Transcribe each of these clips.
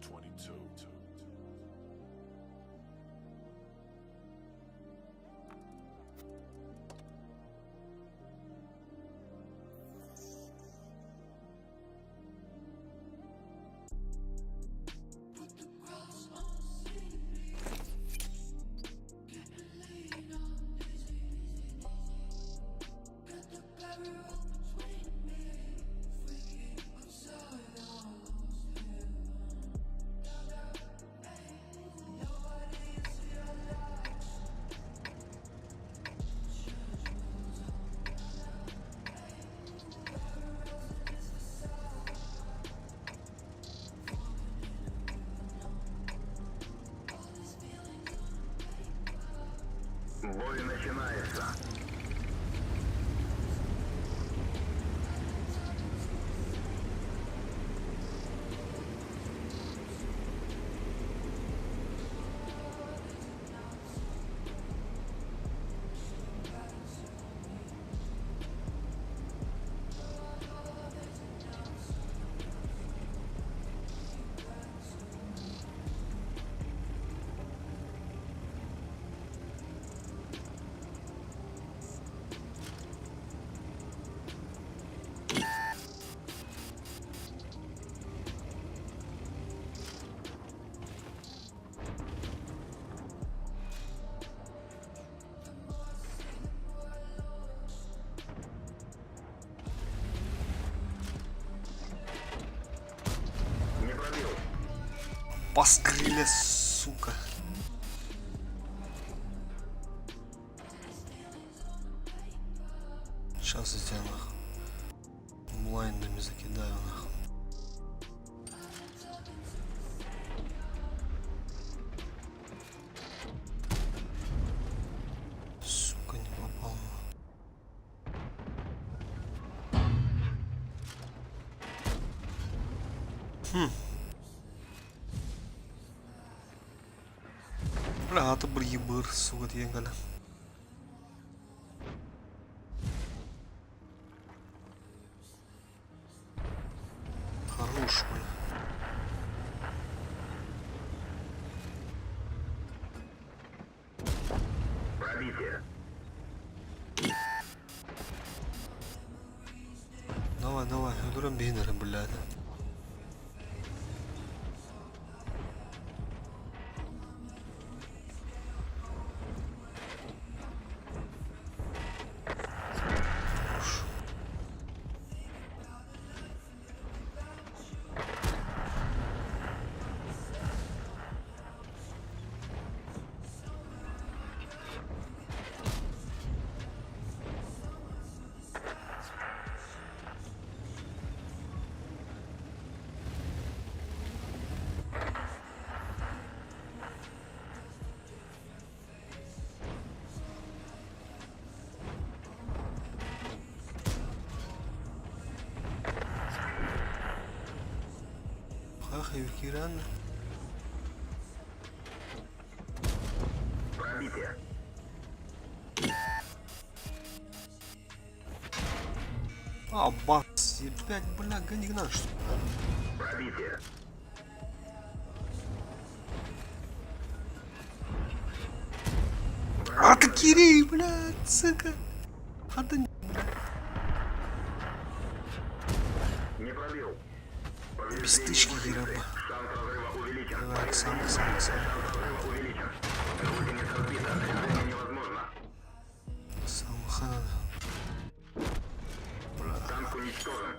22. Бой начинается. Не пробил. Паскриля, сука. Сейчас я тебя нахуй. Блайндами закидаю нахуй. Сука, не попал. Хм. Бля, аты бір ебыр, сука, деген кәлі. Хорош, бля. Пробитие. Давай, давай, өлөрөн биһин блядь. Хорош. Хах, Киран. Пробитие. А, бас, ебать, бля, гони гна, что Пробитие. А ты Кирей, блядь, сука. А ты Не пробил. без тычки, Кираба. Шанс разрыва увеличен. Давай, Оксана, Оксана, Оксана. Шанс разрыва увеличен. Гусеница сбита. Движение невозможно. Оксана, хана. Танк уничтожен.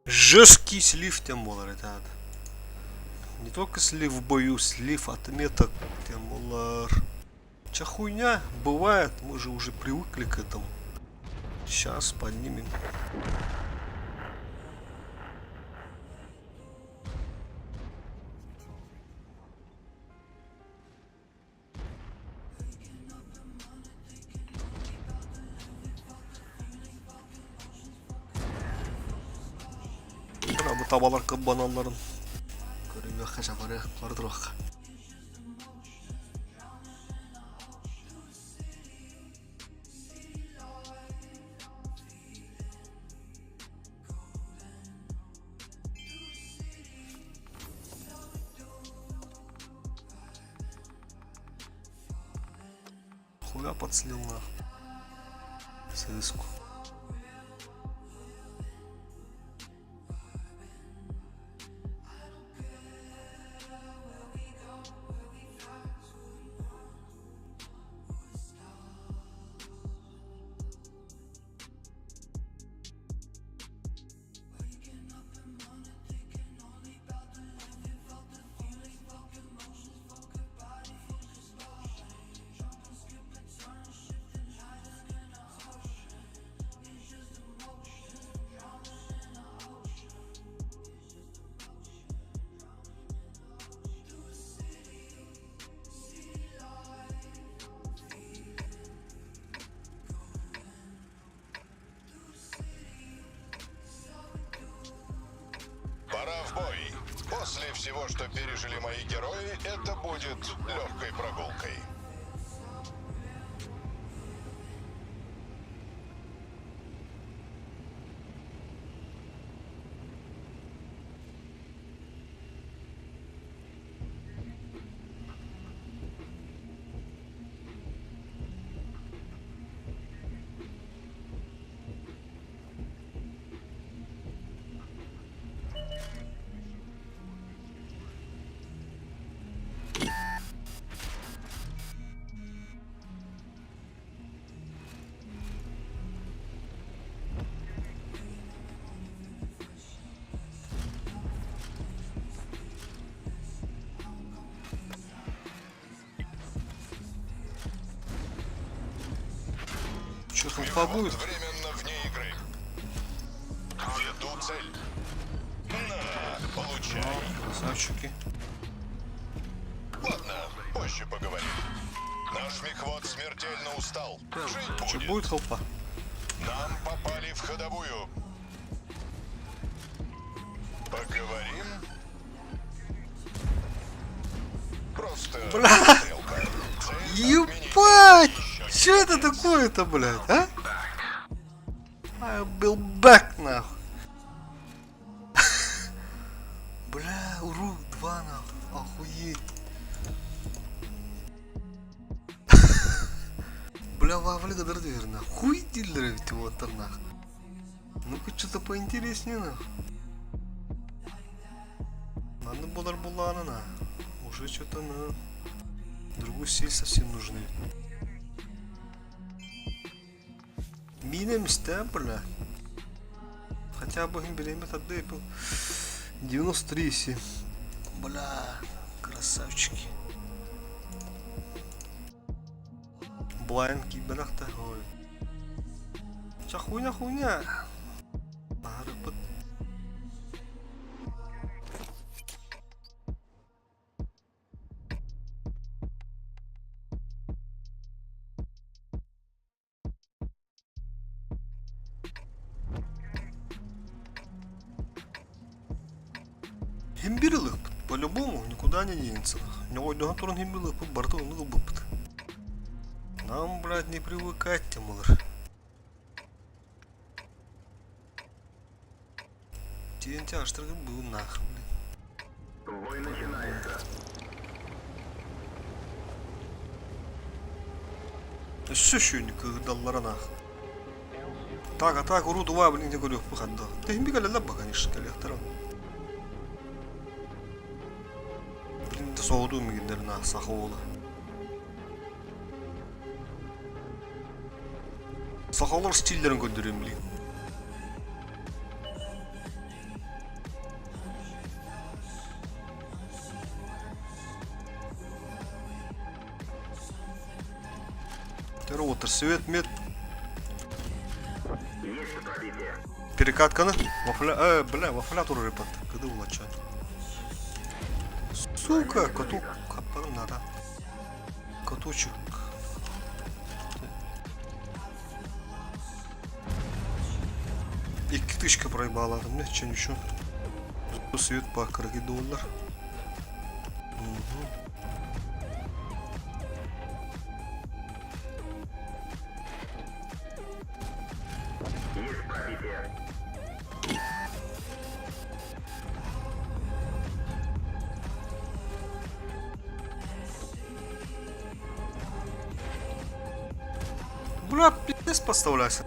Жесткий слив тем болар это. Не только слив в бою, слив отметок тем болар. Ча хуйня бывает, мы же уже привыкли к этому. Сейчас поднимем. Бу табалар кырбаналларын көрүөххэ, чабарыах, бары туруохха. Хуя подслил нахуй. Сыску. Пора в бой. После всего, что пережили мои герои, это будет легкой прогулкой. Че, толпа будет? Временно вне игры. Веду цель. На, получай. Красавчики. Ладно, позже поговорим. Наш мехвод смертельно устал. Жить Че, будет. будет толпа? Нам попали в ходовую. Поговорим? Просто Бля. стрелка. Цель Ебать! отменить. Че это такое-то, блядь, а? I will back, нахуй. Бля, уру 2 нахуй. Охуеть. Бля, вавли дыр нахуй. Хуй дилеры ведь вот нахуй. Ну-ка, что-то поинтереснее, нахуй. Надо булар булана на. Уже что-то на другой стиль совсем нужны. Минемся, бля. Хотя бы беремет отдай 93 Бля, красавчики. Блайнд киберахта. Ой. Ча хуйня хуйня. Арыпыт. Химбир ылыхпыт, по-любому никуда не денется. Ньойдуһан туран химбир ылыхпыт, барыта оннук ылбыппыт. Нам, блядь, не привыкать, Тимур. TNT аштыргын был нахуй, блин. Бой начинается. Өссө шүүнү кыырдаллара нах. Так, а так, уру дува, блин, не говорю, выхода. Ты им бегали лаба, конечно, коллектора. Блин, да соуду мигендер на сахола. Сахалар стильдерин көндөрөм, блин. Отыр свет мет Есть пробитие. перекатканы. Вафля, бля, вафля туру репат. Кыды улача. Сука, коту капарым надо. Коточек. Икки тычка проебала. Мне че ничего. Свет по кыракый доллар. Угу. Есть пробитие. Бля, пиздец подставляйся.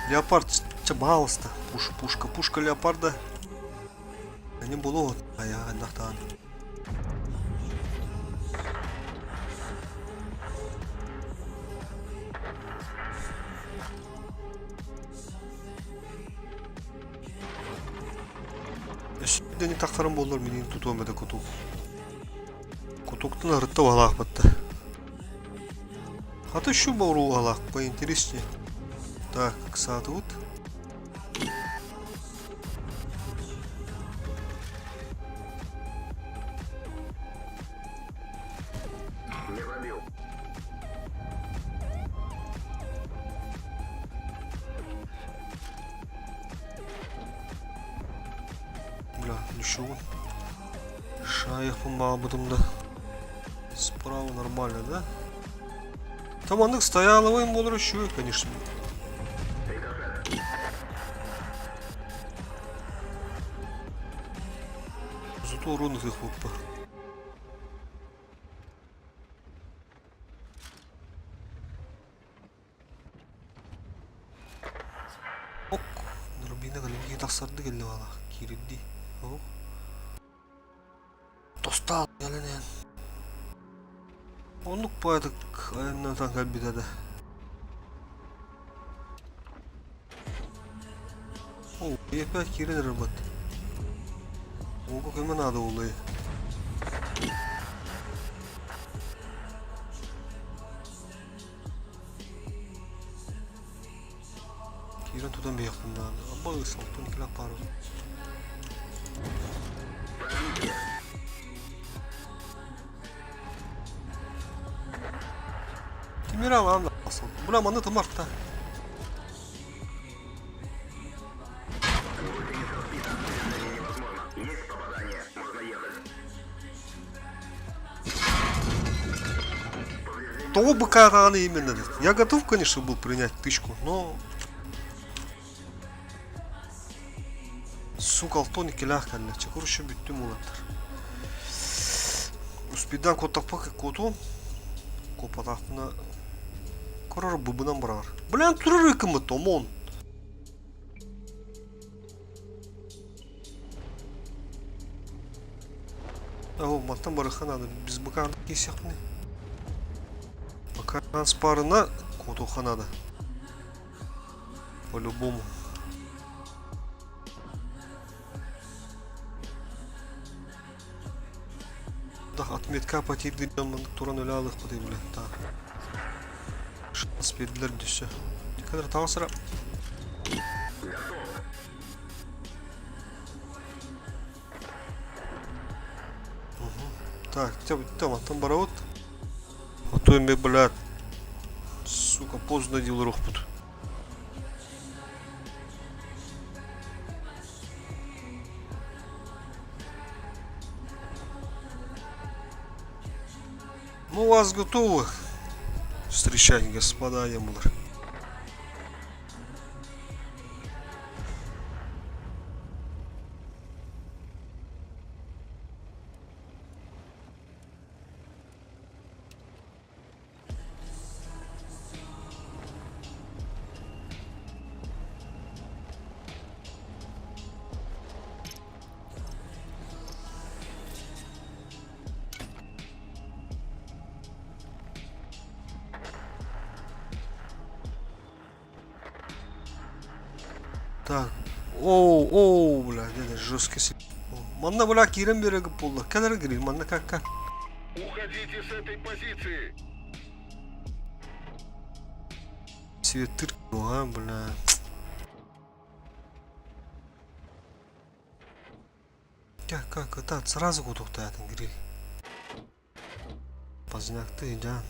Леопард, пожалуйста. Пуш, пушка, пушка леопарда. Не было, а я одна Өссө тахсарым буоллар минин тутуом этэ кутук. Кутуктан арытта уһалаах батта. Хата еще бауру уһалаах, поинтереснее. Так, ыксаатыбыт. Не пробил. Бля, ничего. Шайхпын баҕабытым да. Справа нормально, да? Там аннык стояловым болар еще, конечно. Зато урон их хлопа. Ок, Нурбина кэлин тахсарды кэллэ баалаах киирдии. Ок. Тостаал кэлэн иһэн. Оннук баайдык айаннатан кэлбитэ да. О, опять киирэн эрэр бат. Ууга көмө наада буолуой. Киирэн тутан биһиэхпин наада. Абба ысалтын килэх баар. Тимир алаан асыл. Бля, маны тымарта. Невозможно. Есть попадание. Можно ехать. Того быка раны именно. Я готов, конечно, был принять тычку, но... Сука, алтон иккилээх кэллэ. Чэ, короче, бүттүм уолаттар. Успейдаан куоттахпа куотуом. Куоппатахпына корор быбынан быраҕар. Блин, турар ыкыммыт, омон. Оо, мантан барыахха наада. Без быка киирсиэхпиний. Пока спарына куотуохха наада. По-любому. Да, отметка потерден маннык туран өлө алыахпыт бile. Так. Шанс бердилер дөссө. Кадр таҕысыра. Так, тем, там барабыт. А то эми, блядь, сука, поздно делрухпут. Ну, вас готовы встречать, господа Ямулар. Так. Оу, оу, бля, это жесткий си. Манна, бля, киирэн биэрэ буолла. Кэлэр гирил, манна как как. Уходите с этой позиции! Себе тыр, а, бля. Как, как, это сразу кутуктаятын гирил. Поздняк ты, да.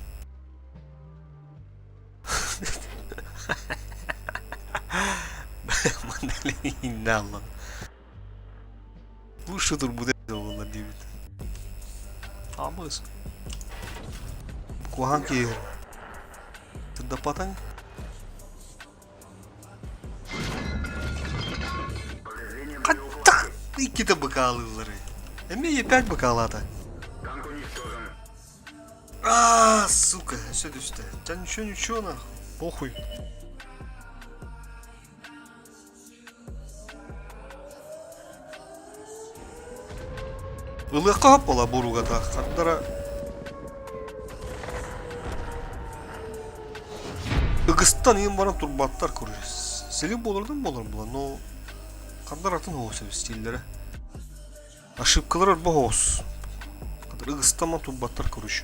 Мандалина. Выше турбут буолла диэбит. Абыс. Куһаҕан киһи. Сырдаппатаҥ? Хаттах иккитэ быкаалыыллары. Эмиэ опять быкаалаата. А, сука, все түстэ. Да ничего, ничего, нахуй. Похуй. Ылыахха сөп буола буругата. Хардара ыгыстан иһин баран турбаттар короче. Силик буолардан буолар була, но хандар атын оҕус эбит стиллэрэ. Ошибкалар орбо оҕус. Ыгыстан турбаттар короче.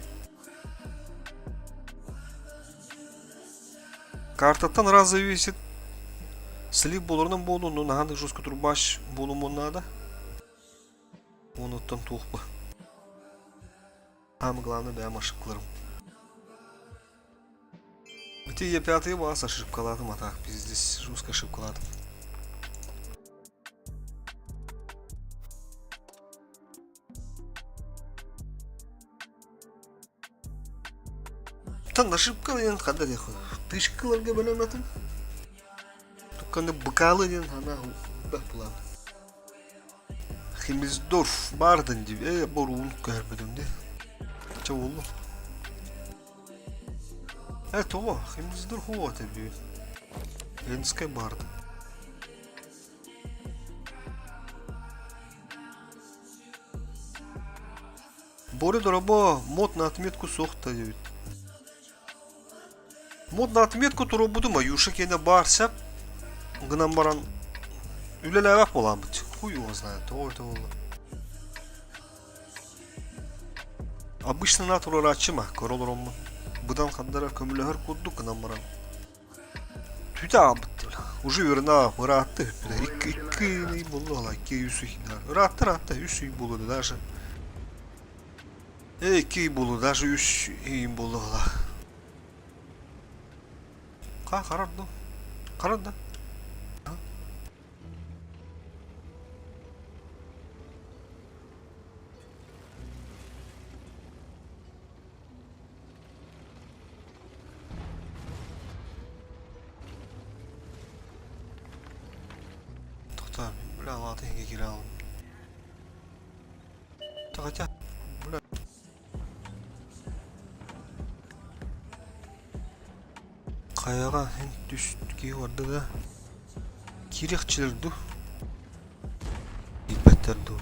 Картаттан раз зависит. Слив буоларынан буолуо, но наһаа да жестко турбач буолумуон наада. Онуттан туох ба. Самое главное, бэйэм ошибкаларым. Ити я пятый бас ошибкалаатым, а так пиздец, жестко ошибкалаатым. Тан ошибка диэн ханна диэх тышкаларга бэлэмнэтим. Тукканы быкаалы диэн хана бэх булан. Химиздорф баардын дип э боруун көрбүтүм ди. Ча болду. Э того Химиздорф хуа теби. Ленская барды. Боря дорабо мод на отметку суох да диэбит. Мод на отметку туруорбутум Аюша киэнэ баар сөп гынан баран үлэлээбэт буолааммыт. Хуй его знает, тоҕо это буолла. Обычно на туруорааччыма, көрө олороммун. Быдан хандара көмөлөһөр курдук гынан баран Түтэ аҕалбыт уже үөрэнэ ыраатта икки икки ый буолла икки үс ый ыраатта ыраатта үс ый буолуо даже э икки ый буолуо даже үс ый буолла ха харар ду харар да Тоқтаа, бля, ладно, я играл. Да хотя, бля. Хайаҕа эн түс киһи барда да киириэхчилэр дуу Билбэттэр дуу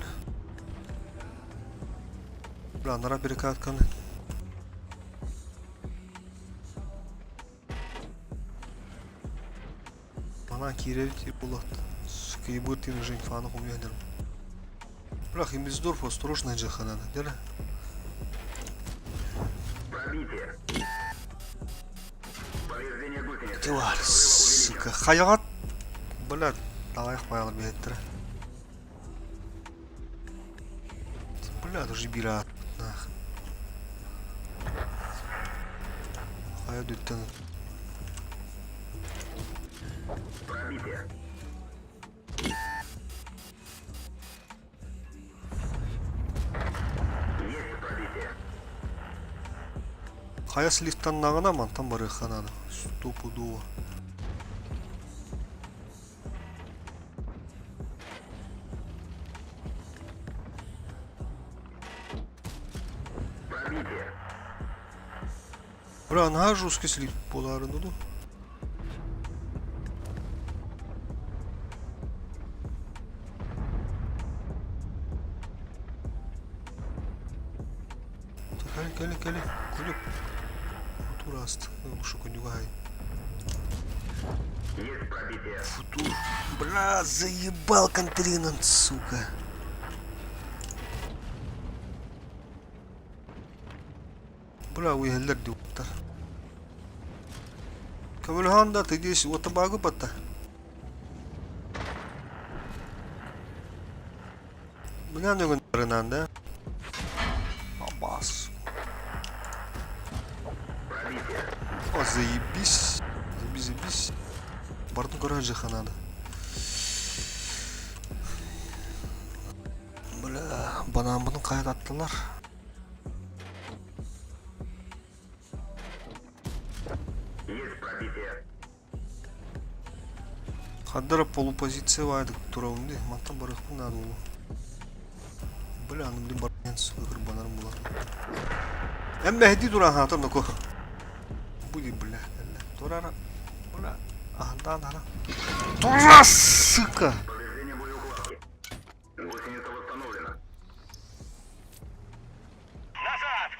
Бля, анараа перекатканы Манан киирэбит булат. Кыйбыт уже инфаны хомуйан Бля, Химиздорф осторожно жаханана, дела? Пробитие. Повреждение гусеницы. Тварь, сука, хайаҕат Бля, далайх байалар биһэттэрэ. Бля, даже бира нах. Хайа дүттэн. Пробитие. Есть пробитие. Хайа слифтаннаҕына мантан барыахха наада. Стопудово. Пробитие. Бля, наһаа жесткий слив буолаарын дуу? Кэлин, кэлин, кэлин. Конюк. Футур ааст. Ушу конюга. Есть пробитие. Футур. Бля, заебал контринант, сука. Бля, уйһэллэр диуптар. Көмөлөһөн да ты здесь вот табагы батта. Бля, нөгөн рынан да. Абас. Пробитие. О, заебись. Заебись, заебись. Бардын көрө жаха надо. Банааммытын хайа таттылар. Есть пробитие. Хардара полупозиция баайдык турабын дии. Мантан барыахпын наада буолуо. Бля, аны блин баран ыкырбанарым булар. Эн мэһэйдии туран хаатар ноко. Буди, бля, Турара, бля, аһандаан хара. Тура, сука! Повреждение боеукладки. Гусеница восстановлена. Назад!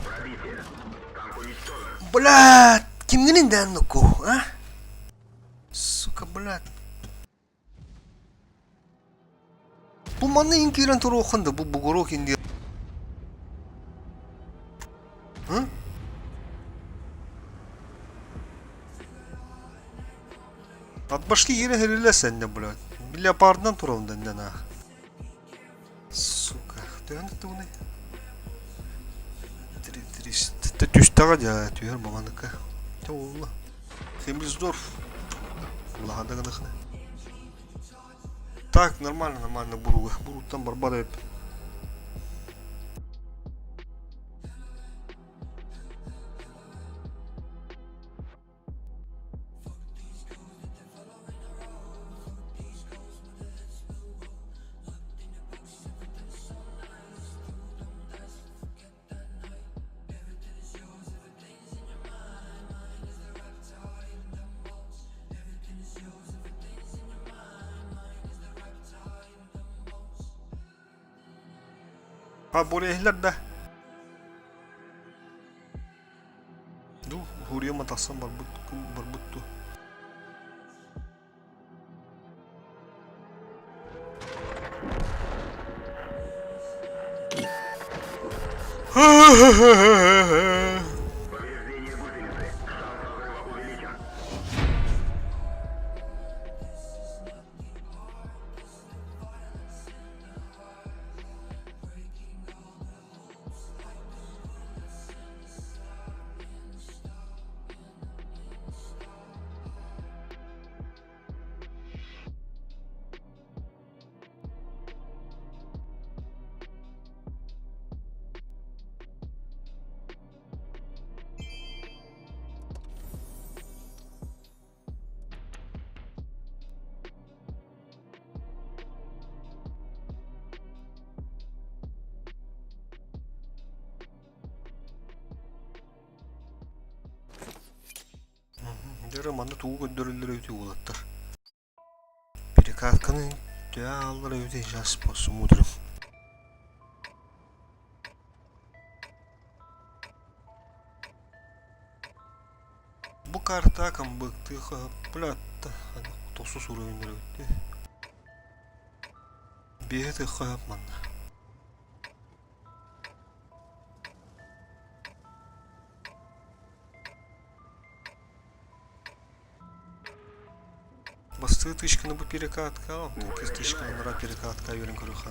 Пробитие. Танк уничтожен. Блядь, кимҥин дээн ноко, а? Сука, блядь. Бу манна иин киирэн туруоххун да, бу бугуруок инди. Һы? От башки иирэ хэриллэ сэннэ, блядь. Леопардынан турабын да иннэ наах. Сука, төһөн тугунай? Три түстэҕэ дьэ түһэр баҕаныка. Тэ уолла. Хемлисдорф. Улахан да гынахына. Так, нормально, нормально буруга. Буруттан барбат эбит. Ha бурехлер да. Ду, хуруйа тахсан барбыт барбыт дуо? Повреждение гусеницы. Шанс разрыва увеличен. Дьэ манна тугу көрдөрөллөр эбитий уолаттар? Перекатканы төһө ааллар эбитий сейчас посмотрим. Бу карта камбыктыы хаһыппылаатта тохсус уровеннары эбит Биэһэ тыхха манна. Бастыы тычканы бу перекатка, иккис тычканы нара перекатка үөрэн көрүөххэ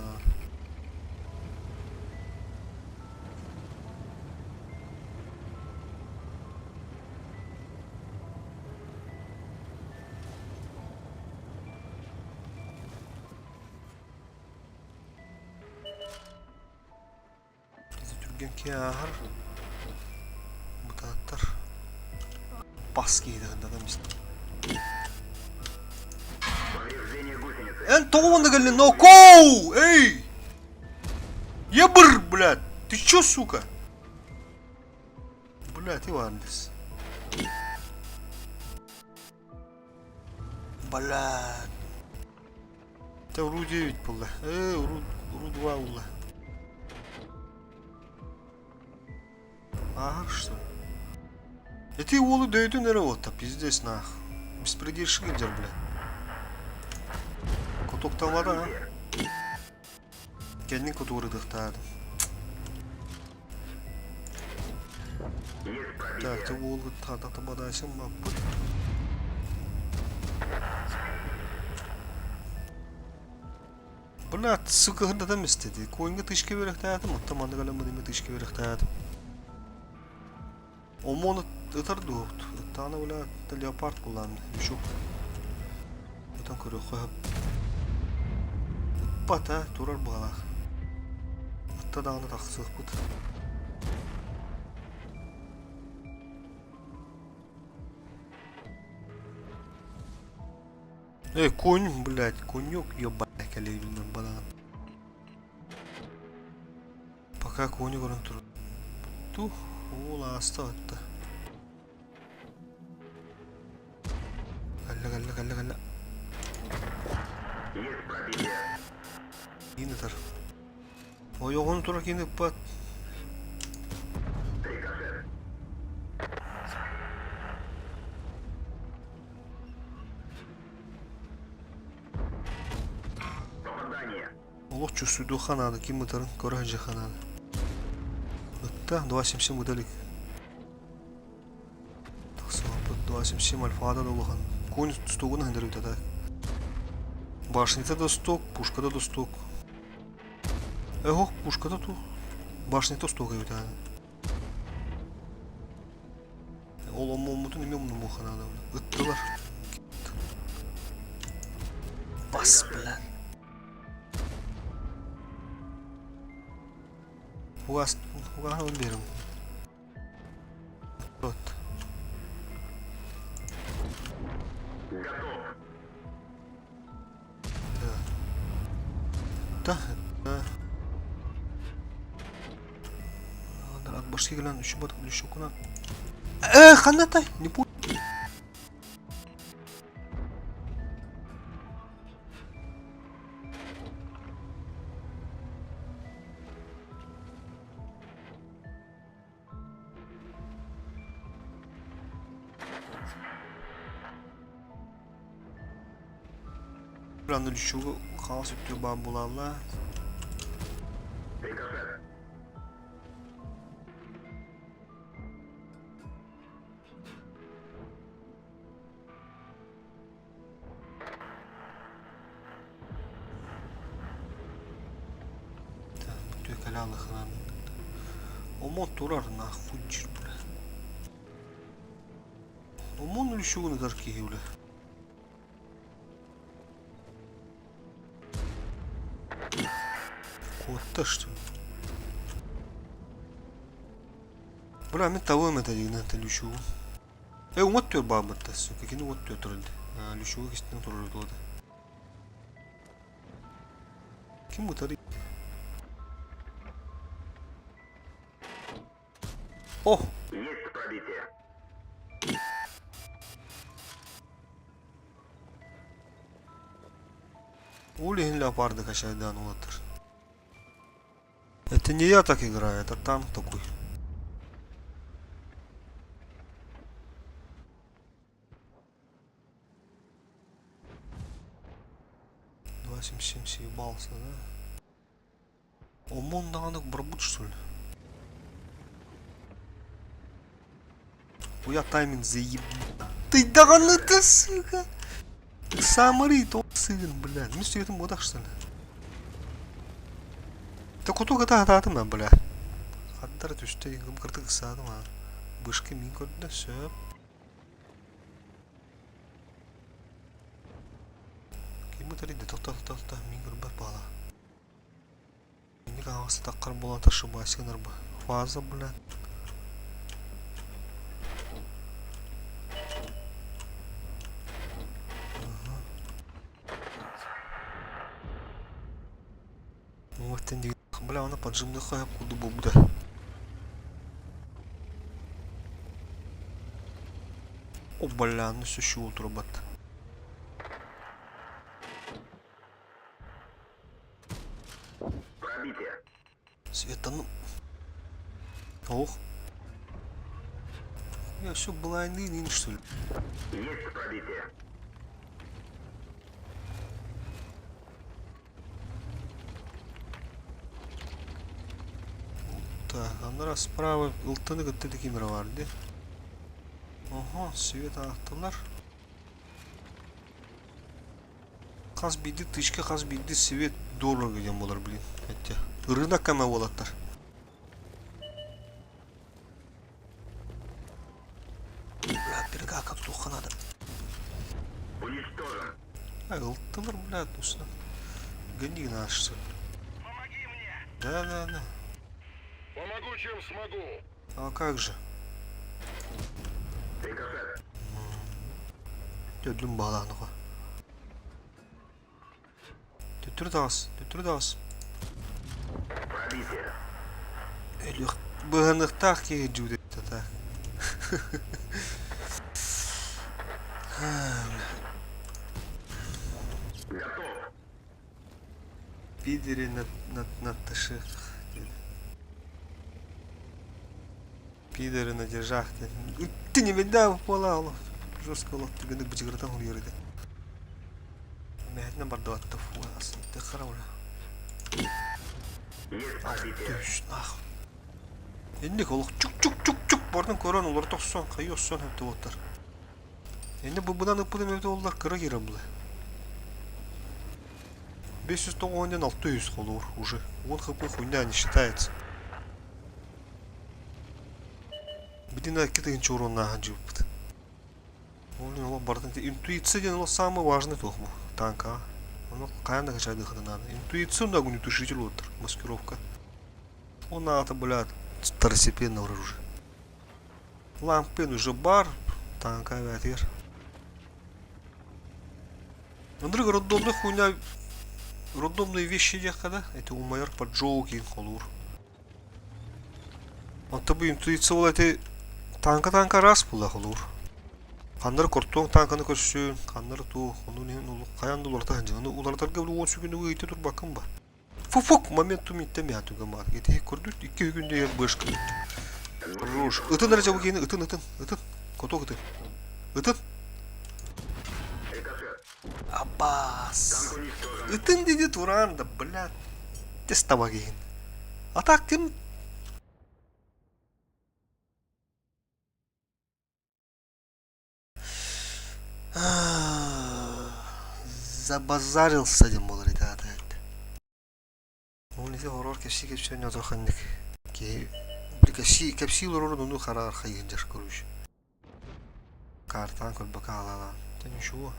Түргэн киһи ааһар бытааттар бас киһи да Повреждение гусеницы. Эн тоҕо уонна кэллин нокоу! Эй! Ебыр, блядь! Ты чё, сука? Блядь, Иван здесь. Блядь. Это РУ-9 было. РУ-2 было. Ага, что? Ити уолу дөйдүн эрэ уотта, пиздец нах. Беспредельщик дьэр, бля. Кутуктамада, а? Кэннин кутуурудухтаадым. Есть Так, пробитие. ты уолу табадайсың баппыт. Блядь, сука, хырдатам истеди. Коинга тышка берехтаатым, оттон маннык ылан бу тышка берехтаатым. Омону ытар дуут. Ыттаана бля, леопард булаан мешок. Ытан көрүөххэ сөп. Ыппат а, турар быһалаах. Ытта даҕаны тахсыахпыт. Эй, конь, блядь, конек, ебать, кэлэйбин банан. Пока кони көрөн тур. Ту, уол ааста ытта. Кэллэ, кэллэ, кэллэ, кэллэ. Есть пробитие. Киин ытар. Ойоҕун тура киин ыппат. Рикошет. Попадание. Олох чувствуйдуохха наада, ким ытарын көрө сылдьыахха наада. Ытта, 2.77 ыта илик. Тахсыбаппыт 2.77 альфада да улахан. Конь стогун аһындар ыта Башница да сток, пушка да сток. Эх, пушка да тух. Башница сток эбит аана. Ол оммоммутун эмиэ умнумуохха наада. Ыттылар. Бас, бля. Угас, угаһын биэрим. Вот. Готов. Да. Да, да. От башки гляну, еще бат, еще куда. Э, ханатай, не пу. Аны лүчүгү хаос өттүгэр баар буолаллар. Рикошет. Так, бүтүө кэлэ Омон турар нахуй дьир бля. Омон лүчүгүн ытар киһи бля. Куотта что ли? Бля, мин табыам этэ дигинэн тэ лүчүгүн. Э, уҥа өттүгэр бааммыт да, сука, кини уҥа өттүгэр турар дии. Лүчүгү кистэн турар дуо да. Ким ытарый? О! Есть пробитие. Ол иһин леопарды качайдаан улатар. Это не я так играю, это танк такой. 2.77 съебался, да? Омон даҕаны барбыт что ли? Хуя тайминг заеб... Ты даҕаны ты, сука! Самари, то сыгын, блядь. Мин сүгэтин буотах что ли? Та куту кыта хатаатым да, бля. Хаттара түстэ, гым кыртык ыксаатым а. Бышка мин көрдө, сөп. Ким ытар Тохто, тохто, тохто, мин көрбөт баала. Инник аҕыс таххар буолан ошибайся гынарба. Фаза, блядь. Вот Бля, она поджимных куду бубда. О, бля, ну все еще турбат. Пробитие. Света, ну... Ох. Я все блайны, что ли? Есть пробитие. Так, анара справа ылтаны кытта камера бар ди. Ого, свет аахтылар. Хас биирдии тычка, хас биирдии свет дорого диэн буолар, блин. Эттэ. Рынок кама буолаттар. Бля, берега как туха надо. Уничтожен. А, ылтылар, бля, тусно. Гони наш. Да, да, да. Помогу, чем смогу. А как же? Рикошет. Төдүм бааланыга. Төттөрү таҕыс, төттөрү таҕыс. Пробитие. Өлүөх быһыныахтаах киһи дьүүлэ тата. Готов. Пидори на, на, на тышых. Пидоры на держах. Ты не видал, пола, жестко лот, тебе на бычыгыртан хуйыр этэ. Мэһэтинэн бардыбатта фу, хара Есть пробитие. Түс, нах. Инник олох чук-чук-чук-чук бардан көрөн олор тохсон, хайы оссон хэпти оттар. Инни бу бынан ыппытым эбит оллар кыра кирен була. 590 600 холуур уже. 10 хп хуйня не считается. Бүтүн 2000 уроннааһын дьыбыппыт. Ол ол барытын интуиция диэн ол самый важный туох бу танкаҕа. Ону хайаан да качайдыаххытын наада. Интуиция да огнетушитель уоттар, маскировка. Он аата, блядь, второстепенный оружие. Лампын уже бар, танка эбээтигэр. Ынырык роддомный хуйня роддомные вещи диэххэ да, эти умайар поджоги холуур. Онто бу интуиция ол эти танка-танка араас буолла холуур. Ханнары кортуоҥ танканы көрсүн, ханнары туох, ону иһин хайаан да уларыта сылдьан. Ону уларытарга уон сүгүнүгү ыйыта турбаккын ба. Фу-фук, моментум иттем я туга маар. Ити көрдүт, икки күндө ер бышка. Руш. Ытын эрэ чабыкины, ытын, ытын, ытын. Коток ытын. Ытын. Рикошет. Абаас. Танк уничтожен. Ытын диди туран да, блядь. Тестава киһин. А так ким Забазарился диэн буолар ити аата Ол ити хороор кэпсии-кэпсии онньоотор ханнык киһи кэпсии кэпсии олорорун ону хараар хайыһын короче. Картаан көрбөкө хаалаалаан. Да ничего.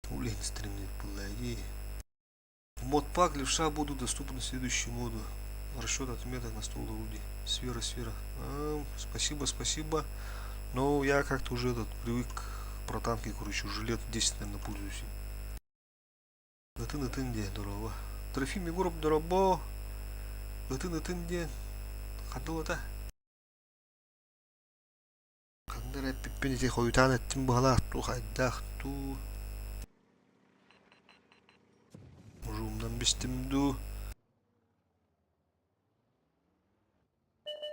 Блин, стримит была Модпак левша будут доступны следующие моды. Расчет отметок на стол орудий. Сфера, сфера. А, спасибо, спасибо. Но я как-то уже этот привык про танки, короче, уже лет 10, наверное, пользуюсь. Ытын ытын диэн дорообо. Трофим Егоров дорообо. Ытын ытын диэн. Хадылата. Ханна эрэ эппиппин ити хойутаан эттим быһалаах дуу, хайдах дуу. Мужуумнан бистим дуу.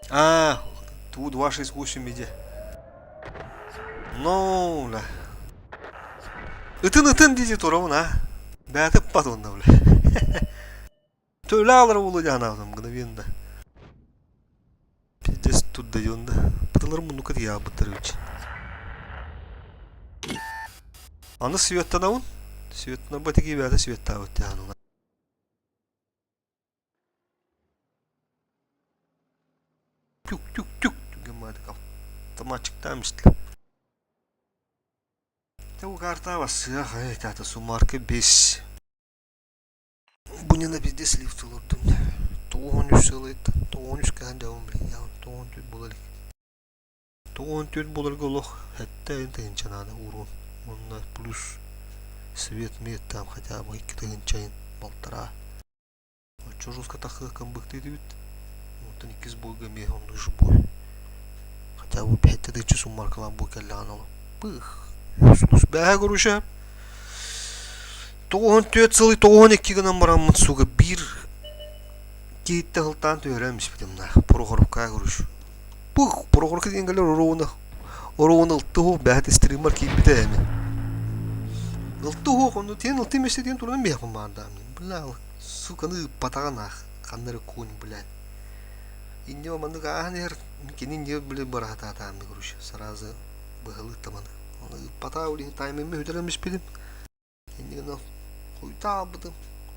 А, ту 268 иди. Ну, бля. Ытын ытын дии турабын а. Бэйэтэ ыппат уонна бля. Төлө алар буолуо дьаһанаабытым мгновенно. Пиздец тут дойдун да. Пыталар муннукка тиийээбиттэр үчү. Аны светтанабын. Светтанарба тигии бэйэтэ светтаабыт дьаһаныла. Түк-түк-түк түгэн маадык автоматчиктаан истилэр. Те угаартаабас сыах эй таата сумарка бес. Бу не на пиздец лифт олордум. 93 сылыттан 93 каһан дьабын блин я 94 буола илик. 94 буоларга олох сэттэ тыһыынча наада уруон. Уонна плюс свет мет там хотя бы икки тыһыынчайын балтараа. Оччо жестко тахыаккын быктыытыбыт. Онтон иккис буолга эмиэ оннук же бой. Хотя бы сэттэ тыһыынча суммаркалаан бу кэллэҕин ол. Пых. Бээһэ короче. 94 сылы 92 гынан бараммын суга биир киһиттэн сылтаан түһэрэн испитим да Прохоровка короче. Пух, Прохоровка диэн кэлэр оруобуна оруобуна ылтыһу бэһэт стриммар киирбитэ эми. Ылтыһу ону тиэн ылтым эсте диэн туран биэхпин баардаам. Бля, суканы ыппатаҕын аах, ханна эрэ конь, блядь. Инньэ маннык ааһан иһэр кини инньэ били быраатаатаамны короче, сразу быһалыы таманы. Ону ыппатаа ол иһин таймиммин сүтэрэн испитим. Инньэ гынан хойутаа аҕалбытым.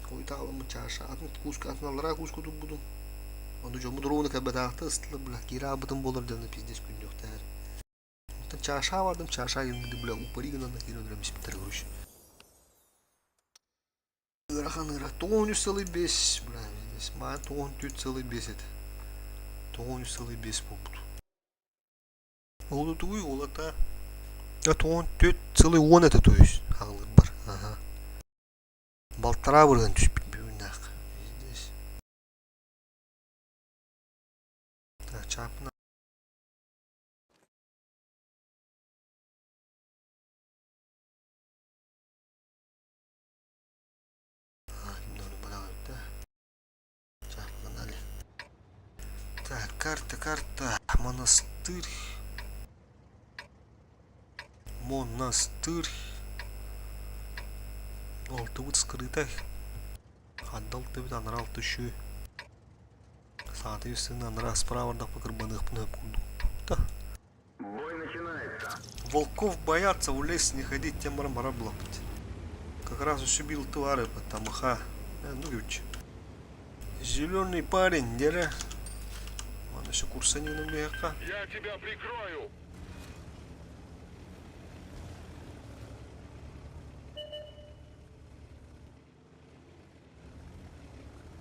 Хойутаа аҕаламмыт чааша атын кууска атын аллараа кууска турбутум. Ону дьоммут уруубуну кэлбэтэхтэ ыстылар бля киирэ аалбытым буолар дьоно пиздец күндүөхтээр. Онтон чашаа бардым, чашаа гыммыты бля упари гынан да киирэн өлөрөн испиттэр короче. Ыарахан ыара 93,5 бля здесь маа 94,5 этэ. 93,5 буолбут. Ол тугуй ол ата 94,10 этэ то есть аҕылыырбар. Аха. Балтараа бырыһан түспүт бүгүннээх. Здесь. Так, чаапына. Так, карта, карта, монастырь. Монастырь. Алтыбыт скрытай. Ханна алтыбыт анараа алты үчү. Сааты үстүн анараа справа ардахпа кырбаныахпын өп курдук. Да. Бой начинается. Волков боятся в лес не ходить, тем баран бара булаппыт. Как раз усубил твары тамаха. Ну ключ. Зеленый парень, дере. Ладно, еще курса не на Я тебя прикрою.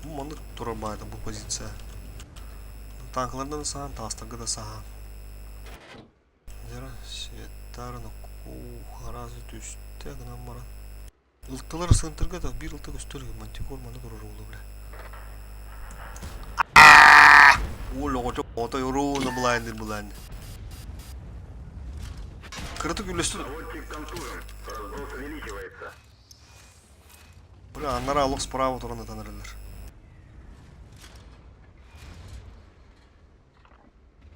Бу маннык турар баайда бу позиция. Танкалардан саһан, таастарга да саһан. Дьара светтарын разве түстэ гынан баран. Ылтылар сынтырга да биир ылта көстөр мантикор маны турар уолу бля. Уол оҕото отой уруuna былаанныр былаанныр. Кыратык үллэстэр. Наводчик контужен. Разброс увеличивается. Бля, анараа олох справа туран ытан эрэллэр.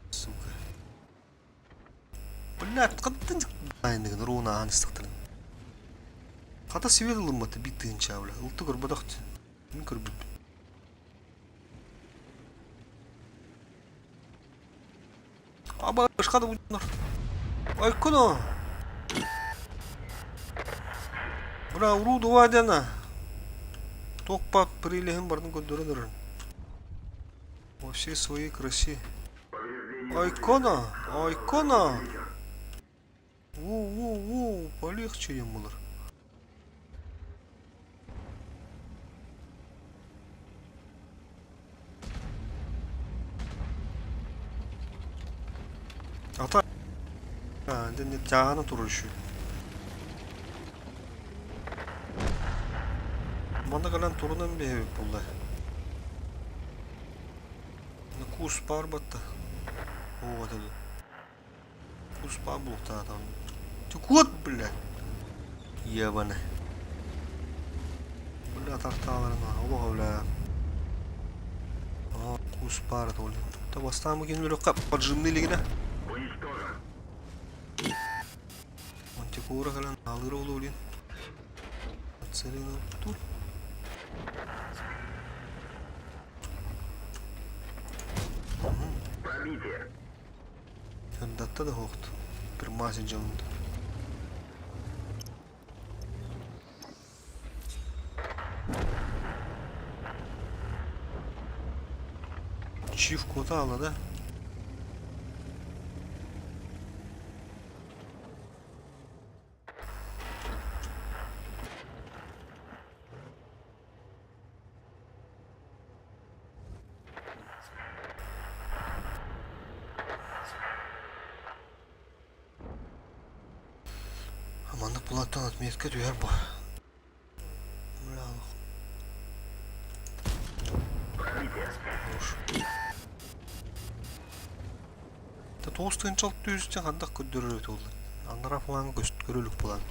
Сука. Бля, хантан айныгын руна аан истэхтэрин. Хата свет ылыммата биир тыһыынча бля. Ылты көрбөтөх мин көрбүппүн. Аба ышка да буднар. Айкуно. Бля, уруу дена. Токпак прилегин бардын көрдөрөн эрэр. Во всей своей красе. Айкона! Айкона! Воу-воу-воу, полегче им булар. Ата дэнни тяана турар үһү. Манна кэлэн турунан биһэбит буолла. Кус баар батта. Оо, это Кус баар буолуохтаах Ты кот, бля! Ебаный. Бля, тартааларын олоҕо бля. Оо, кус баар это ол. Та бастаан бу кинилэр поджимный илигинэ. Уничтожен. Мантикора кэлэн аалыыр олу блин. Нацелена тут. Пробитие. Сырдатта да суохтун. Пирма сылдьабын Чиф куота аала да? Маннык булаттан отметка түһэр бу. Тоҕус тыһыынча алта сүүстэн хандах көрдөрөр эбит буолла. Анараа фланга көрө илик буолан.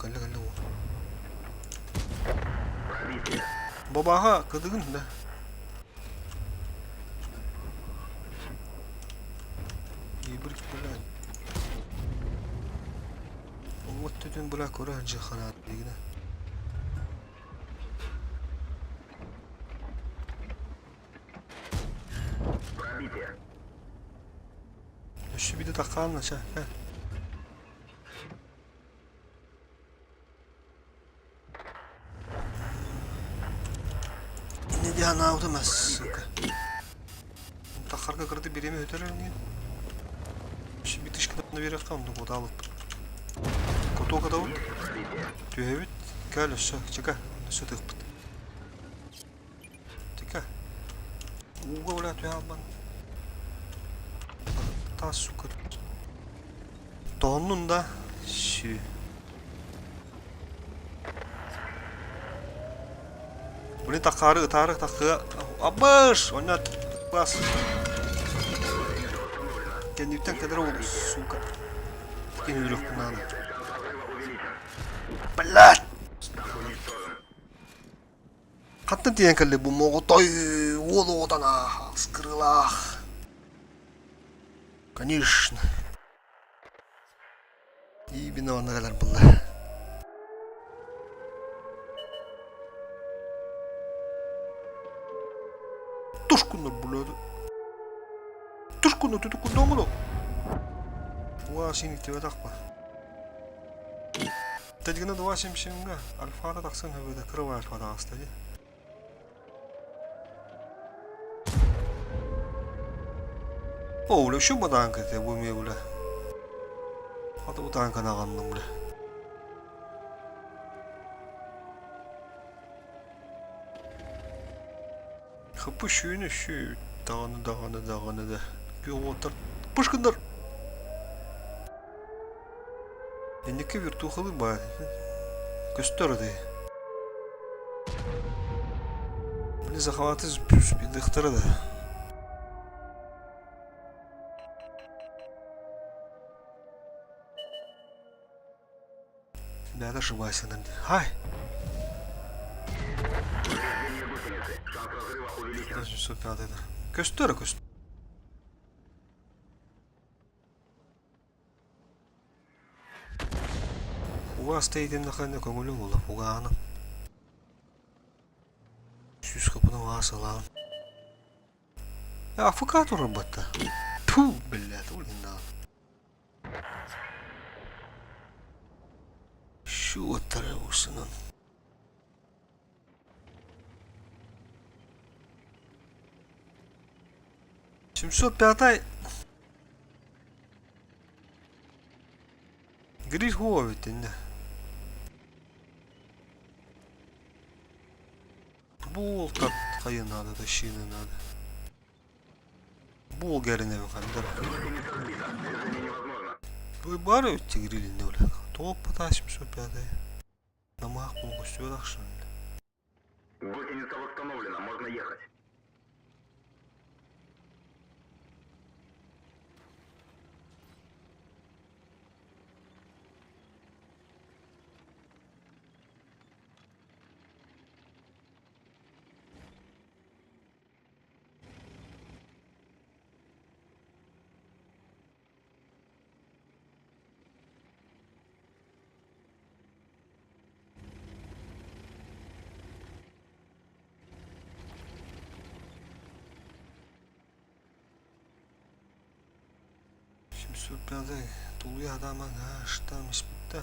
Кэллэ кэллэ уол. Бабаха кыдыгын да. Ибрик блядь. Вот түтүн бля көрө сылдьыаххына дигинэ. Өссө биирдэ таххаанна чэ кэл. Дианаабытым сука. Тахарга кырды бириэмэ өтөр ини. Битышканы биэрэххэ оннук утаалыкпыт. Котуок атабыт. Түһэбит. Кэл өссө чека өссө тыахпыт. Тика. Ууга бля түһэ албан. Тас сука. Тоһуннун да. Сүү. Блин, тахаары, ытаары, тахыа. Абыш! Онно класс. Кэнниттэн кэлэр ол, сука. Кини үрүөхпүн наада. Блядь! Хантан тиийэн кэлли бу моҕотой уол оҕотон скрылаах. Конечно. Именно онно кэлэр булла. Тушкуннар булады. Тушкунну тутуккундоҥуну. Уа син иттибэтэх ба. Тэлгэнэ 277-га альфада тахсан хөбөдө кырабай альфада аста дии. О, бля, еще бадаанка это бу эмиэ бля. Хата бутаанканы аҕынным бля. Хапы сүүнэ сүү даҕаны даҕаны даҕаны да күөх уоттар пышкындар Инники вертухалыы баар көстөр дии. Мне захваты спидыхтара да. Бэйэтэ ошибайся Хай! 805 Көстөр көстөр. Угаста итиннэххэ көҥүлүҥ ула угаана. Сүүс капына угаа сылаан. АФК турарбатта. Тьфу, блядь, блин, Шуоттара усунан. 705 Гриш эбит иннэ. Буолтар хайы надо, тащины надо. Бу гэринэбин хандар. Бу бар тигрилинне бля. Топ 705. Намах полностью ахшын. Гусеница восстановлена, можно ехать. 705 тулуйа адамаң аштан испитта.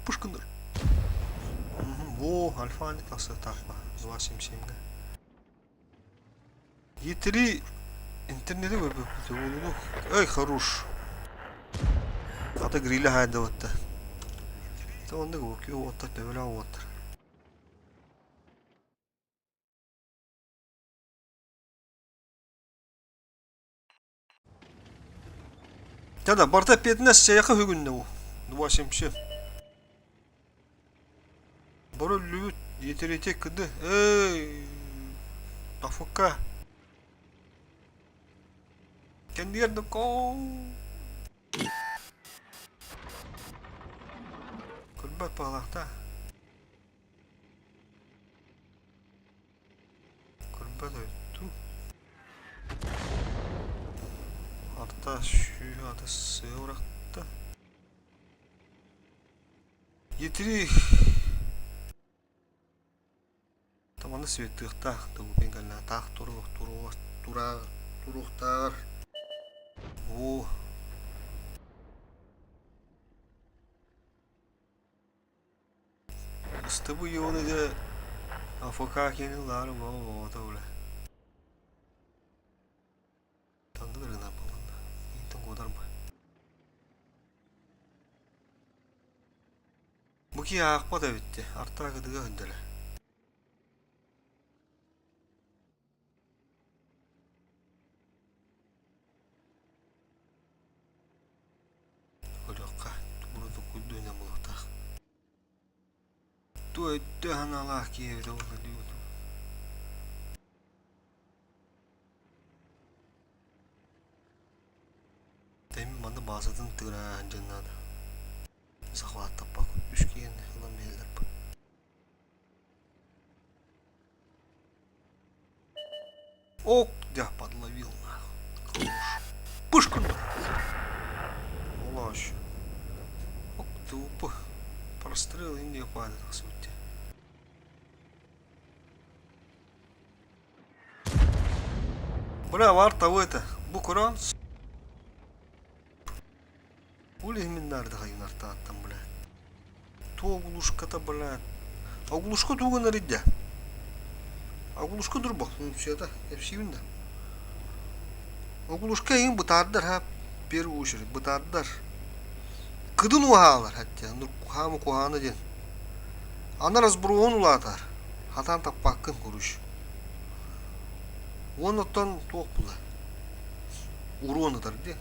Пушкандар. Во, альфа тахса тахпа. 277-га. Е3 интернети көрбөппүт уолуну. Эй, хорош. Ата гриля хаайдабатта. Оннук окей уоттар төбөлөөх уоттар. Да-да, барыта эппиэтинэс эйиэхэ үһүгүннэ уу. 277. Бары өллүбүт, диэтэрити кыды. Эй, АФК. Кэннигэр да коо. Көрбөт баҕалаахта. Көрбөт өттүм. Арта сүүһү ата сыа урахта. Етри Таманы светыахтаах тылбын кэллээтаах туруох туруох тура туруохтааҕар оо Ыстыбы йоны дэ АФК киэнин ылаары буола бля. Танды гына буолла. Иитин куотар бу. Бу киһи аахпат эбит дии, артаа кытыга сылдьара. Көрүөххэ, тугу токуйдуйна буолуохтаах. Ту өйдөөх санаалаах киһи эбитэ буолла дии Тэми манна баазатын тыгыраан дьоннаада. Захваттаппак үс киһини ылан биһэллэр Ок, я подловил нахуй. Клуш. Пушку Лощ. Ок, тупо. Прострел Индия падает, по сути. Бля, вар того это. Бу көрөн. Ол иһин наардахайын артааттан, бля. Туох оглушката, бля. Оглушка тугун эрийдэ? Оглушка турбах функцията кэпсиибин да. Оглушка иһин бытаардар ха, в первую очередь бытаардар. Кыдын уһаалар хотя, ну хаамы куһаана диэн. Аны разброһун улаатар. Хатаан таппаккын куруш. Уон оттон туох була? Урон ытар дии.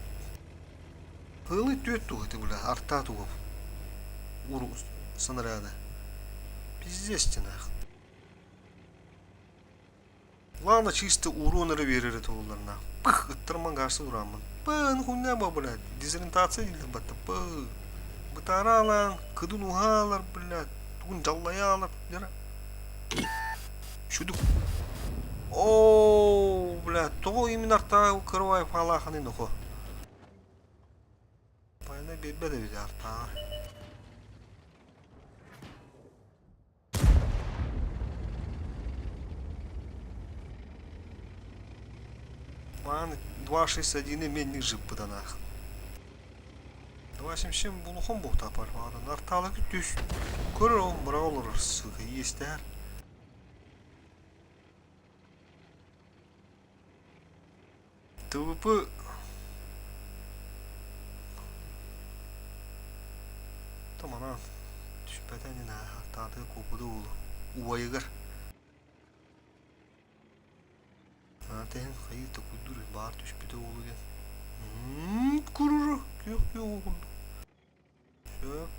Кыылый түөрт туһа ити бля, артаа тугу снаряда. Пиздец нах. Ладно, чисто урон эрэ биэрэр этэ буоллар Пых, ыттарман гарсы урааммын. Пы, хуйня ба, блядь. Дезориентация дииллэр батта. Пы. Бытаараалаан, кыдын уһаалар, блядь. Тугун дьаллайаалар, дьара. Чудук. Оо, блядь, тоҕо именно артаа кырвай фалаханы нохо. Байана биэрбэт эбит артааҕа. Маан 261 мен жыппытанаах. 277 булухон буохтаапар артаала түс. Көрөр ол быраҕа олорор сука иэстэһэр. ТВП Таманан түспэтэ ини таатыга куоппута уолу убайыгар Тэһин хайыы токуйдуур баар түспүтэ уолу диэн куруру күөх күөх курдук Сөп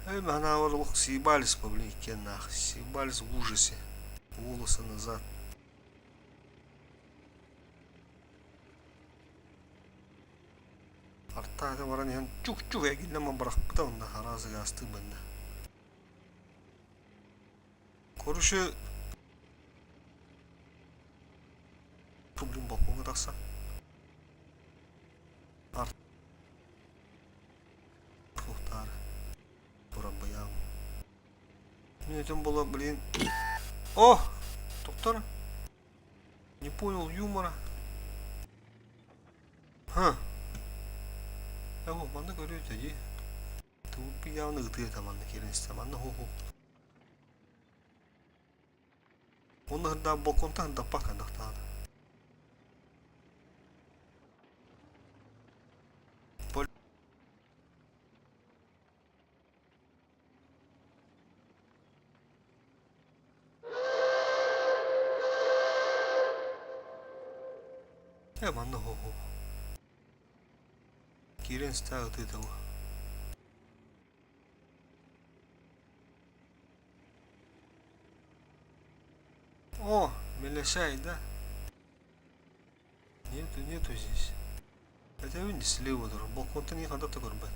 Эй, она ох, съебались, блин, нах, съебались в ужасе. Волосы назад. Артаата баран иһэн чук-чук эгиллэн бырахпыта онно араас ыгаастыы манна. Короче, блин, балконга тахсан. Туохтаары туран быйаам. Мин этим было, блин. О! Доктор? Не понял юмора. Ха. Эво, манна көрүөтэ дии. Тугу явно ытыа этэ манна киирэн истэ. Манна ху-ху. Онно хырдаан балконтан хырдаппак хандахтаана. Ээ манна ху-ху. Киирэн истэ ытыыта бу. О, Мелешай, да? Нету, нету здесь. Этэбин слева турар. Балконтан и ханда да көрбөт.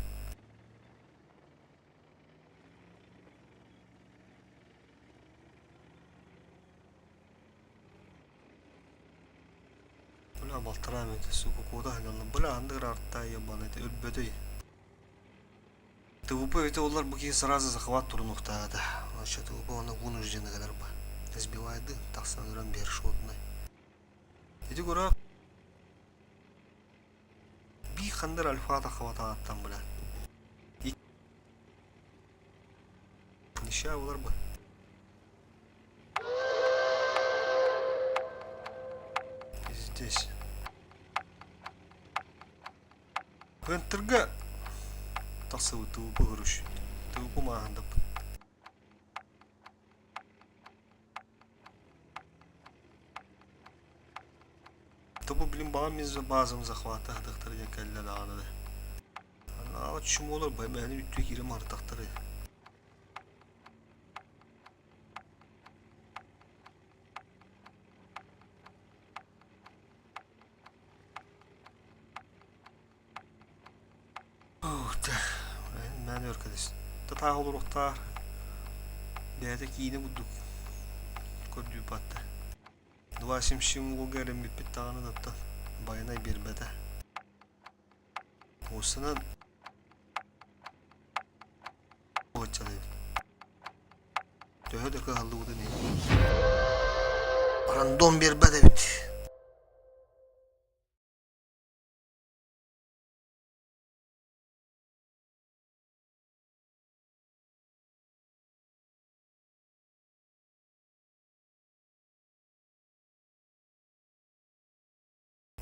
Бля, балтараа мүнүүтэ, сука, куота сылдьаллар. Бля, андыгар артаа ебаный, өлбөтөй. ТВП эбитэ буоллар бу киһи сразу захват турунуохтаах этэ. Вообще ТВП уонна вынужденный гынар ба. Сбивайды, тахсан ыран биэр шотнай. Ити көрө би хандар альфа таххабатааттан бля. Ща булар бы. Здесь. Принтерга тахсыбыт ТВП көрүш. ТВП мааһындаппыт. Тобу билин баҕа мин базам захвата хатахтар диэн кэллэ даҕаны да. Анаала чумолор бэйбэһини үттүө киирэн мартахтары. Мээн өр кэлис. Татаах олоруохтаар. Бэйэтэ киинэ курдук көрдүү батта. Два симсим уолга эрэммиппит даҕаны даттан байанай биэрбэтэ. Уоссанан Төһө да кыһаллыбытын иһин. Рандом биэрбэт эбит.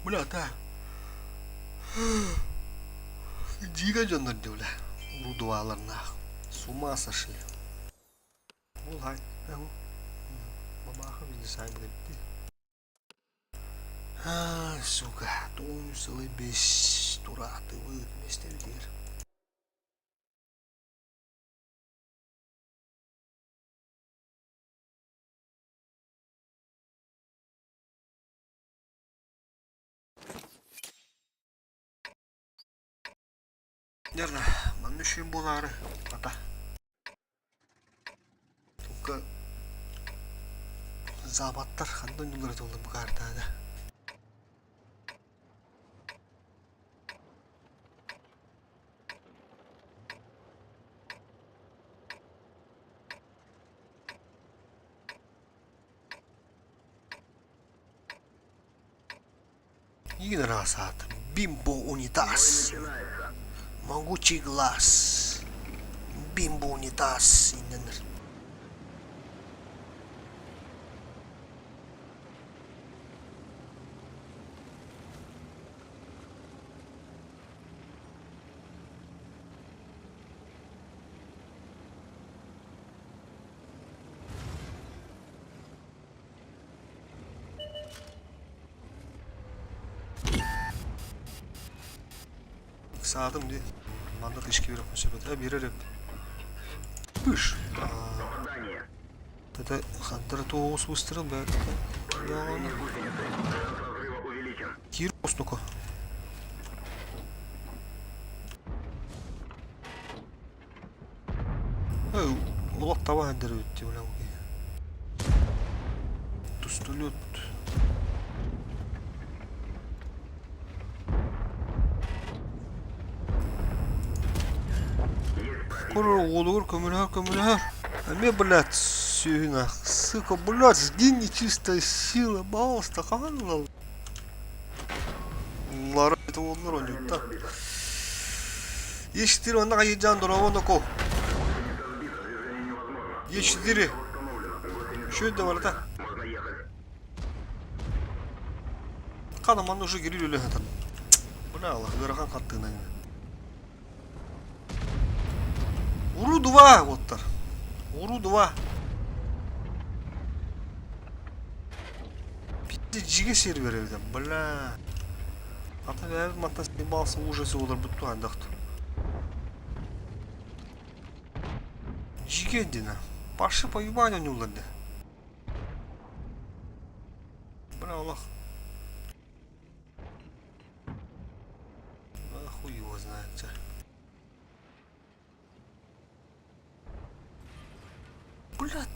Бля, да. Дига дьоннор дии бля. Урудуаларнаах. С ума сошли. Ол хай. Мамаха бизнес эбит. А, сука, туун сылы бес тураатыбыт миэстэбитигэр. Верно, манна үчүгэй буолаары, хата. Только заабаттар ханна онньууллара буолла бу каартаада. Игорь аата Бимбо унитаз. Могучий глаз. Бимбо унитаз иннэнэр. Ыксаатым дии. Манна тышки бериэхпин сөп этэ. Биэрэр эбит. Пыш. Это хантара тоҕус выстрел бэт. Кир оснуку. Олох таба сылдьар эбит дии бля Тустулют. Куру уолугар көмөлөһөр көмөлөһөр. Эмиэ, блядь, сүөһүн ах. Сука, блядь, сгинь нечистая сила, балста, хаһан ылал? Лара это уоллар оонньуута. Е4 онно хайыдьаан дорообо ноко. Е4. Еще да барата. Хана манна уже кирил үлэ хатан. Бля, Аллах, ыарахан хаттыынан. Уру два оттар. Уру два. Пизде жиге сервер эбит, бля. Ата бэбит мантан снимался ужасы олар бутту андахт. Жиге дина. Пашы поебать они да. Бля, Аллах. А хуй его знает, чэ. Блядь.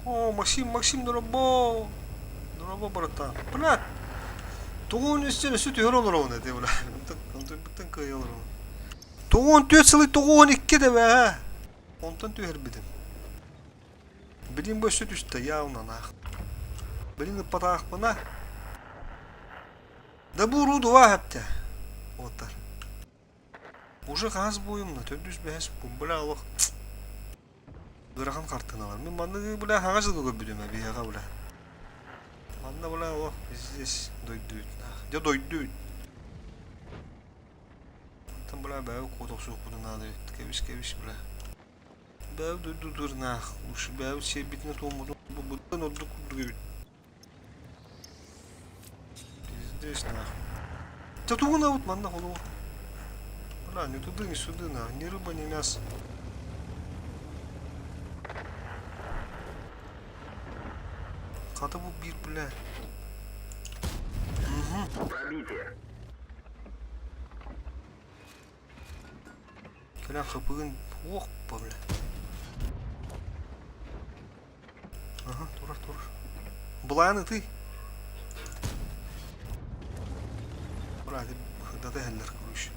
О, Максим, Максим, дорабо. Дорабо, братан. Блядь. Тугун үстүн өссө түһэр олоробун этэ, бля. Онтон кыайа олоробун. Тоҕуон түөрт сылый тоҕуон икки да бээ. Онтон түһэрбитим. Билим бу өссө түстэ, явно нах. Блин, ыппатаахпына. Да бу уруу хэптэ. Уоттар. Уже хас буйумна, төрдүс бэһис бу, бля, олох ыарахан хартыыналар. Мин манныгы, бля, хаҥа сылга көрбүтүм биһиэхэ, бля. Манна, бля, олох здесь дойду Дьэ дойду Оттон, бля, бэйэ куот охсуохпутун наада эбит. Кэбис, кэбис, бля. Бэйэ дойду дурнаах. Уж бэйэ сиэрбитинэ туоммутун быдан ордук курдук эбит. Пиздец нахуй. Да тугун манна холобур. Бля, ни туды, ни сюды, нахуй. Ни рыба, ни мясо. Хата бу биир, бля. Угу. Пробитие. Кэлэн хапыгын уох бля. Ага, турар, турар. Былаан ытый. Бра, дата иһэллэр, короче.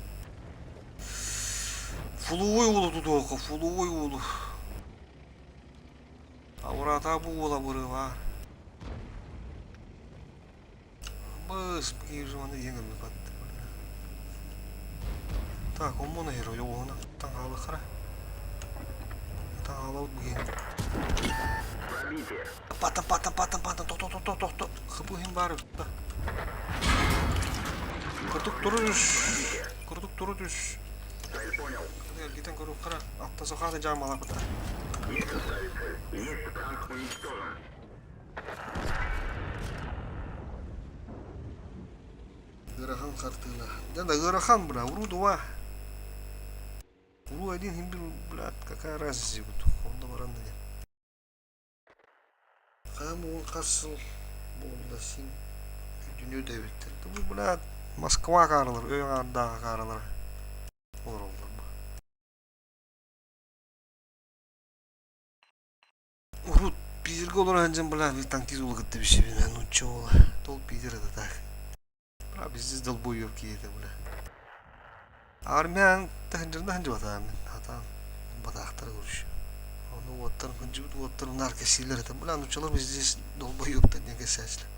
Фулуой уолу тутуохха, фулуой уолу. Абыраата бу уола бырыва. Быс, кииржиманы диэн гыммыт. Так, оммон иһэр ойоҕоһуна таҥаалахара. Таҥаалабыт быһыын. Пробитие. Пата, пата, пата, пата, то, то, то, то, то, то. Хыбыһын баар эбит. Кырдык туру түс. Кырдык туру түс. Цель понял. Эргитен көрүөххара. Алта сахааны жаамалаабыта. Есть ставить цель. Есть танк уничтожен. Ыарахан хартыына. Дьэ да ыарахан, бля, уруу-дуа. Уруу один химбил, бля, какая разница будет. Онно баран да Хаам уон хас сыл буолла син өйдөнүө да эбиттэр. Бу, бля, Москва кааралар, өй аҥаардаах кааралар олороллор бу. Урут Питергэ олоро сылдьан, бля, били танкист уолу кытта билсибитим, нуучча уола. Тол Питер это так. Бля, пиздец долбоеб киһитэ, бля. Армиян таһындьырна сылдьыбатаҕым мин, хатаан батаахтара короче. Ону уоттарын сылдьыбыт уоттарын наар кэпсииллэр этэ. Бля, нууччалар пиздец долбоебтар диэн кэпсээччилэр.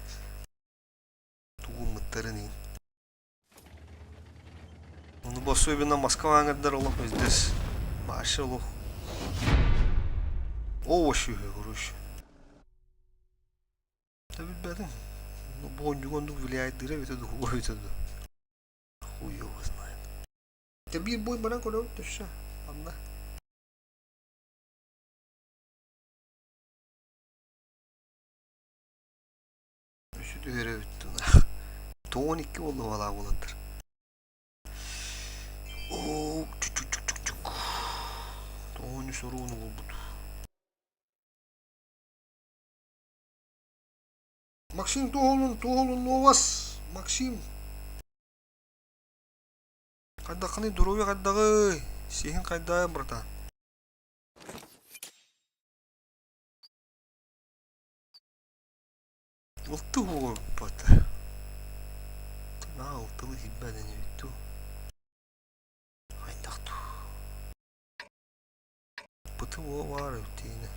Тугу гыммыттарын иһин. Ону бу особенно Москва аҥардар олох пиздец. Вообще олох овощи үһү, короче. Да билбэтим. Ну, бу оннук влияет эбитэ дуу, хуй эбитэ дуу. Хуй его знает. Дьэ биир бой баран көрөбүт өссө манна. Өссө түһэрэбит Тоон икки буолла балаа буолаттар. Оо, чук-чук-чук-чук. Тоон үс оруону булбут. Максим туоһулун, туоһулун нуовас, Максим. Хайдаххыный здоровье хайдаҕый? Сиһин хайдаҕый, братан? Ылты уолбата. Тына ылтылы килбэт инибит дуу. Хайдах дуу. Быты уо баар эбит диинэ.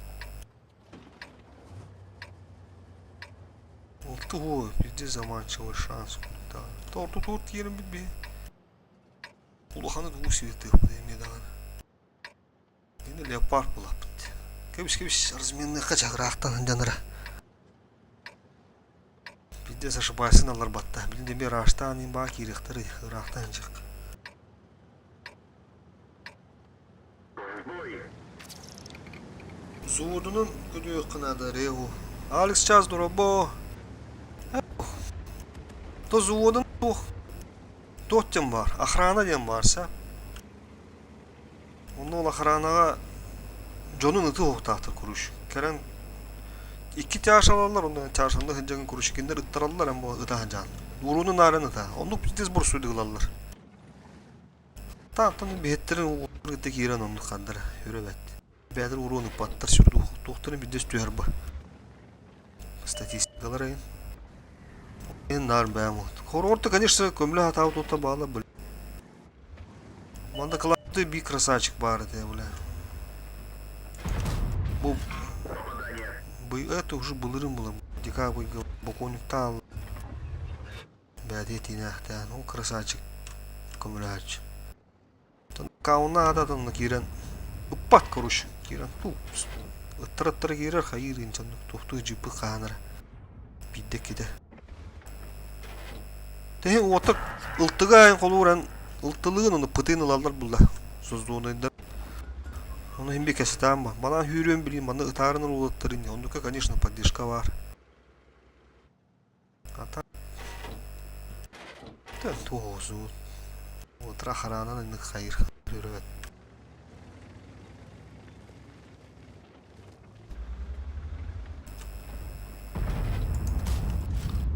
Ылты уо пиздец заманчивый шанс курдук Торду торт тиэрин билбиһи. Улаханы дуу сиэтиэхпит эмиэ даҕаны. Ини леопард булаппыт. Кэбис кэбис разменныхха чагыраахтан сылдьанара. Пиздец ошибайсын алларбатта. Билин эмиэ ыраастаан иин баа киириэхтэрий ыраахтан сылдьыах. В бой. Взводунан көтүөххэ наада регу. Алекс час доробо. То взводун туох туох диэн баар? Охрана диэн баар са. Онно ол охранаҕа дьонун ыты уһуктаахтар куруш. Кэлэн икки чаш алаллар, онно чашанна сылдьан куруш кинилэр ыттараллар эн бу ыта сылдьан. Уурунун наарын ыта. Оннук пиздец бурсуйдук ылаллар. Тааттан биһиттэрин уолларын кытта киирэн оннук хандара өрө бэт. Бэйэлэр уруон ыппаттар сүрдух туохтарын пиздец түһэр ба. Статистикалар айын. Эн наар бэйэм Хорорто, конечно, көмлө хатаабыт уоттан баала бля. Манна кылааты би красавчик баар этэ, бля. Бу Попадание. бу это уже былырын была. Декабрьга бокуонньуктаан бэйэтэ тиинээхтээн, ол красавчик көмөлөһөөччү. Кауна аататынна киирэн ыппат короче киирэн ыттара-ыттара киирэр хайыыр инчэнник туохтуу дьыппыт хаанара биирдэ иккитэ Тэһин уота ылтыга айан холууран ылтылыын ону пытыын ылаллар булла создуонайдар ону иһин би кэсэтаан ба балаан хүүрүөн билин манна ытаарынар уолаттарын оннука конечно поддержка баар ата туоһусуут утра хараанан инник хайыр үрөбөт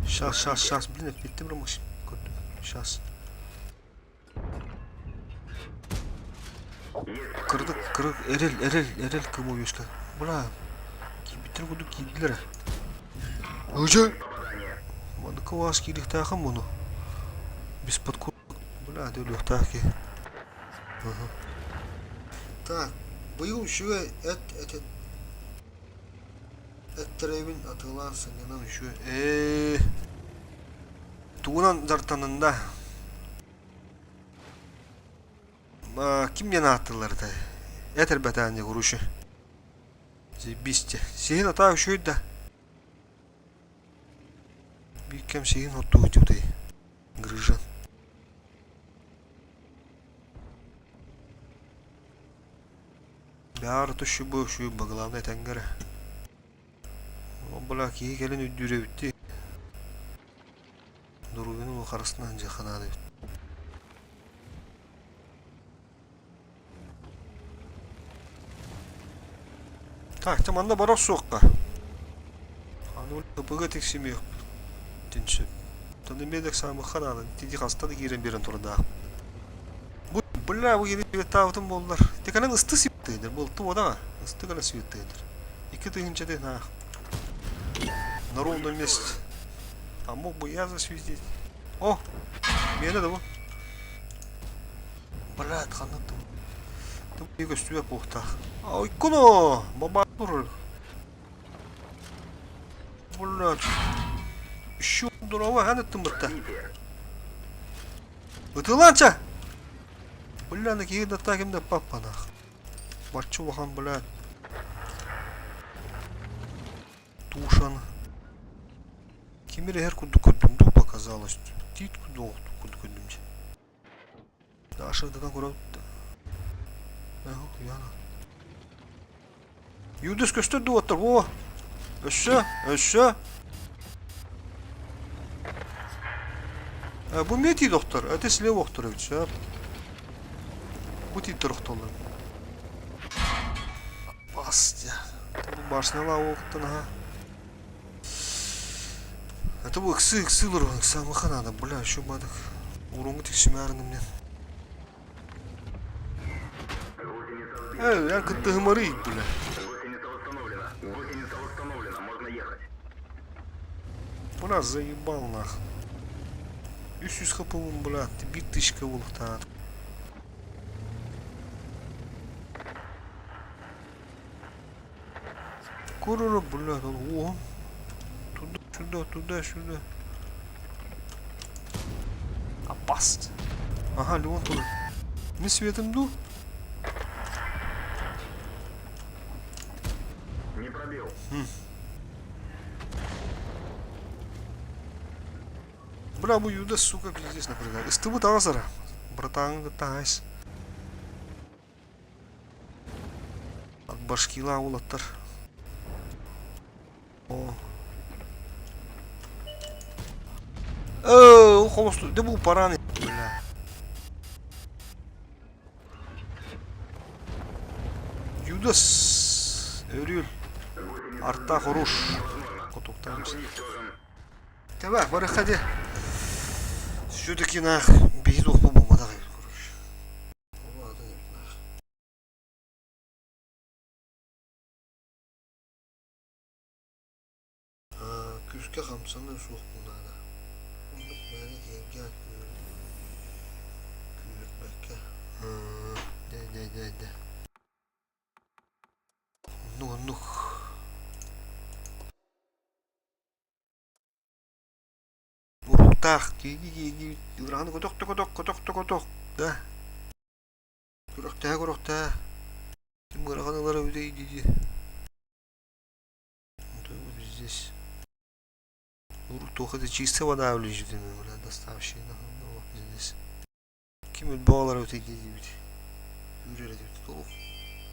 Сейчас, сейчас, сейчас, блин, эппиттим Максим. Сейчас. Кырдык, кырык, эрэл, эрэл, эрэл кым уйуска. Бля, киирбиттэр курдук киирдилэр. Ыжы! Маныка уаас киириэхтээхин буну. Без подкуп. Бля, өлүөхтээх киһи. Так, быйыл үчүгэй эт эт эттэрэбин атыылаан сынньанан үчүгэй. Ээ, тугунан дьарыктаннын да? Ким диэн ааттыыллар этэй? Эт эрбэтээн дии короче. Заебись Сиһин атаа үчүгэй да. Биир кэм сиһин оттуу дьутай. Грыжа. Баар түшү бу үчүгэй главное этэҥҥэ эрэ. Ол бля киһи кэлин үрдүүр эбит дии. Доруобуйаны харыстынан дьиэххэ наада эбит. Так, чэ манна бара охсуохха. Аны ППГ тиксимиэхпитин сөп. Оттон эмиэ самыхха наада. Тиди хаста да киирэн биэрэн турдаах. Бу бля бу киһи светтаабытым буоллар. Ти кэлэн ысты светтыйдыр. Былты буодаҕа. Ысты кэлэн светтыйдыр. 2000 наах. На ровном месте. А мог бы я засветить. О! Миэнэ да бу. Блядь, ханна тым. Тым көстүбэт буолуохтаах. Ойкуно! Бабаатур. Блядь. Еще здорово, хан ыттым бытта. Ытылаанча! Бля, на киһи да ким да паппанах. Бачча улахан, блядь. Тушан. Ким эрэ иһэр курдук көрдүм дуу показалось. Тиит курдук курдук көрдүм дьэ. Даша ытатан көрөбүт да. Яна. Юдус көстөр дуу оттор. О! Өссө, өссө. Бу эмиэ тиит охтор. Это слева охтор эбит, сөп. Бу тииттэр охтоллор. Бас дьэ. Бу башнялаах уоттан аха. Это бу ыксы ыксы олорон ыксаамаха надо, бля, еще бадык. Уруҥу тиксимээрин мне. Эй, я кыттыһымарый, бля. Гусеница восстановлена. Гусеница восстановлена. Можно ехать. Бля, заебал нах. 300 хп бля, ты бит тысячка буолуохтаах. Куруру, блядь, он, о, туда, сюда, туда, сюда. Опасно. Ага, Леон туда. Мы светом ду. Не пробил. Бля, бу Юда, сука, пиздец напрягает. Ыстыбыт аҕасара. Братаҥ таһайс. Башкила уолаттар. О. Э, холосту. Да бу параны. Бля. Юдас. Өрүл. Арта хорош. Котуктаабыс. Давай, барыхха Все-таки нах биһи туохпут буолбатах эбит, короче. Ол атын эбит нах. Күүскэ хамсаныы суох буоллаҕына, оннук мээнэ киһиргээн күүһүрбэккэ дэ дэ дэ дэ оннук оннук. Уоттаах кииги-кииги ыараханы көтөх да көтөх, көтөх да көтөх да. Күрэхтэһэ күрэхтэһэ. Ким ыарахан ылара эбитэй дии. Здесь. Туох это чистая вода лежит, бля, доставщик, здесь. Ким өлбөх алар эбитий диибит. Үүрэр этибит. Туох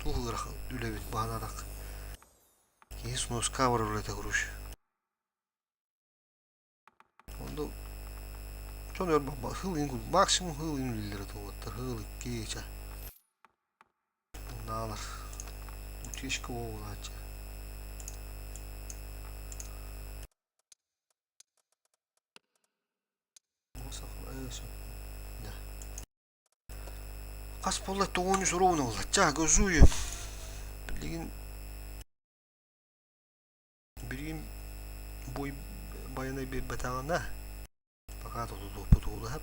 туох ыарахан үлэбит баһанаатах. Киһи сноска барар үлэтэ короче. Онно дьон өр сыл максимум сыл үлэлииллэр этэ сыл икки ча. Наалар. Утечка буолааччы. Хас буолла тоҕуонньу суругун ылла. Чаа, газую. Билигин билигин бой байанай биэрбэтэҕинэ пока тутулуохпут уулаһап.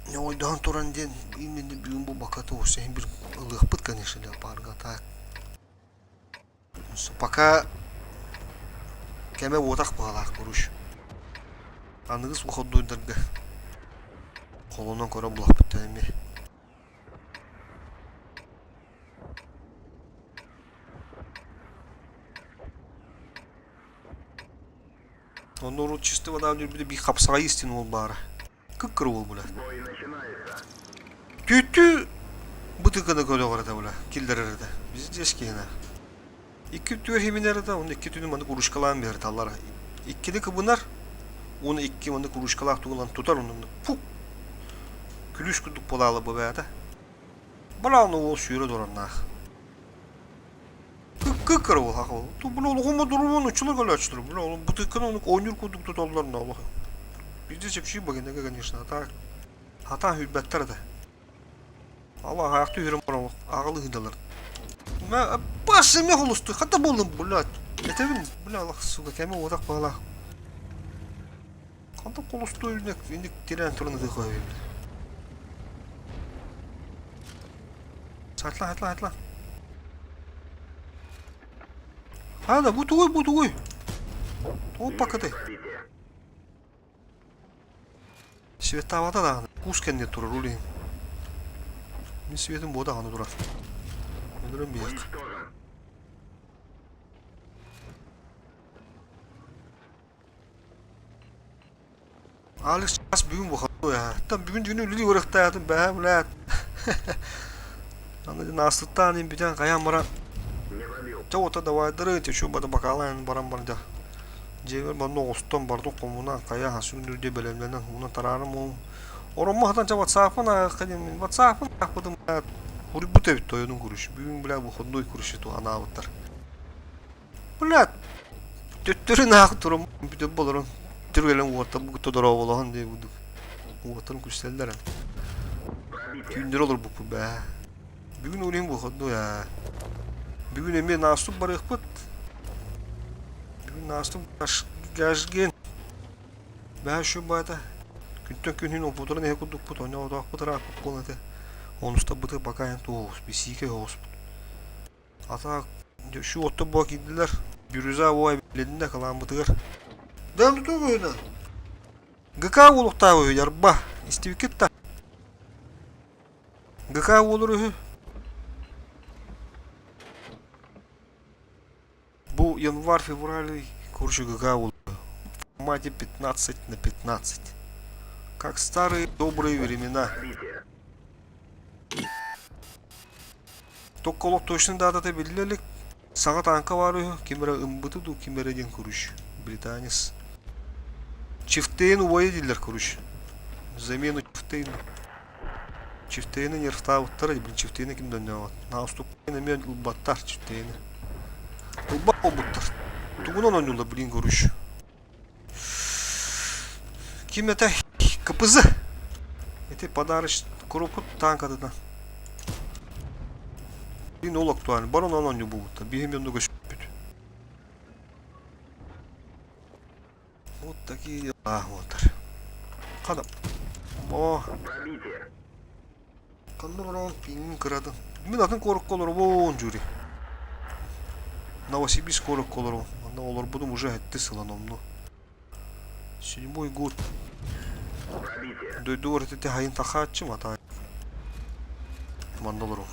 Ньоҕойдоһон туран диэн именно бүгүн буолбакка туох иһин бир ылыахпыт конечно леопарга так Пока кэмэ уотах быһалаах короче. Аныгыс уходуйдарга холонон көрө булахпыт эмиэ. Онно урут чисто вода үрбүтэ биир хапсаҕай истин уол баара. Кып-кыра уол бля. Түүттүү бытыканы көрөҕөр этэ бля, киллэрэр этэ. Везде киһинэ. Икки түөр химинэр этэ, оны икки түнү маны кружкалаан биэрэр таллара. Иккини кыбынар, уну икки маны кружкалаах тугунан тутар, онно пук! Күлүүс курдук буолаалы бу бэйэтэ. Балааны уол сүүрэ тураннаах. Кыккыра уол хахыл. Ту бля олоҕума дурумун учулар көлөөччүлэр. Бля ол бытыкканы ону оонньуур курдук туталлар на олох. Везде чепчи багинага конечно, а так хатаан хүрбэттэр этэ. Аллах аахты үһүрэн баран аҕалы ыһыдалар. Бас эмиэ холусту, хата буоллум, блядь. Этэбин, бля, Аллах, сука, кэми уотах баҕалаах. Ханта холусту инник, инник тирээн туран ытыы хоһуйун. Сатла, сатла, сатла. Хана, бу тугуй, бу тугуй? Опа-каты. Светтаабата даҕаны, куус кэннигэр турар ол иһин. Мин светым буо даҕаны турар. Өлөрөн биһиэх. Алекс чаас бүгүн выходной аа. Там бүгүн түүнү үлэлии барыахтаатым бээ, блядь. Аны наастыттаан им бүтэн хайаан баран Чэ уота давайдары чечу бада бакаалаан баран барда. Дьиэбэр манна оҕустан бардым хомунан хайа хасын үрдэ бэлэмнэнэн уунан тараарым уум. Ороммо хатан чэ ватсааппын ааҕыахха диэммин ватсааппын аахпытым Уруйбут эбит тойонун курус. Бүгүн бля выходной курус анаабыттар. Блядь, төттөрү наах туран бүтэн болорон түргэлэн уоттан бу дорооболоһон диye курдук уоттан күстэллэр. Түүннэр олорбуппут бээ. Бүгүн урин выходной аа. Бүгүн эмиэ наастук барыахпыт. Бүгүн наастук гажген. Бээ шу баата. Күнтэн күнүн опутуран эһэ курдукпут, онно отоохпут ырааппыт буолан этэ. Онустарбыты пока туоҕус, бисиикэ оҕуспут. Ата şu отто буо киирдилэр. Бирюза уо эбилиннэ кылааммытыгар. Дан тутуу быһыынан. ГК уолуктаах үһү ярба. Истибиккит да. ГК уолур үһү. Бу январь-февраль короче ГК уолур. В формате 15 на 15. Как старые добрые времена. Токколох точно даатата биллэ илик. Саҥа тааҥка баар үһү, ким эрэ ымбыты дуу, ким эрэ диэн куруш. Британец. Чифтейн убайа дииллэр куруш. Замену Чифтейну. Чифтейни нервтаабыттар, блин, Чифтейни ким да өннөөҕөт. Науступпайын эмиэ ылбаттар Чифтейни. Ылбат буолбуттар. Тугунан оонньууллар, блин, куруш. Ким это? КПЗ. Это подарочный коробка танкатынан. Блин, ол актуально. Барон онон ньубубutta. Биһим оннуга сүппүт. Вот такие дела. Вот. Хана. О. Ханна баран пиҥин кырадын. Мин атын куоракка олоробун, Жюри. Новосибирск куоракка олоробун. Манна олорбутум уже сэттис сыла номнуо. Седьмой год. Дойдугар ити хайын тахааччым ата. Манна олорум.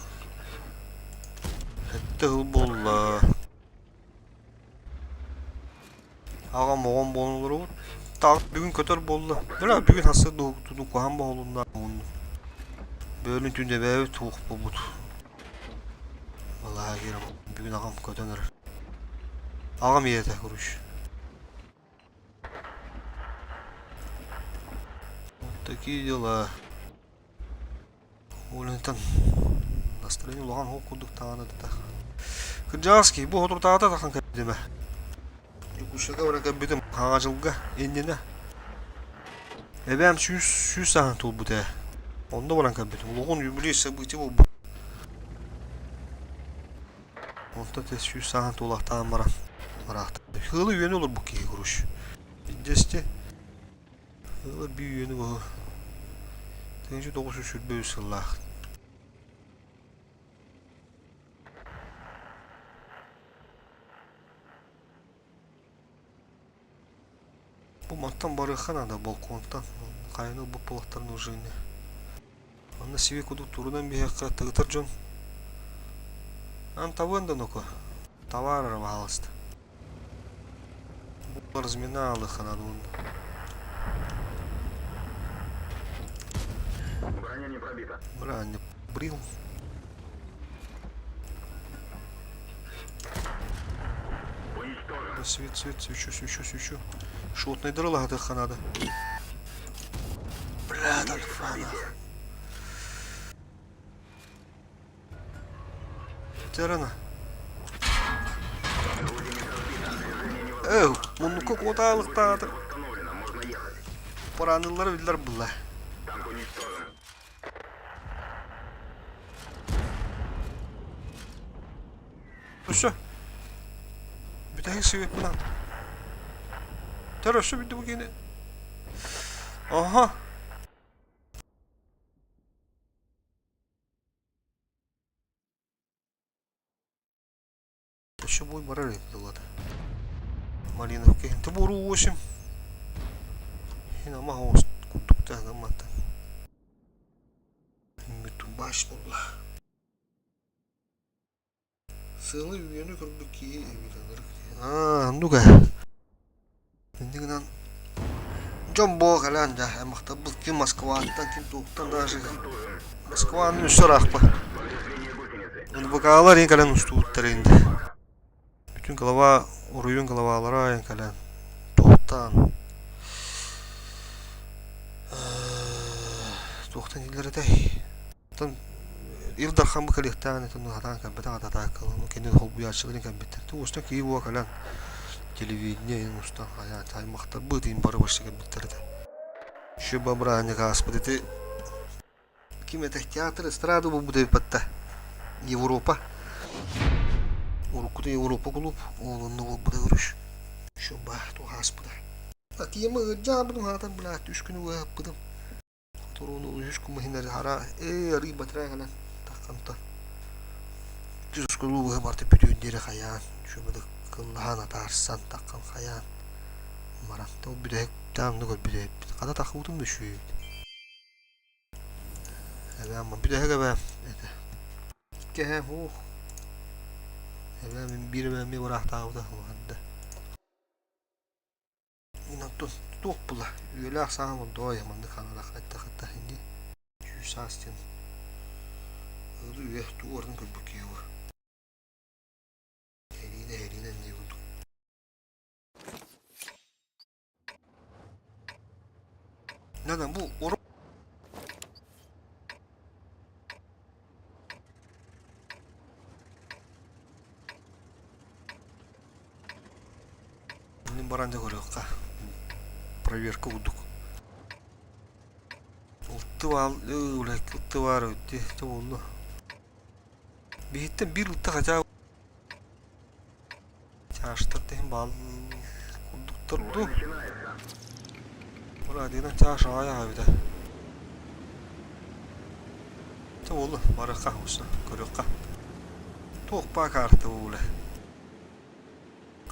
Сэттэ сыл буолла. Аҕам оҕом буолан олоробут. Таах бүгүн көтөр буолла. Бля бүгүн хасса туту куһаан боһолунна. Бөөлүн түүн эбээбит туох буолбут. Балаһа бүгүн аҕам көтөн эрэр. Аҕам ийэтэ короче. Вот такие дела. Улентан настроение улахан ол курдук таҕана да Кырдьаҕас киһи бу соторутааҕыта тахсан кэлбитим ээ. Дьокуускайга баран кэлбитим хаҥа дьылга иннинэ. Эбээм сүүс сүүс сааһын туолбут ээ. Онно баран кэлбитим. Улахан юбилей событие буолбут. Онтон те сүүс сааһын туолахтаан баран ыраахта. Ыалы үөнү олорбут киһи короче. Дьэсти Ыла бүү үөнү бу 1923 сыллаах. Бу мантан барыахха наада балконтан. Хайаны ылбыт буолуохтарын уже ини. Манна сиви кудук турунан биһиэххэ тыгытар дьон. Ан табыан да ноко. Товар эрэ баһаалыста. Бу разминалыха надо Броня не пробита. Броня брил. Уничтожен. Свет, свет, свечу, свечу, свечу. Шотный дырылаһатыахха надо. Бля, Альфана. Терена. Эу, муннукка куотаалыктаатыр. Восстановлено, можно ехать. Параныллары биллэр булла. Танк уничтожен. Өссө. Бүтэһик сибиппин Тэр өссө бүттү бу киини. Аха. Өссө бой барар эбит дылата. Малиновка иһин тобору 8. Иһин ама оҕус курдук таһынамматтан. Мүтүбаш буолла. Сыалы үйэни көрбүт киһи эбит ынырык дии. Аа, оннук ээ. Инньэ гынан дьон буо кэлэн дьэ аймахтарбыт ким Москваттан, ким туохтан даже Москваны өссө ыраахпа. НВК-лар иһин кэлэн устубуттар инде. Бүтүн глава, оройуон главалара иһин кэлэн туохтаан туохтан дииллэр этэй? Оттон Ил Дархан бу кэлиэхтээҕин этэн сатаан кэлбэтэх атаакаларын кини холбуйааччыларын кэлбиттэр. Ту устан киһи буола кэлэн телевидение иһин устан хайаан аймахтарбыт иһин бары барса кэлбиттэр этэ. Еще бырааһынньык ааспыт ити ким этэ театр эстрада буолбут эбит Европа уруккута Европа клуб ол онно буолбута көрүш еще ба туох ааспыта. Тиэмэ ыалдьаабытым хаатар блядь үс күнү ыһаппытым Туруну үһүс кумуһунар хара ээ арый батарай кэлэн тахханта Түскулуу быһа барта бүтүөн диэри хайаан шөбөдө кыллаһан атаарсан таххан хайаан баран ол бүтэһик таамны көрбүт хата таххыбытым да үчүгэй эбээм бүтэһик эбээм этэ икки эһээм уох эбээм биир эбээм эмиэ быраахтаабыта улахан да Мин туох була үйэлээх сааһым ордуга маннык хаалара хайдах ини сүүс саас диэн ыалы үйэ тугу барытын көрбүт киһи буо эриинэ эриинэ дии курдук Надо бу Мин баран да көрүөххэ. Проверка курдук. Ылты баал, ылты баар өтти, буолла. Биһиттэн биир ылта хотя чаштар тэһин баал курдуктар дуу. Радина чаш аҕай эбитэ. Тэ буолла, барыахха уста, көрүөххэ. Туох баа карта бу үлэ.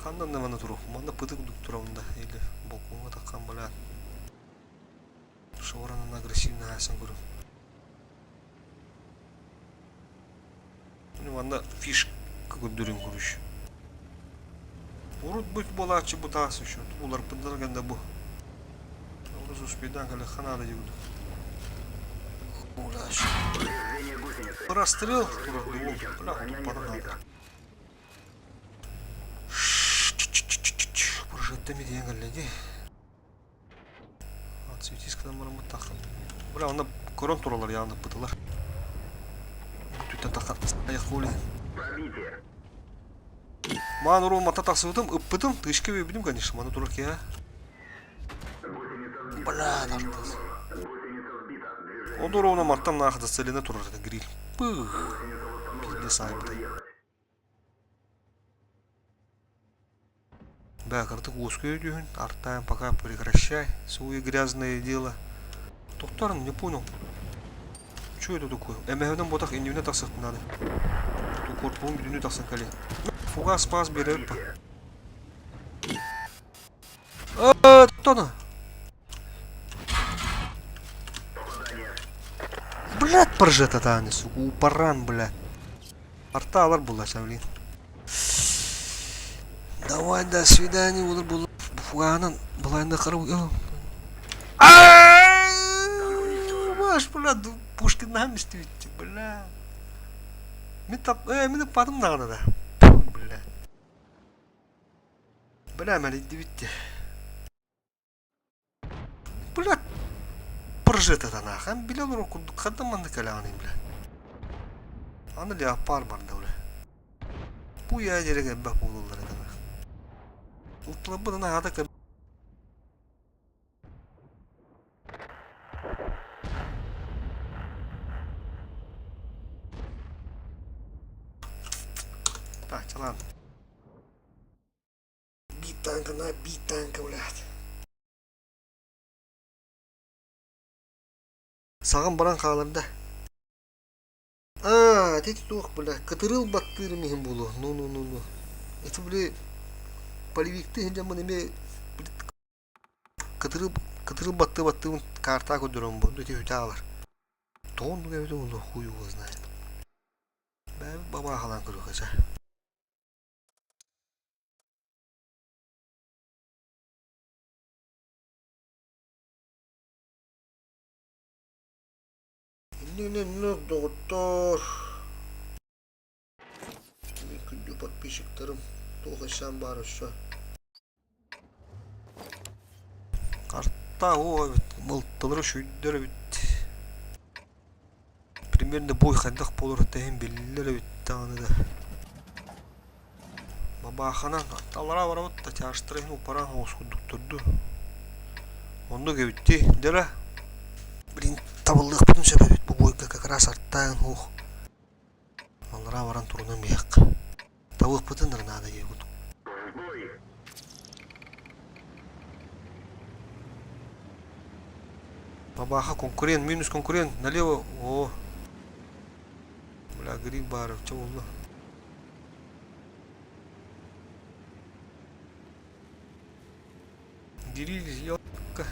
Ханна да манна туруох, манна пытык курдук турабын да или балкоҥҥа таххан балаан. Шоранан агрессивно аасан көрүм. Манна фишка көрдөрүн көрүш. Урут быт буолааччы бу таас еще уларпындар гэнде бу. Урус успейдан кэлэ ханаада дегуду. Расстрел турар бля туппаран Прожектами диэн кэллэ дии. Отсветись гынан баран баттахха. Бля, онно көрөн тураллар явно бытылар. Түттэн тахха аяхули. Маан уруу мата тахсыбытым, ыппытым, тышка биэрбитим, конечно, маны турар киһи. Бля, тартас. Ол уруuna мантан наах зацелена турар это гриль. Пых. Пиздец айбыта. Да, кырдык уоскуйа түһүн, артаан пока прекращай свое грязное дело. Тохторун, не понял. Что это такое? Эмэһэнэн ботах иннибинэ тахсыахпын надо. Ту корпуһум бүтүннүү тахсан кэлиэ. Фугас паас биэрэр па. Тоно. Блядь, прожета тааны, сука, упаран, блядь. Арта алар булла, блин. Давай, до свидания, olur булла. Фуганан, былайында қарау. Маш, бля, Пушкин истибитти, бля. Мин тап, мин ыппатым даҕаны да. Бля. Бля, мэлийдибитти. Бля, прожета нахам биле олорор курдук ханна манна кэлэҕиний бля. Аны леопард барда бля. Бу ядерик элбэх буолаллар этэ. Ултуларбын аата Так, чалан. Бит танка на бит танка, блядь. Саҕан баран хаалар да. Аа, ити туох, бля, кытырыл баттыырым иһин буолуо. Ну-ну-ну-ну. Это, бля, полевиктыы сылдьаммын эмиэ кытырыл кытырыл баттыы баттыыбын картаа көрдөрөм бу. Ити үтэ аалар. Тоҕо оннук эбитэ буолуо, хуй его знает. Бэйэбит бабаахалаан көрүөххэ чэ. Иннинэ доҕоттоор, мин күндү подписчиктарым, туох эсээн баар өссө. Карта оо эбит, мылтылары сүүйдэр эбит. Примерно бой хайдах буолар тэһин биллэр эбит даҕаны да. Бабааханан аллараа барабыт да чаастара иһин уппараан оҕус курдук турду. Оннук эбит дии, дьэ Блин, табыллыахпытын сөп эбит бу бойга как раз артаан уох. Аллараа баран турунан биһиэххэ. Табыахпытын да наада диэбит курдук. Бабаха конкурент, минус конкурент, налево, о. Бля, гриб баар, чэ буолла. Гриль, ёлка.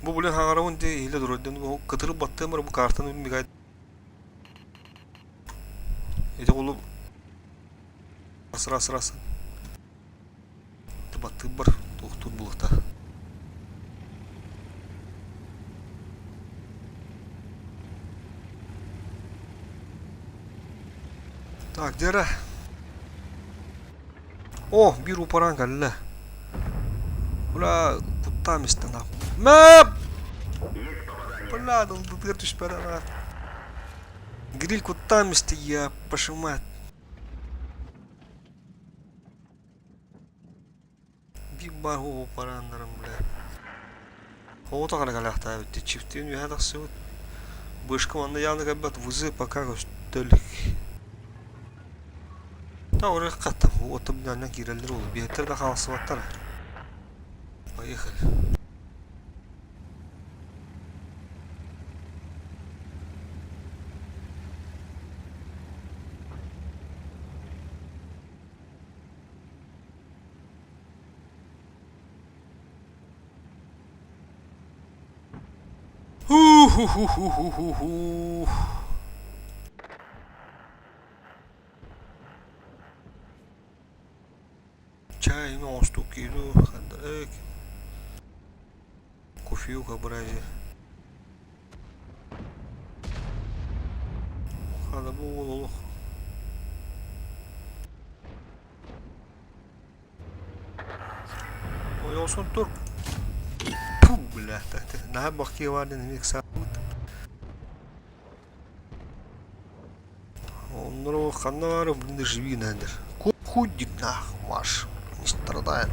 Бу блин хаҥарабын дии иһиллэ турар дьон кытырып баттыам эрэ бу картаны мигает ити кулу раз раз раз баттыырбар туохтуур булуохта Так, где эрэ? О, биир упаран кэллэ. Бля, куттаам истэн Мэп! Бля, дылдытыгар түспэтэ нах. Гриль куттаам исти, я пошимать. Биир баар упарааннарым, бля. Оҕото кэлээхтээбит чифтиин үөһэ тахсыбыт. Бышка манна явно кэлбэт вызы пока көстө илик. Та урукка там уотум нанна киирэллэр уолу биһиттэр да хаалсыбаттар. Поехали. Уху-ху-ху-ху-ху. Чай оҥостук кииру хандарык. Кофеюка брази. Хана бу уол олох. Ойосон тур. Пу, бля, наһаа бахтиа баар диэн эмиэ ыксаабыт. Оннор ханна баара блин живи нээр. Худик нах маш не страдай.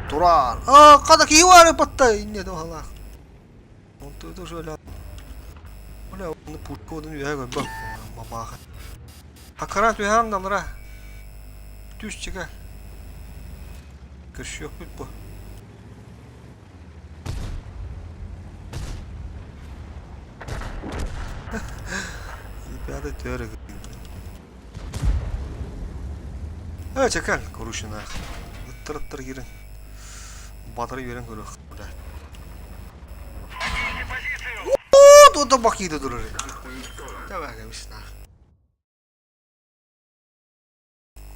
Туран. А, хата киһи баара батта инне туһалаах. Онту тоже бля. Бля, оны пушка одун үөһэ көрбөт. Бабааха. Хакара түһээн далара. Түс чыга. Көрсүөхпүт бу. Ребята төр Э, чекал, короче, нах. Ыттыр-ыттыр кирин. Батыры берен көрөх, бля. О, да бакиды турар. Давай, кабиш, нах.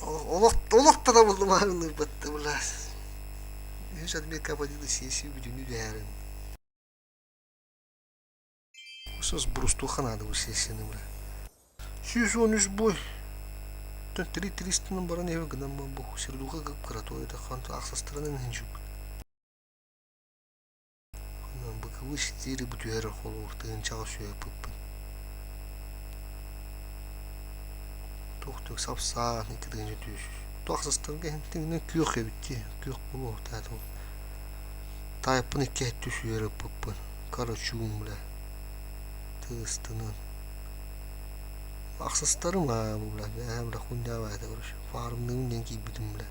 Олох олох да буллумаһын бля. Үһүс отметка подиды сессию бүтүнүү түһэрин. Сос брустуха надо бу сессияны бля. 113 бой. Три тристанан баран иһэ гынан бу сердуха кып-кыра это хан ахсастарынан хинчук. Быковы четыре бу түһэр холуур тыһыынчаҕа сүөппүппүн. Туох сапсаан икки тыһыынча түс. Туох састарга иһин күөх эбит дии. Күөх буолуохтаах Таайпын икки өттү сүөр ыппыппын. Карачуун бля. Тыыстынан. Ахсыстарым аа бля. Ээ бля хуйня короче. Фармныыбын диэн киирбитим бля.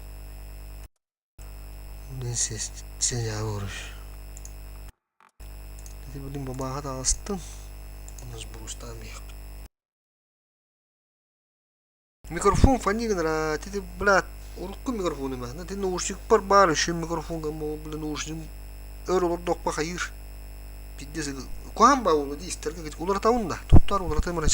Короче. Ити билин бабааха таҕыстым. Сбрустаан иһэхпит. Микрофон фони гынара, ити блядь, урукку микрофон эмэ. Ити наушникпар баар еще микрофон бля наушник өр олордохпо хайыыр. Пиздец куһаан баа буолла дии истэргэ уларытабын да туттар уларытым эрэ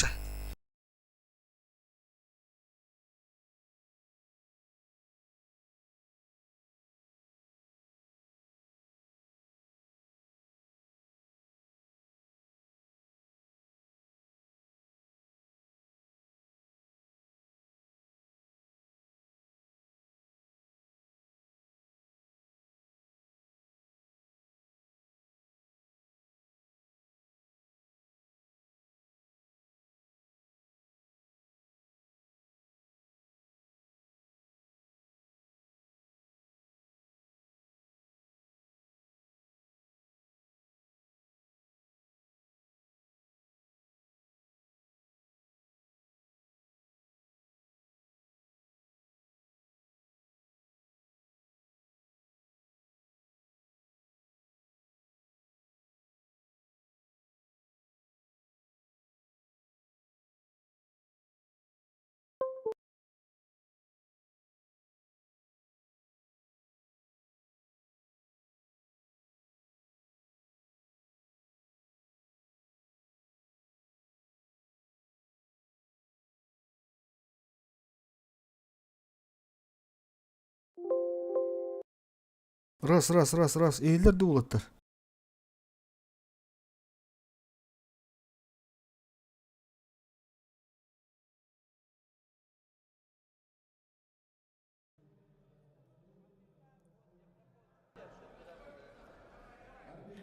Раз, раз, раз, раз. Иһиллэр да уолаттар.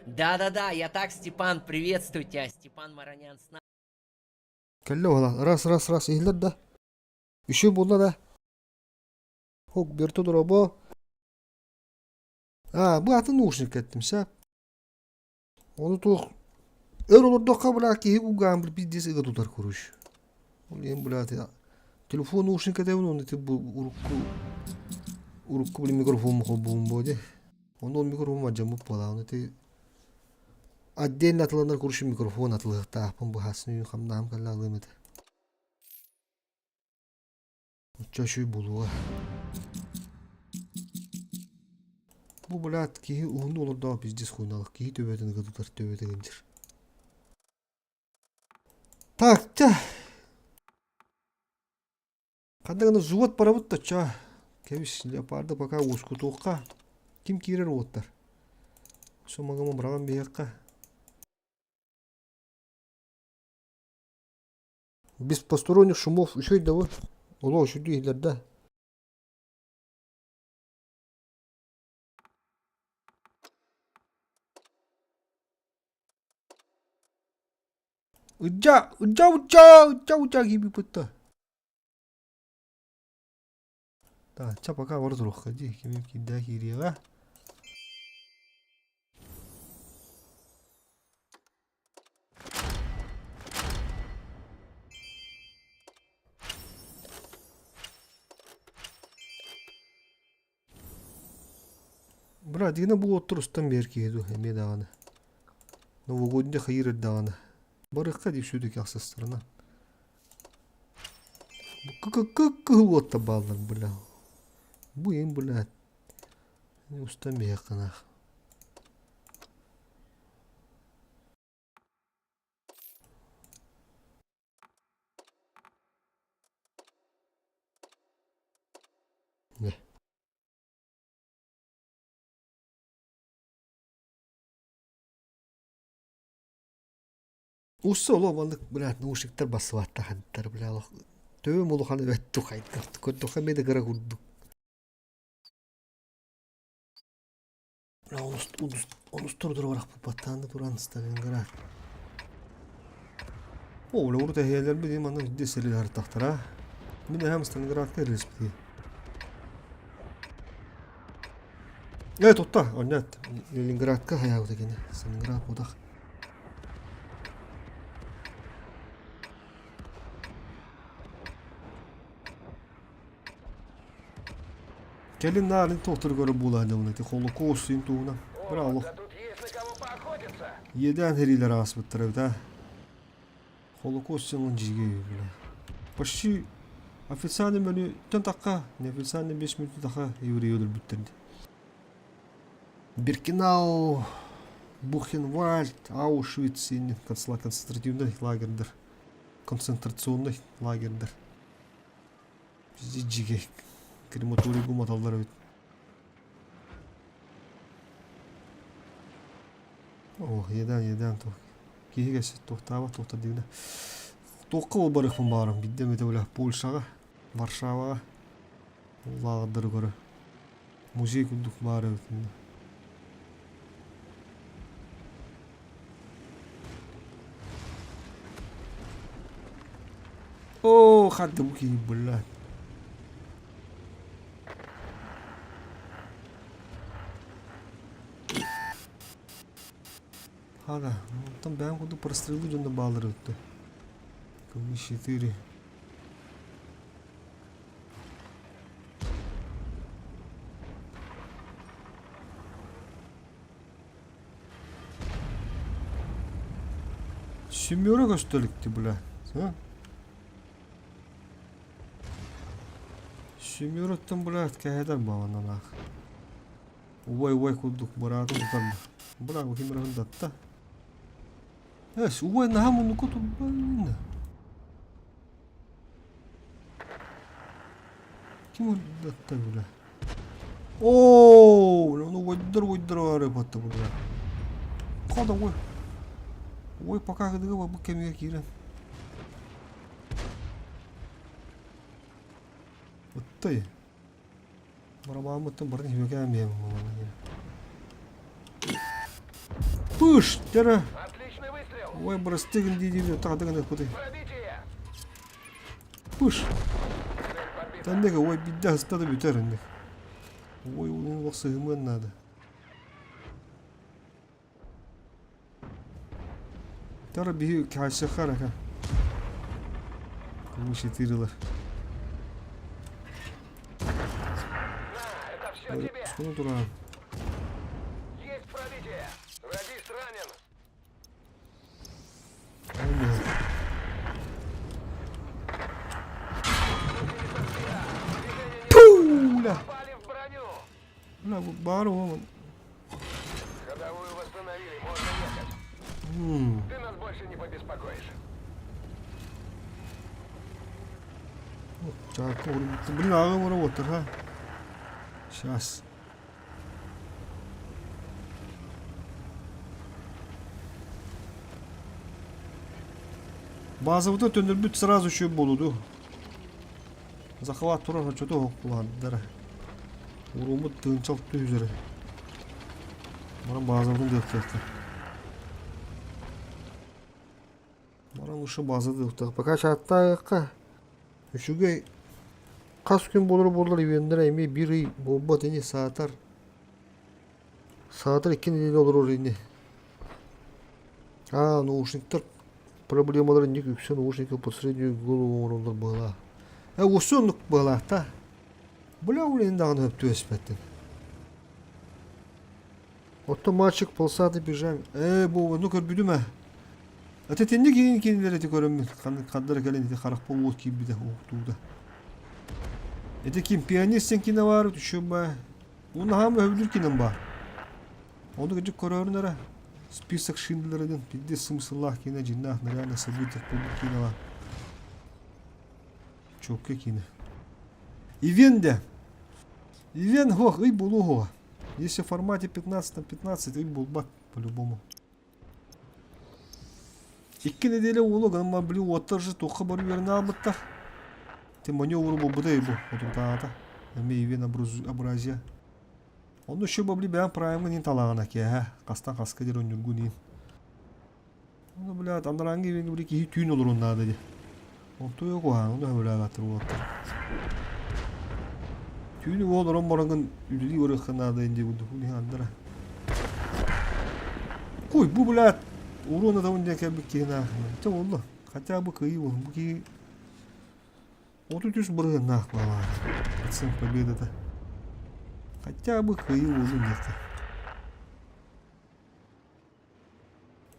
Да-да-да, я так, Степан, приветствую тебя, Степан Маронян с нами. Кэллэ уола. Раз, раз, раз. Иһиллэр да. Үчү буолла да. Хук бөртө дорообо. А, бу атын наушник кэттим сэ. Ону туох өр олордоххо бля киһи кулгааҕын бил пиздец ыга тутар короче. Ол иһин бля телефон наушник этэбин уонна ити бу урукку урукку били микрофон холбуум буо дии. Ону ол микрофон алдьаммыт буолаҕын ити отдельно атыланар короче микрофон атылыахтаахпын быһаасын хамнаһым кэллэ алыам этэ. Оччо үчүгэй буолуоҕа. Бу блядь киһи уһуннук олордоҕо пиздец хуйналах киһи төбөтүн ыга тутар төбөтө ыалдьар. Так, чэ. Ханна гына взвод барабыт да ча. Кэбис, леопарды пока уоскутуохха. Ким киирэр уоттар? Сумагама быраҕан биһиэххэ. Без посторонних шумов үчүгэй да бу. Олох үчүгэй иһиллэр да. Ыдьа, ыдьа, ыдьа, ыдьа, ыдьа киирбиппит Да, чэ пока бара туруохха дии, кимим киирдэ киириэҕэ. Бра, дигинэ бу уоттар устан биэр киһи дуу, эмиэ даҕаны. Новогодний хайыыр даҕаны. Барыахха дии сүдү ахсыстарынан. Кыһыл уоттар бааллар, бля. Бу им, бля. Устан биһиэххэ Уста олох маннык блядь наушниктар бассыбаттахантар бля олох төбөм улахан эбэт хайдах көрдөххө эмиэ да кыра курдук. Бля онус турдура барахпыт баттаан да туран Сталинград. О, бля урут эһээлэрбит манна везде сэлэлэһэртахтара. Мин эһэм Сталинградка эрэлэспитий. Э, тутта, онньот. Ленинградка хайаабыта кини. Сталинград будах. Кэлин наарын туохтары көрө буолаан дьабына ити Холокост им туһунан. Браво. Иэдээн хэриилэр ааспыттара эбит а. Холокост сылын дьигэ бля. Почти официальный мөлүттэн тахха, неофициальный 5 мүнөт таха еврей өлөрбүттэр. Биркинау, Бухенвальд, Аушвиц концентративный лагердер, концентрационный лагердер. Дьигэ крематорий гуматаллар эбит. О, едан, едан туох. Киһи кэсит туохтаабат туохта дигинэ. Туохха ол барыахпын баҕарам биирдэ эмэтэ бля Польшаҕа, Варшаваҕа лааҕырдары көрө. Музей курдук баар эбит онно. Оо, ханна бу киһи бля. Хага, там бэйэм курдук прострелы дьонно бааллар эбит КВ-4. Семера көстөлүктү бля. Семераттан бля кэһэтэр баҕаналаах. Убай-убай курдук быраатын тутар. Бра бу ким датта. Эс, убай наһаа муннукка турбан. Ким датта бля? Оо, ну уйдар уйдар бары батта бля. Кода ой. Ой, пока кыдыга бу кэмигэр киирэн. Оттой. Барабааммыттан барын химикээн биһэм Пыш, тера. Ой, бырастыгын дии-дии тахадыгын ыппыты. Пыш. Тэннеге ой бидде хаста да бүтэр инник. Ой, улун олох сыһымыан наада. Тара биһи каайсыахха арака. Кымы четырылар. Скоро туран. Есть пробитие! Радист ранен! Пуля! Бля, баар уолун. Ты нас больше не побеспокоишь. Блин, аҕам работар, ha? Сейчас. Базабыта төннөрбүт сразу еще буолуду. Захват турар оччото оһох Урууммут тыынчал түһүзэрэ. Баран базабытын дыахтыахха. Баран ушу база дыахтыах. Пока чааттаахха үчүгэй хас күн буолар буоллар ивеннэр эмиэ биир ый буолбат ини саатар саатар икки нэдиэлэ олорор ини. Аа, наушниктар проблемалара инник үксэ наушника под среднюю голову оҥороллор быһалаах. Э, уоссу оннук быһалаах та. Бля, улин даҕаны хөп түбэспэттин. Оттон мальчик полосатый пижаме. Ээ, бу ону көрбүтүм ээ. Ата итинник иин кинилэр эти көрөммүн. Ханнык кэлэн ити харахпа уот киирбитэ уһуктууда. Ити ким пианист сен кино баар үчүгэй баа. Унаһаам өһүлүр кином баар. Ону кырдьык көрөөрүн эрэ список Шиндлера диэн пиздец смысллаах киинэ дьиҥнээх на реальных событиях буолбут киинэ Чуокка киинэ. Ивен дэ. Ивен һуох ый буолуо һуоҕа. Если в формате 15 на 15 ый буолбат по-любому. Икки нэдиэлэ уолу гынан били уоттар же туохха бары үөрэнэ аалбыттар. Ти маневру буолбута ый бу отутаата. Эмиэ Ивен Абразия. Онно еще бабли бэйэм праймын иин талаҕына киэһэ хастан хаска диэри онньургун иин. Ону блядь анарааҥҥы ивеҥҥэ били киһи түүн олоруон наада дии. Онтуйа куһаҕан ону сөбүлээбэттэр уолаттар. Түүнү уол олорон бараҥҥын үлэлии барыахха наада ин диэбит дуу андара. Куй бу блядь урон атабын диэн кэлбит киһи нахуй. Чэ буолла. Хотя бы кыайыы буоллун. Бу киһи 33 бырыһыаннаах баҕалаах. Процент победата. Хотя бы кыайыы буоллун диэххэ.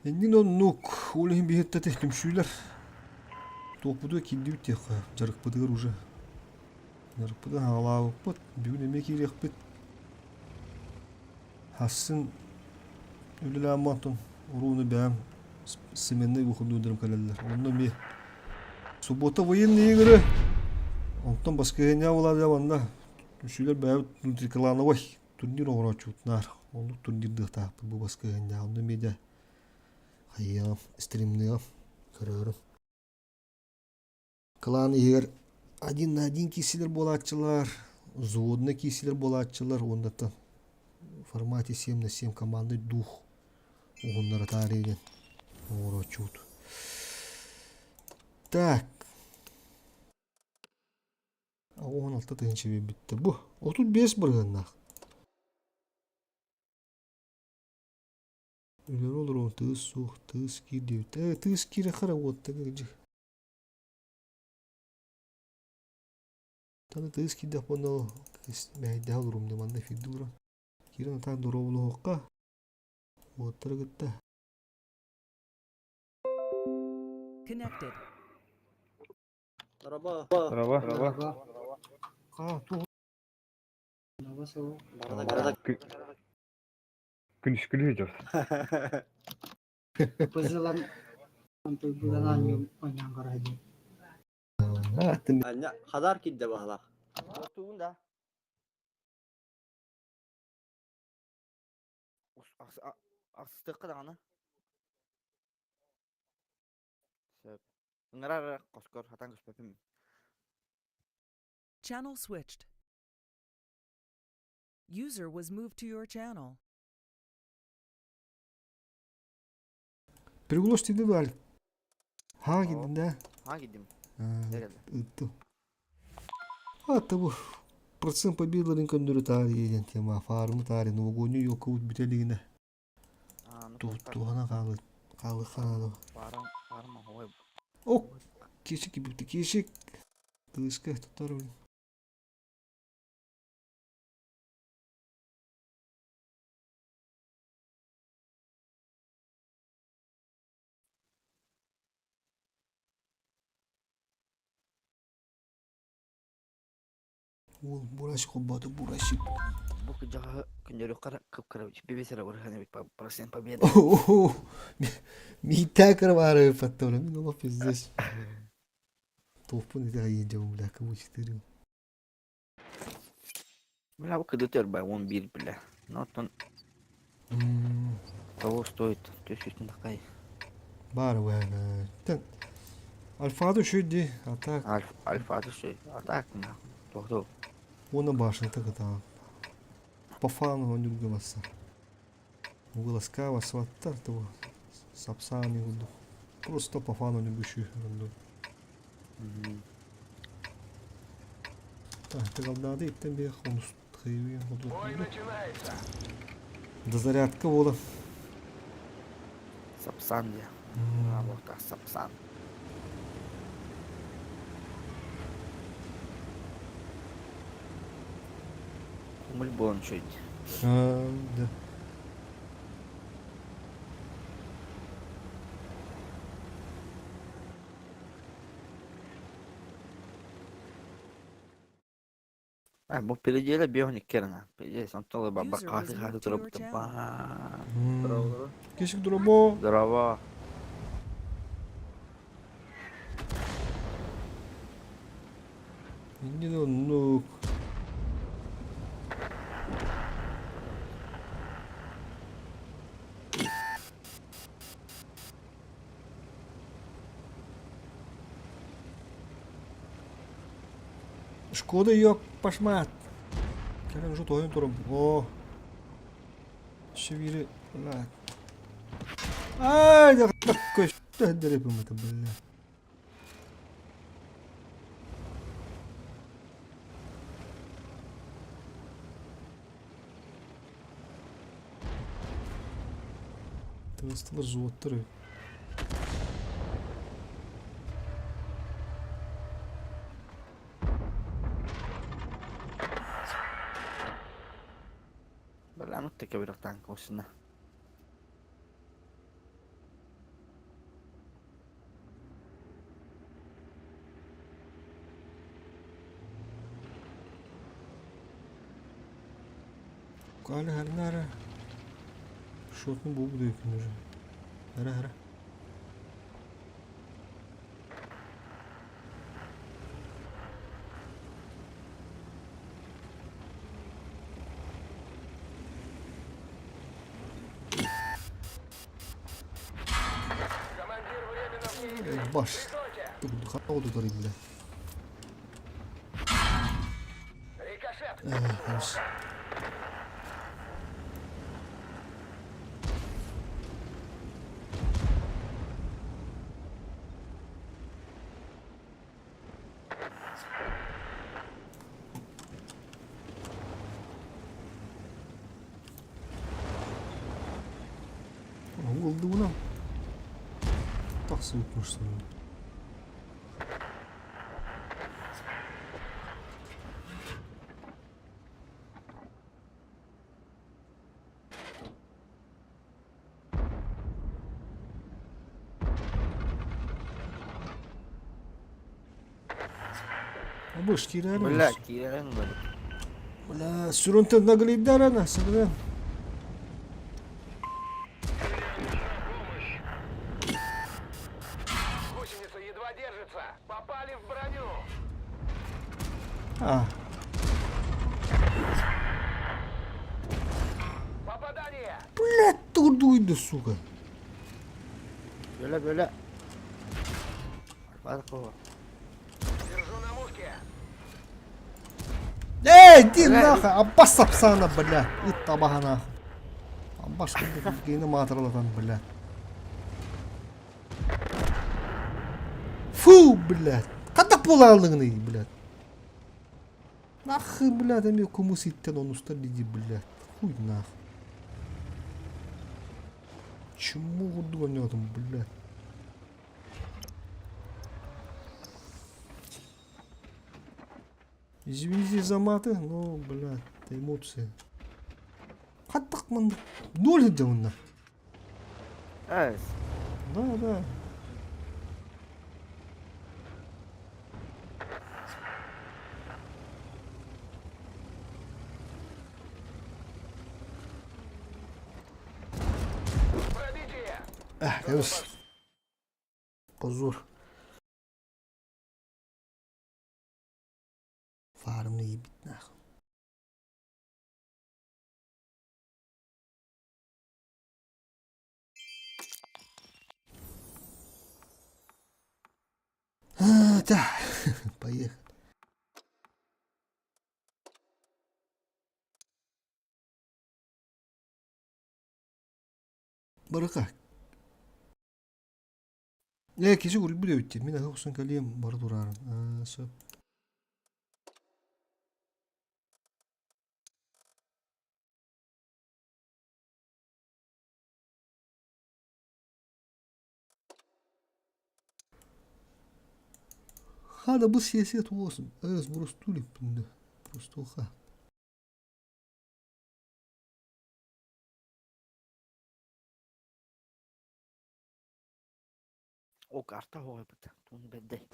Иннин оннук, ол иһин биһиэттэ түмсүүлэр туохпутугар киирдибит диэххэ, дьарыкпытыгар уже. Дьарыкпытын хаалаабыппыт, бүгүн эмиэ киириэхпит. Хассын үлэлээн мантан урууну бэйэм сменный выходнойдарым кэлэллэр. Онно эмиэ суббота военные игры, онтон баскыһыанньа буолаадьа манна түмсүүлэр бэйэбит внутриклановай турнир оҥорооччубут наар. Оннук турнирдыахтаахпыт бу баскыһыанньа. Онно эмиэ дьэ хайыаҕым, стримныаҕым, көрөөрүм. Кылаан иһигэр один на один киирсилэр буолааччылар, взводнай киирсилэр буолааччылар уоннаттан в формате 7 на 7 командный дух уһуннара таарыйа диэн оҥорооччубут. Так. 16 тыһыынча биэрбиттэр. Бу 35 бырыһыаннаах. Үлэҕэ олорон тыас суох, тыас киир диэбит. Ээ, тыас киирэ хара уотта кырдьык. Таны тыас киирдэх буолла мэһэйдэһэ олорум да манна эфирдии олорон. Киирэн атаан доруобулуһуохха уоттары кытта. Connected. Раба. Раба. Раба. А, туох Күнүскүлүү дьон. Пызылан Пызылан оñан карайды. Анна хадар кидде баһалах. Туун да. Ахсыстыкка даҕаны. Сөп. Ыҥырар хоскор хатан көспөпүм. Channel switched. User was moved to your channel. Приглас тиди баар. Haa кидин да. Ха кидим. Ыыттым. А бу процент победаларын көннөрү таарыйа диэн тема фаарымы таарый новогодний елкабыт бүтэ илигинэ туһана хаалы хаалыахха наада. О, кишик кибипти кишик. Тыыска тутар Уол бурашик холбоото бурашик. Бу кыдьаҕаһы көннөрүөххэ эрэ кып-кыра бибис эрэ бырыһыан эбит процент победы. Миитээ кыра баары паттабыла мин олох пиздец. Туохпун итэҕэйиэн дьабым бля кому четырым. Бля, бу кыды бай 11 бля. Ну оттон того стоит. Түс такай. Баар баар. Тен Альфа үчүгэй а так Альфа альфа үчүгэй. А так нахуй. Тохтоо. Уонна башня кытаан. По фану онньуурга барса. Вылазка басыбаттар того сапсааны курдук. Просто по фану онньуурга оннук. Так, тыгалдаады иттен бе хонус Бой начинается. Дозарядка буола. Сапсан дии. Вот сапсан. Көҥүл буолан үчүгэй. Да. А, бу переделе бионик керна. Переделе онтон баба User was хааты хааты moved to your турабыт. channel. Ба. Кешик дорообо. Здорово. Инне да оннук. Шкода yok пашмат. Кэлэн уже тойон турам. О. Шевири. Бля. Ай, да такой. Что это, бля. Тыстылар жуоттар. Бля, ну ты кабирок танк осына. Кали харнара. Шотны бу буду уже. Хара хара. Командир временно вне игры. Баш. Прикройте. Тугу тутар бля. Рикошет. Хорошо. Уолдугуна. Тахсыбыт мышцаны. Абыш киирэр. Бля, киирэн бля. Бля, сүрүнтэн наглейдарана, сырдан. Помощь. Гусеница едва держится. Попали в броню. А, Попадание. блядь, турдуйду, сука. Бля, бля. Альфа такого. Держу на мушке. Эй, иди нахуй, аббас сапсана, бля. И табаха нахуй. Аббас кийини маатыралатан, бля. Фу, блядь. Хата буолаалыгыный, блядь. Нахуй, блядь, эми кумус иттен онустар диди, блядь. Хуй нахуй. Чему курдук блядь. Извините за маты, но, блядь, это эмоции. Хаттак ман ноль дьонна. Эс. Да. Кэбис. Позор. Фармны ебить нахуй. А, да. Поехали. Барыка. Э, киһи урут эбит мин аһы охсон кэлиэм бары турарын. Сөп. Хада бу сиэсиэ туосун. Эс брустулиппин да. Простуха. О, карта оҕойбут. Туун бэрдэй.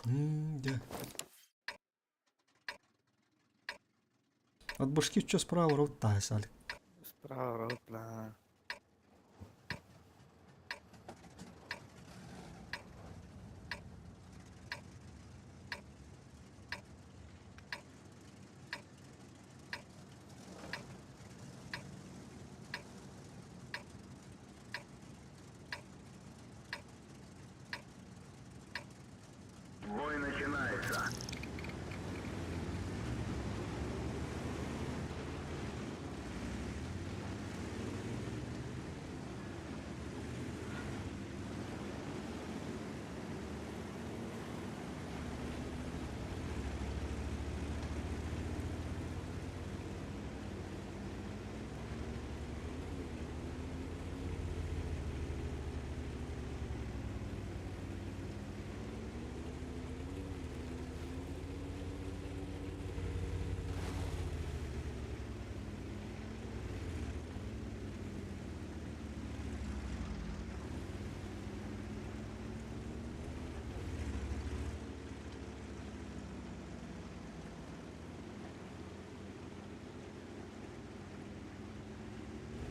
Да. От башки что справа рот тайсали. Справа рот, да. Бой начинается.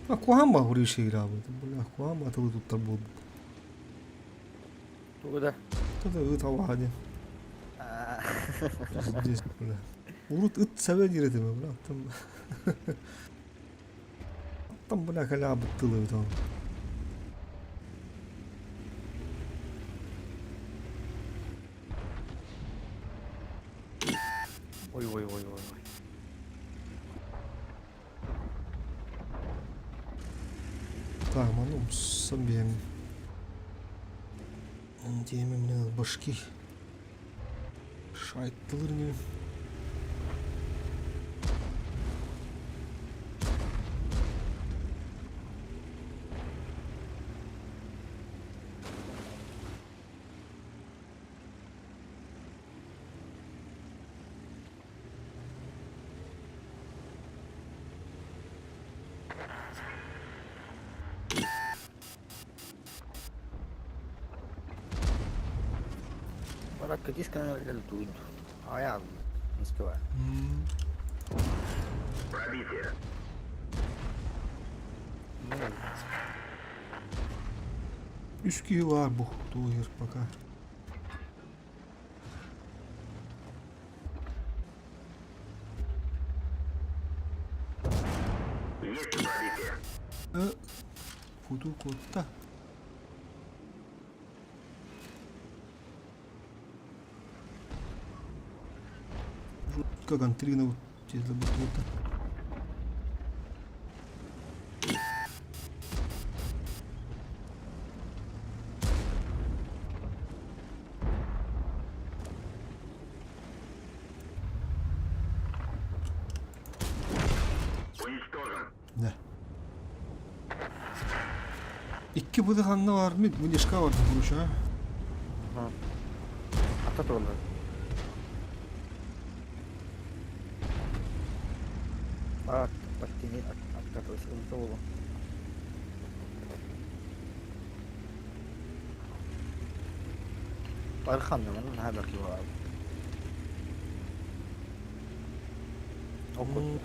А куһаҕан баар решиирабыт. Бля, куһаҕан баатылыы туттар буолбут. Тугу да? Это ыт алаһа диэн. Пиздец, бля. Урут ыт сэбэ диир этим, бля. Там... Там, бля, халябыт тылы там. Ой ой ой ой ой. Так, ману собем. Диэми мне башки. Шайттылыр не. Баракка дисканан өлөрдүүн. Айаан Москва. Пробитие. Үс киһи баар бу тугуйар пока. Есть пробитие. Футур куотта. Жутко контрина вот Уничтожен. Да. Икки быды ханна бар мин мунишка бар короче а. Ата тураллар. А, почти откатывайся, он Арханна, манан хаалар киһи Ол курдук.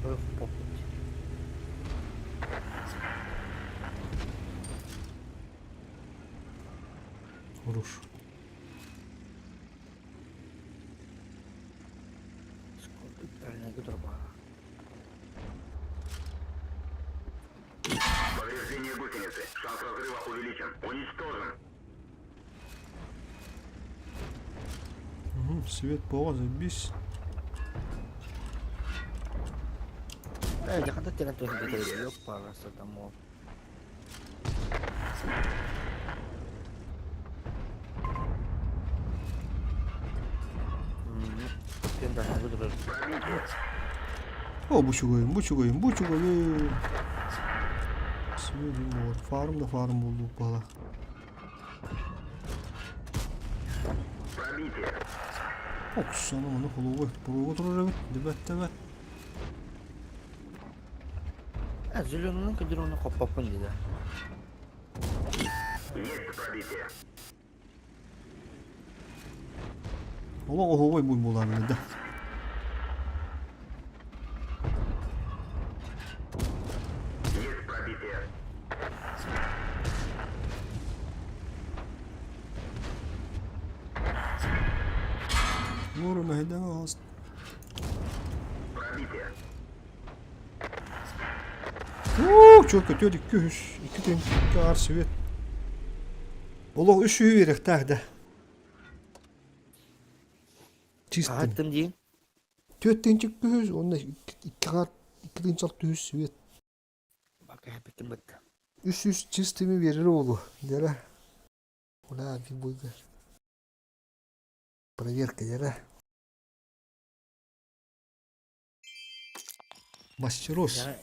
Хорош. Повреждение гусеницы. Шанс разрыва увеличен. Уничтожен. Угу, свет по забись. Дьахата тирэн түһэн парацетамол. О, бу чугайым, бу чугайым, бу чугайым. Свет буолар. Фарм да фарм буолуох баҕалаах. Оксана ону холуобай буруоҕа турар эбит, дибэт-тэбэт. Зеленый кедроны хоппоппун диде. Есть пробитие. Олох оһуобай буй буолаабын да. Есть пробитие. Нур мэһэйдээн аҕалас. Пробитие. Уу, чё көтүөт икки үс, икки тыһыынча аар свет. Олох үс сүүһү биэриэхтээх да. Чистым. Аһаттым диин. Түөрт тыһыынча үс, уонна икки хаар икки тыһыынча алта үс свет. Бака хэппитим бытта. Үс чистыми биэрэр уолу. Дера. Ула бибуйга. Проверка дера. Мастерос. Я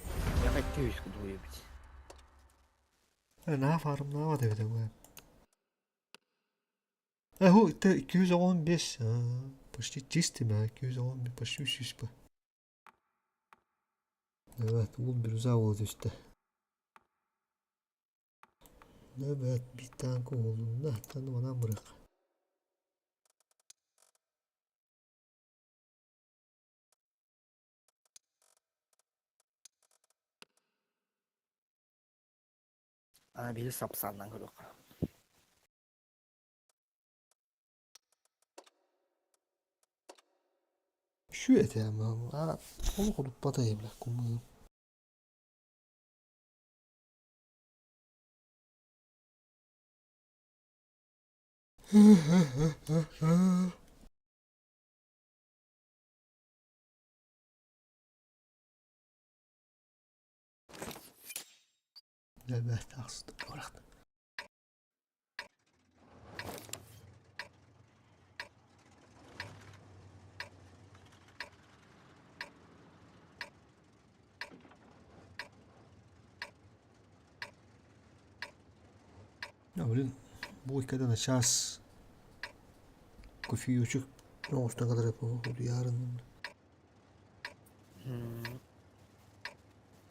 я икки үс кудуйбит. Наһаа фармнаабат эбит бу. Эһу это 215, почти чистыми, а 215, почти үс бу. Evet, ул бирюза буола түстэ. Evet, bir танка уолунна, таны манан бырах. Ана биһи сапсааннан көрүөххэ. Şu этэ олох улуппата бля кумы. Evet, aslında bıraktım. Я, блин, бу иккиде начаас кофеючuk оҥостон kadar yapalım. Yarın.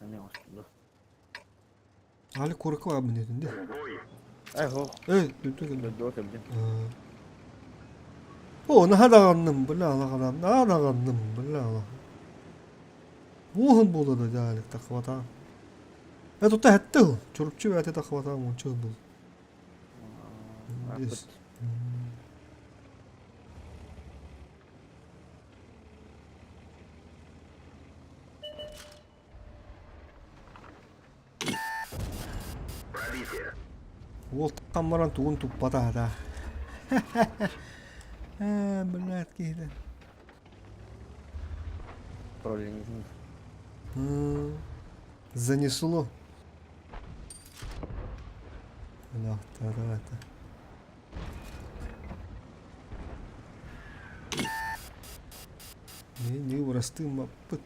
Эмиэ оҥостуллар. Али курка бар этин де. Бой. Эй, Эй, дүнтө кэллэ. дойдуга кэллим. О, наһаа даҕанным, бля, алаҕанам, наһаа даҕанным, бля, алаҕан. Уоһун буола да дьаалик таххыбатаҕым. Э, тута хэттэ ыл, чурупчу бэйэтэ таххыбатаҕым уонча ыл был. Здесь. Пробитие. Уол таххан баран тугун туппата да. Э, блядь, киһитэ. Троллинг. Занесло. Это. Не, не урастым маппыт.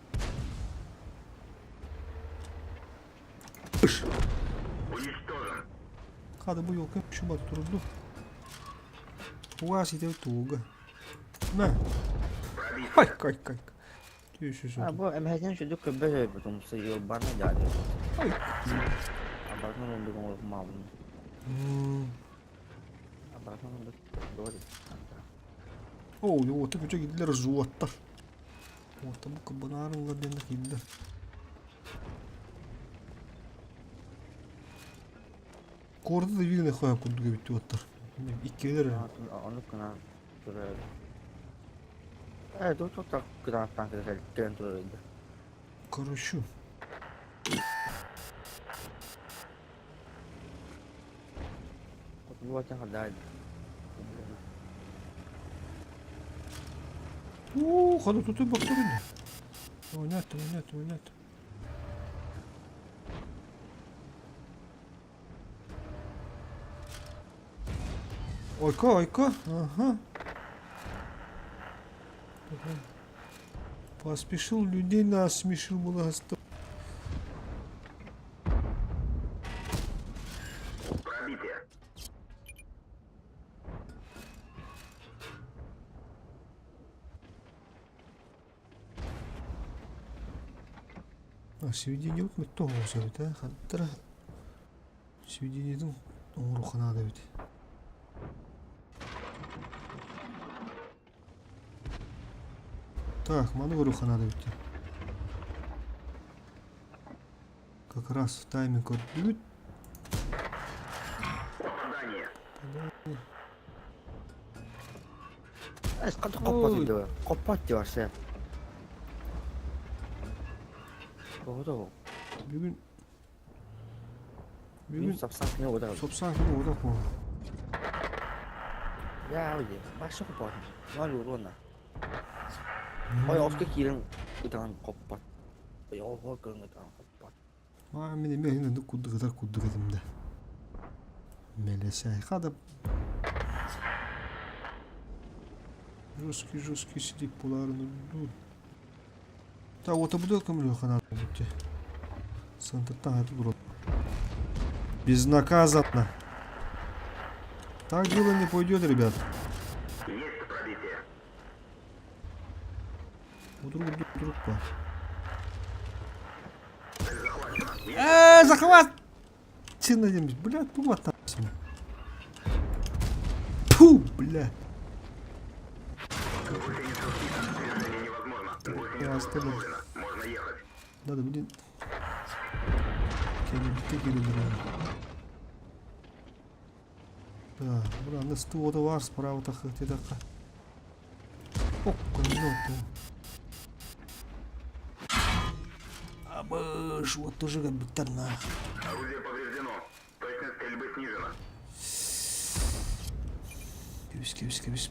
Уничтожен. Хада бу елка шуба турду. Уаз иде туга. На. Ай, кай, кай. Түшү А, бу эмэһэтин сүдүк көрбөт өйбүт умса йылбаны дьаады. Ай. Обратно ондук оҥорук Обратно ондук дори. О, вот это күчө кидилер зуаттар. Вот там кабанарылар денек. киирдэ. Куораты да биир хоһо курдук эбит уоттар. Иккилэр Оннук гынан турар. Э, тут так гранаттан кэлэн турар эбит. Короче. Уу, хана туту бактырын. Ойнат, ойнат, ойнат. Ойко, ойко. Ага. Поспешил людей насмешил благосто. Пробитие. А, сведение вот тоҕус эбит ээ хантара сведениетин оҥоруохха наада эбит. Так, маны көрүөххэ наада эбит. Как раз в тайминг көрдүбүт. Попадание. Хоппот диye. Хоппот диye şey. Doğru. Бүгүн Бүгүн бүгүн сапсан күнү одар. сопсан күнү одак буолла. Я уйди. Башы хоппот. Ноль урона. Ой, оска киирэн ытан хоппот. Ой, оҕо көрөн ытан хоппот. Аа мин эмиэ иһин оннук курдук ытар курдук этим да. Мэлэсэйха да жесткий жесткий сидик булаарын урдуу. Так, вот буду көмөлүөххэ наада буолбут Центртан хаты турар. Безнаказанно. Так дело не пойдет, ребят. Есть пробитие. Утрук, утрук, утрук. Цель захвачена. Есть Захват! Бля, тума там. Фу, бля. Гусеница сбита. Движение невозможно. Я Гусеница оставлю. восстановлена. Можно ехать. Надо, блин. Кэлбиккэ киирэллэр. Да, бра, на ствода бар справа тахы тедаққа. Окко, Абыш, вот тоже как бы нах. Орудие повреждено. Точность стрельбы снижена. Кэбис, кэбис, кэбис.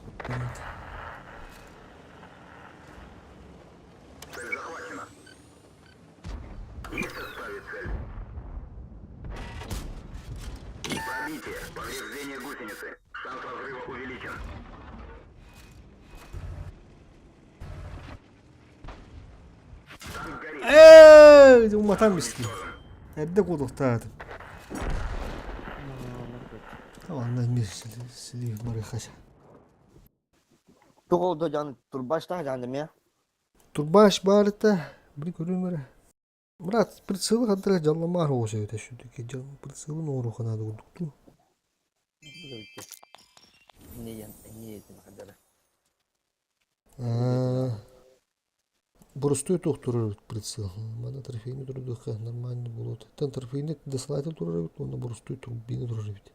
Цель захвачена. Есть в составе цель. Пробитие. Повреждение гусеницы. Шанс разрыва увеличен. Танк горит. Эй, уматан бистин. Эрдэ кудуктаатым. Ладно, мир слив барыхася. Тугол до жан турбаш та жан деме. Турбаш барыта, блин, көрүмөрө. Брат, прицелы хантара жалламар оҕус эбит все-таки прицелын оҥоруохха наада курдук дуу. Не не хадара. Боростуой туох турар эбит прицел. Манна трофейный турдуохха нормально буолуо. Оттон трофейный досылатель турар эбит уонна боростуой турбина турар эбит.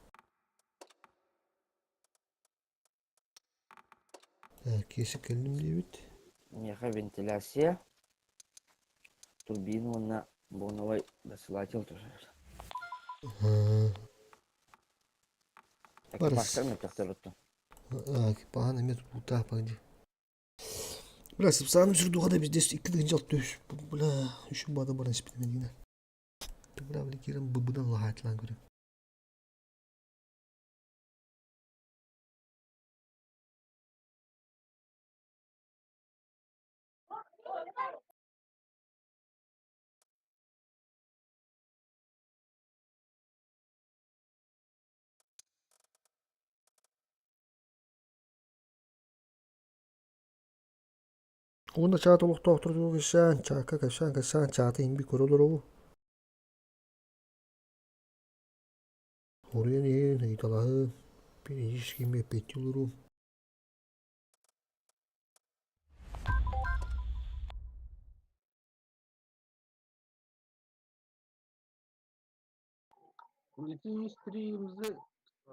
Так, киэсэ кэллим диэбит. Меха вентиляция. Турбину на боновой досылатель тоже. Барыс. Экипажтар мөптөхтөр А, пахан эмиэ тутуутаах погоди. Бля, сапсааным сүрдуха да биздес икки тыһынча алта үс. Бля, үчүн баада баран испитим дигинэ. Бля, бля, киирэн быбынан лаһаатылаан көрүм. Уонна чаат олохтоохторугар кэпсээн, чаакка кэпсээн кэпсээн чааты иһин көрө олоробун. Хоруйан иһин, ыйыталаһын, периодически эппиэттии олоруом. Ити стримзы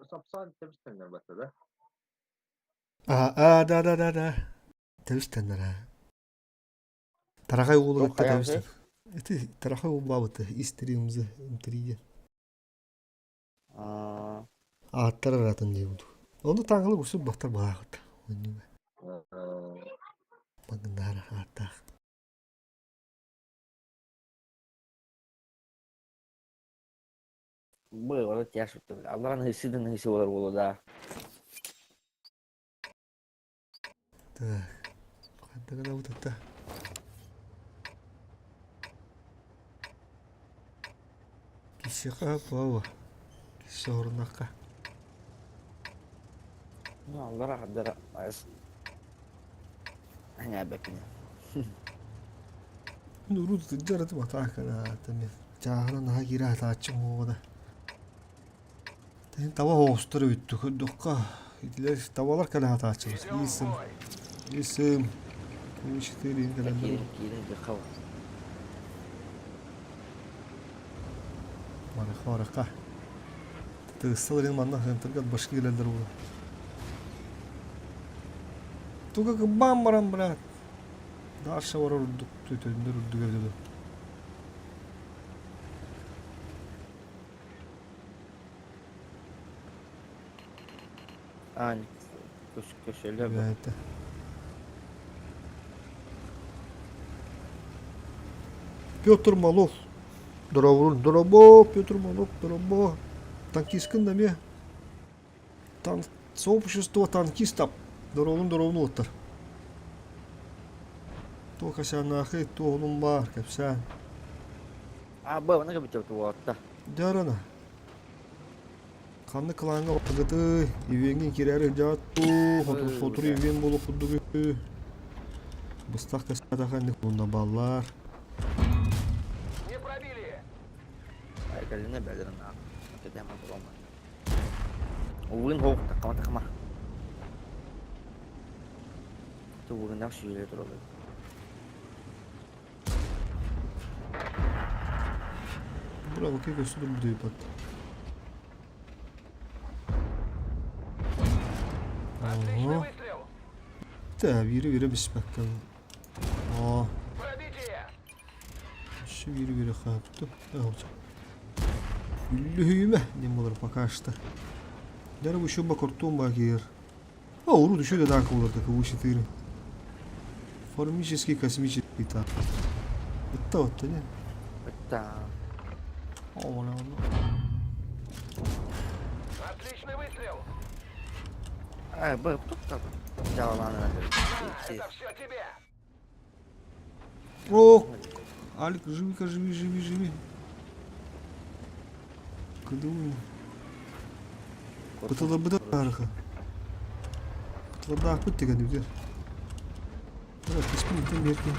сапсан тэбистэннэр батта да? А, а, да, да, да, да. Тэбистэннэр аа. Тарахай уолу Туох кытта хайаан тэбистэн. Ити тарахай уолбаабыта истримзы интрия. Аа, Ааттар араатын диэбит. Ону таҥылы усул бахтар баахыт. Магнаара ааттаах. Бу тяж алларан хысыдан хысы болар болу да. Так. Хантан гына Кисиха пава. Кисорнака. Ну, аллара хаддара ас. Аня бэкине. Ну, рут дьараты батаакана тами. Чааһына наһаа киирэ хатааччым уоҕа. Тэн таба оҕустары бүттү көрдөххө итилэр табалар кэлэ хатааччылар. Исым. Исым. Четыре кэлэн Киирин киирин Барыха барыха. Тыысталарын манна хантыргат башки кэлэллэр була. Туга кыббаан баран брат. Дальше барар урдук төтөндөр урдук эбит Ань, көшөлө Бэйэтэ. Петр Малов. Дорооборун. Доробо, Петр Малов, доробо. Танкисткын эмиэ. Тан... Сообщество танкистов. Дорообун, дорообун уоттар. Туох кэпсээннээхий, туох баар, кэпсээн. А, бу, аны кэбитэ туотта. Дьарана. Ханнык кылааҥҥа баргытый, ивеҥҥин киирээри сылдьаҕыт дуу, хоту сотору ивен буолуох курдук үһү. Быстах кэпсээтэххэ инник мунна бааллар. Не пробили! Айгалина бэлэрин кэтэм оборома. Угун хоох такама такама. Тугунах сүүрэ турабын. Браво, какой сюда буду ебать. Отличный Ага. выстрел! Да, биири-биири биспэккэ. Оо, Пробитие! өссө биири-биири хаапты. Үллүһүйүмэ диэн буолар пока что. Дәрі еще бакуртум багир. А, урут еще да танк буолар КВ-4. Формический космический танк. Это вот, не? Это... О, оно. Отличный выстрел! А, б, тут так. Дьалалаан Это все тебе! О, Алик, живи-ка, живи, живи, живи. Кыдуй. Бытылабыта арха. Бытыладаахпыт деген үтер. Киспин иттен берки.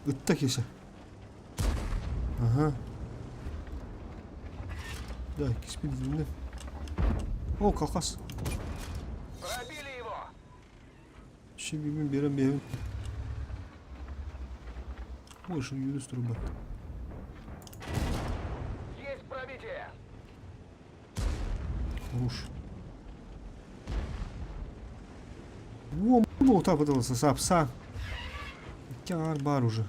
Ытта кесе. Ага. Да, киспин итинне. О, колхоз. Пробили его! Шибибин берем берем. Больше юрист труба. Есть пробитие! Хорош. Во, ну так пытался сапса. Тяр бар уже.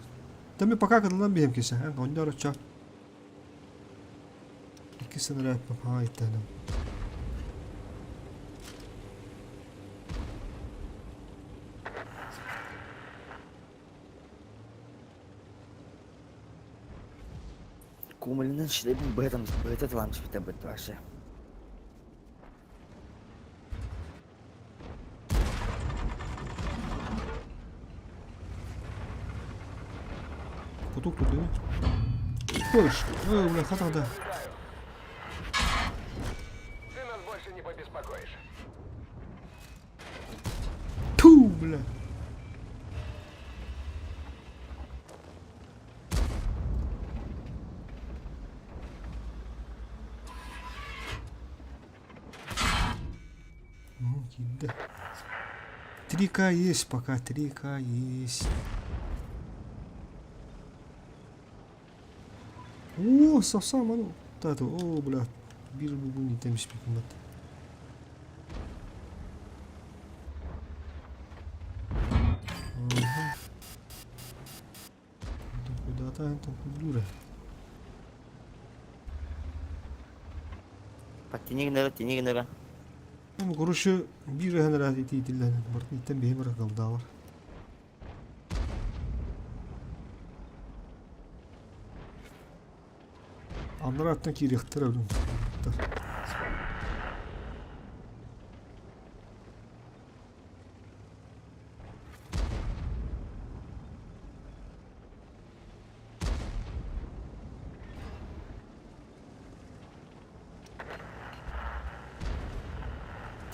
Да мне пока когда нам кися, а, он дороча. Иккисин рэп папайтанım. Кумалинын шилебин быһытам быһыта тылаамчы битэ быт вообще. Поток тут, да? Ой, ой, бля, хата, да. Ты нас больше не побеспокоишь. Ту, бля. Ну, да. 3К есть пока, 3К есть. О, совсем, ну. Та о, бля, биир бүгүн итэм испитим бат. Куда-то кудура. Тиник тиник гынара. Ну, короче, биир ыһан итиитиллэн бартыттан биһи бар калдаалар. Аннара аттан киириэхтэрэ өлүн.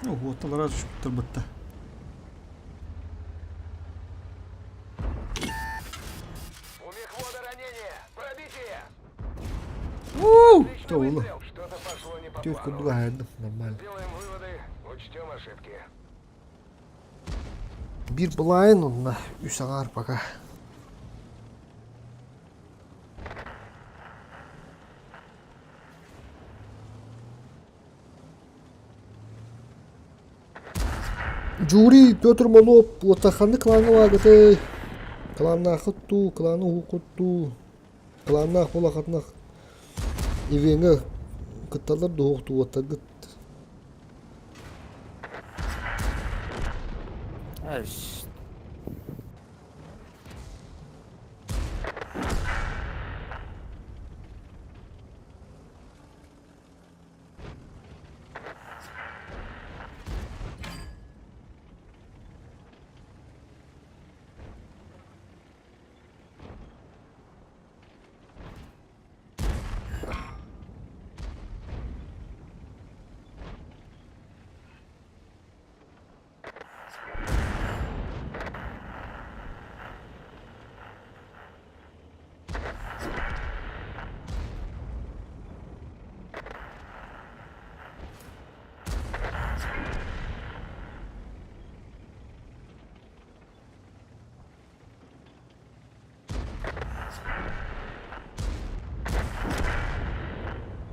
Ну, уотталара түспүттэр бытта. У мехвода ранение! Пробитие! То улу. Что-то пошло не по Түөрт плану. курдук аһардым, нормально. Сделаем выводы, учтем ошибки. Биир былайын онно үс аҥаар пока. Жюри Петр Молоп уоттаханны клаҥҥа бааргытай? Кланнаахыт дуу, кланы уһуккут дуу, кланнаах буолахатына ивеҥҥэ кытталлар дуу, уоттаргыт? Эш.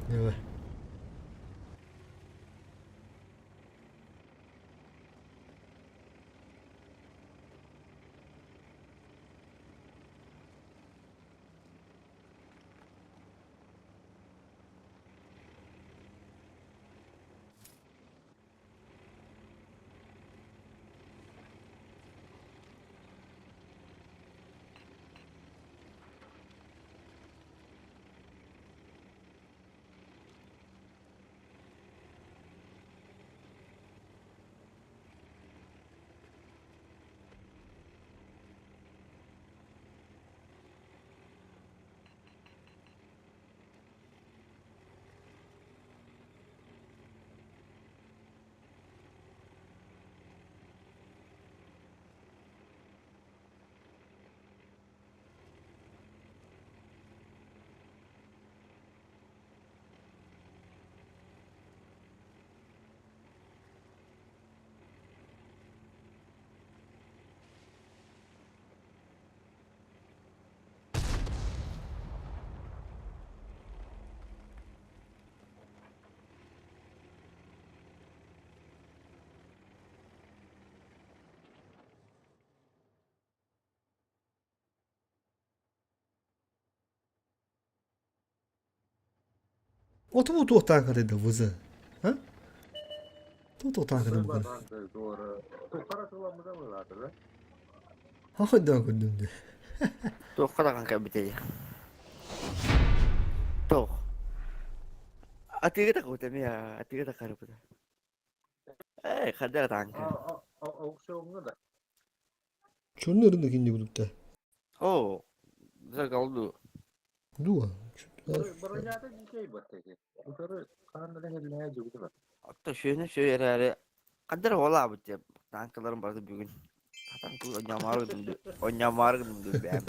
Давай. Оту туохтаан да вызы. А? Туохтаан да Туохтара Хахыдаа көрдүм Туохха даҕан кэлбитэй? Туох. Атыыга да кута эмиэ атыыга да харбыта. Ээ, хадара таанка. Аукционҥа да. Черный рынок инде будукта. Оо, загалду. Дуа. Бронята дикей баттаки. Утары хаан да хеллэһэ дьугута. Отто шөөнө шөө эрээри хадара олаабыт диye танкаларым барды бүгүн. Танк онньамаары гынным онньамаары гынным бэм.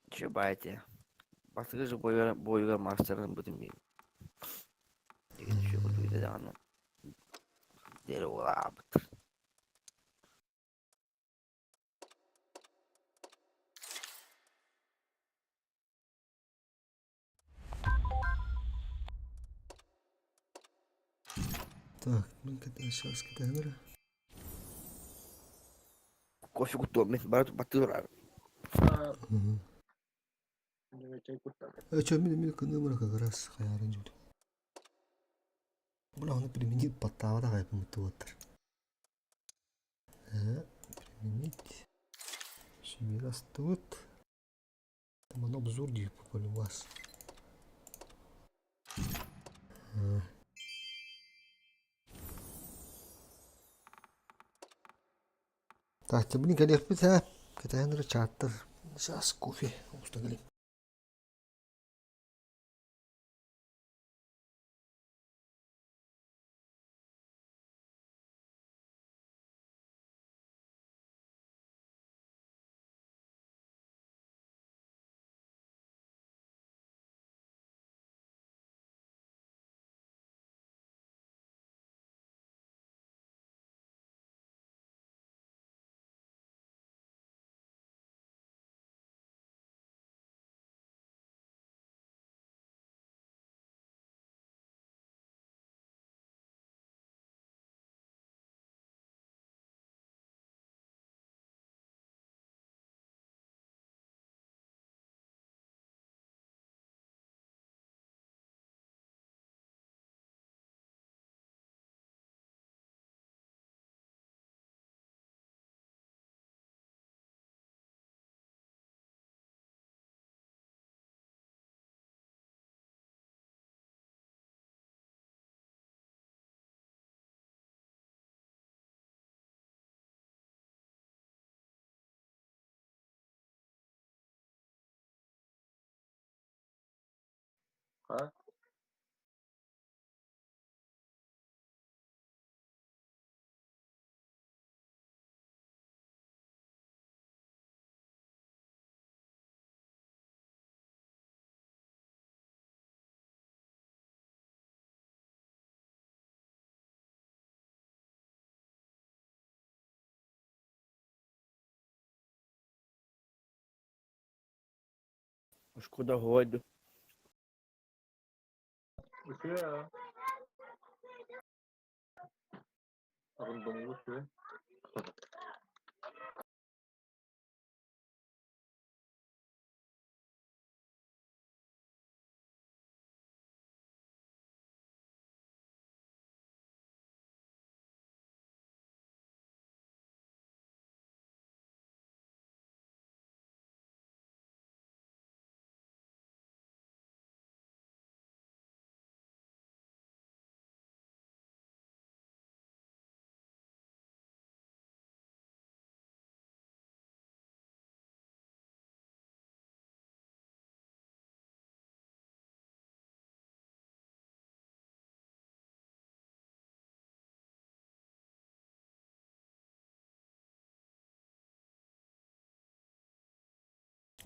Чё байте. Бастакы же бойугар бойугар мастерын бутум би. Деген шөө курдук даҕаны. Дери олаабыт. Так, мин сейчас кэтэһэн Кофе куттуом мин бары баттыылар. Э, чё, мин мин кынымыр как раз хаярын жут. Бля, оны применить подтава да хайпымыттыбаттар. Э, применить. Себе растут. Там оно обзор дии попали у вас. Так, блин, кэлиэхпит ээ. Кэтэһэн эрэ чааттар. Сейчас кофе устан кэлиим. А? Шкода году. Үчүгэй. Арындоҥҥу үчүгэй.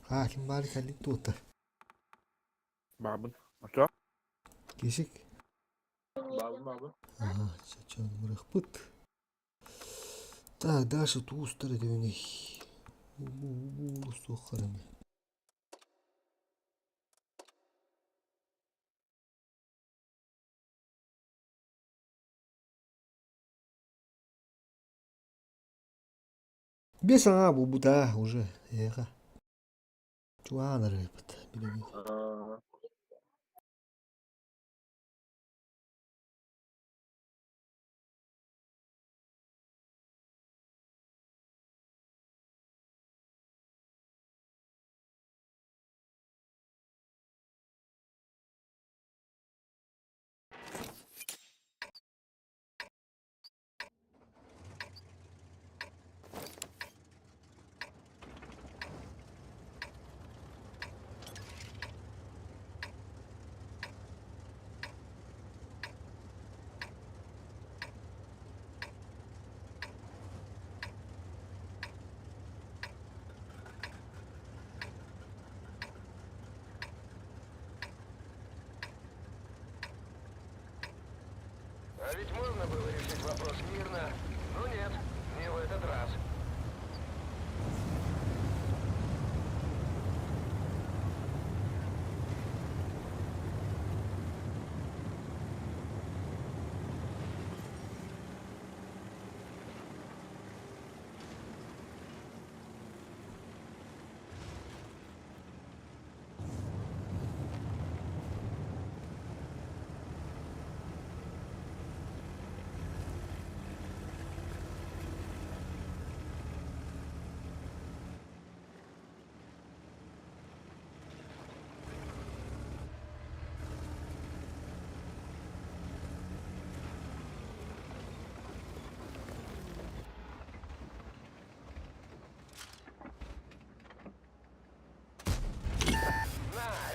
А, ким баар кэллик туота. Баабын. Очо? Кисик. Баабын баабын. Ага, чачан мырыхпыт. Так, дальше туустар этибиний. Суоххарами. Бес аҥаа буолбута уже эһиэхэ. Чугаһаан арыйбыт билигин. Аа. А ведь можно было решить вопрос мирно. Но нет, не в этот раз.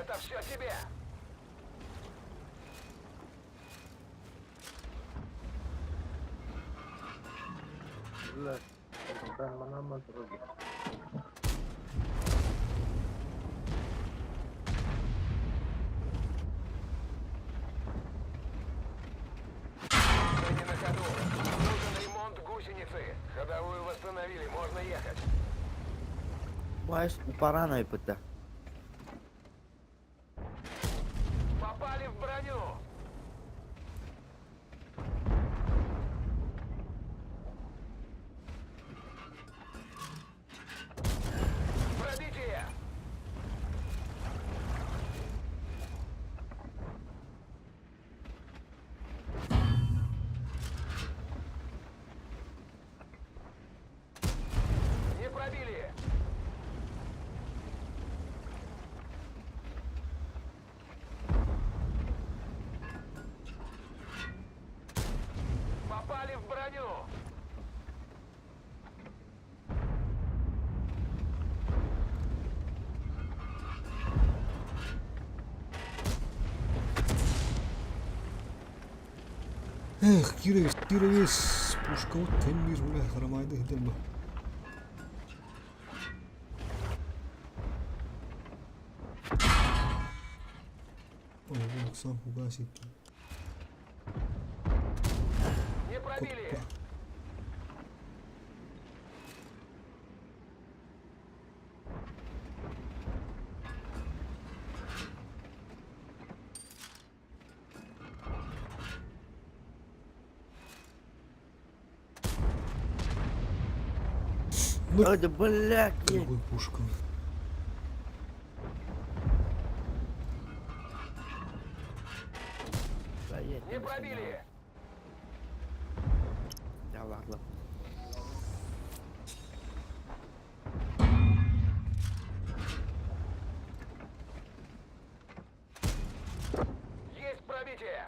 это все тебе! Мы не на ходу. Нужен ремонт гусеницы. Ходовую восстановили, можно ехать. Баайыс упаран айбыта. Попали в броню! Пробитие! Не пробили! Попали в броню! Эх, Кировец, Кировец, пушка вот тэммир, бля, харамайды хидерба. Ой, вон сам угасит. Не пробили! Ну, Ой, да блядь. Другой пушка. Не пробили! Да ладно. Есть пробитие!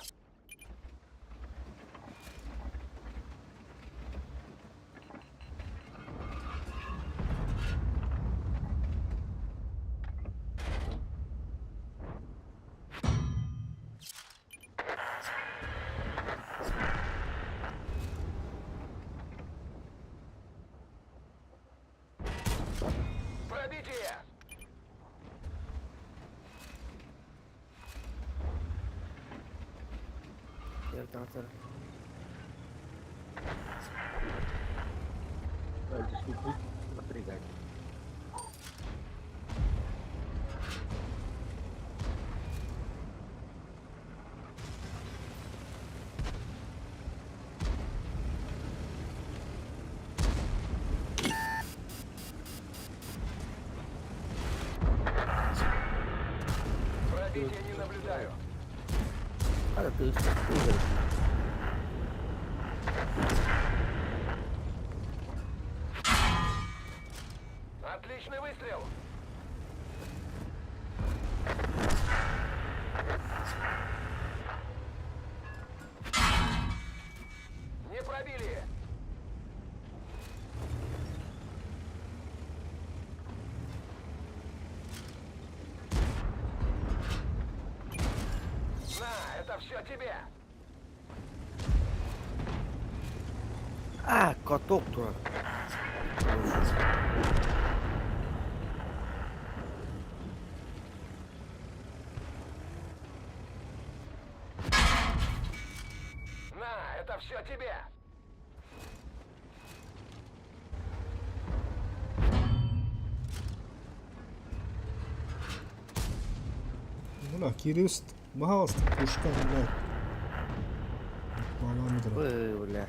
Пробитие! Пробитие не наблюдаю. А, ты что? Отличный выстрел! Не пробили! На, это все тебе! А, каток дурак. На, это все тебе! Бля, Кирист, пожалуйста, пушка, блядь. Баламудра. Ой, бля.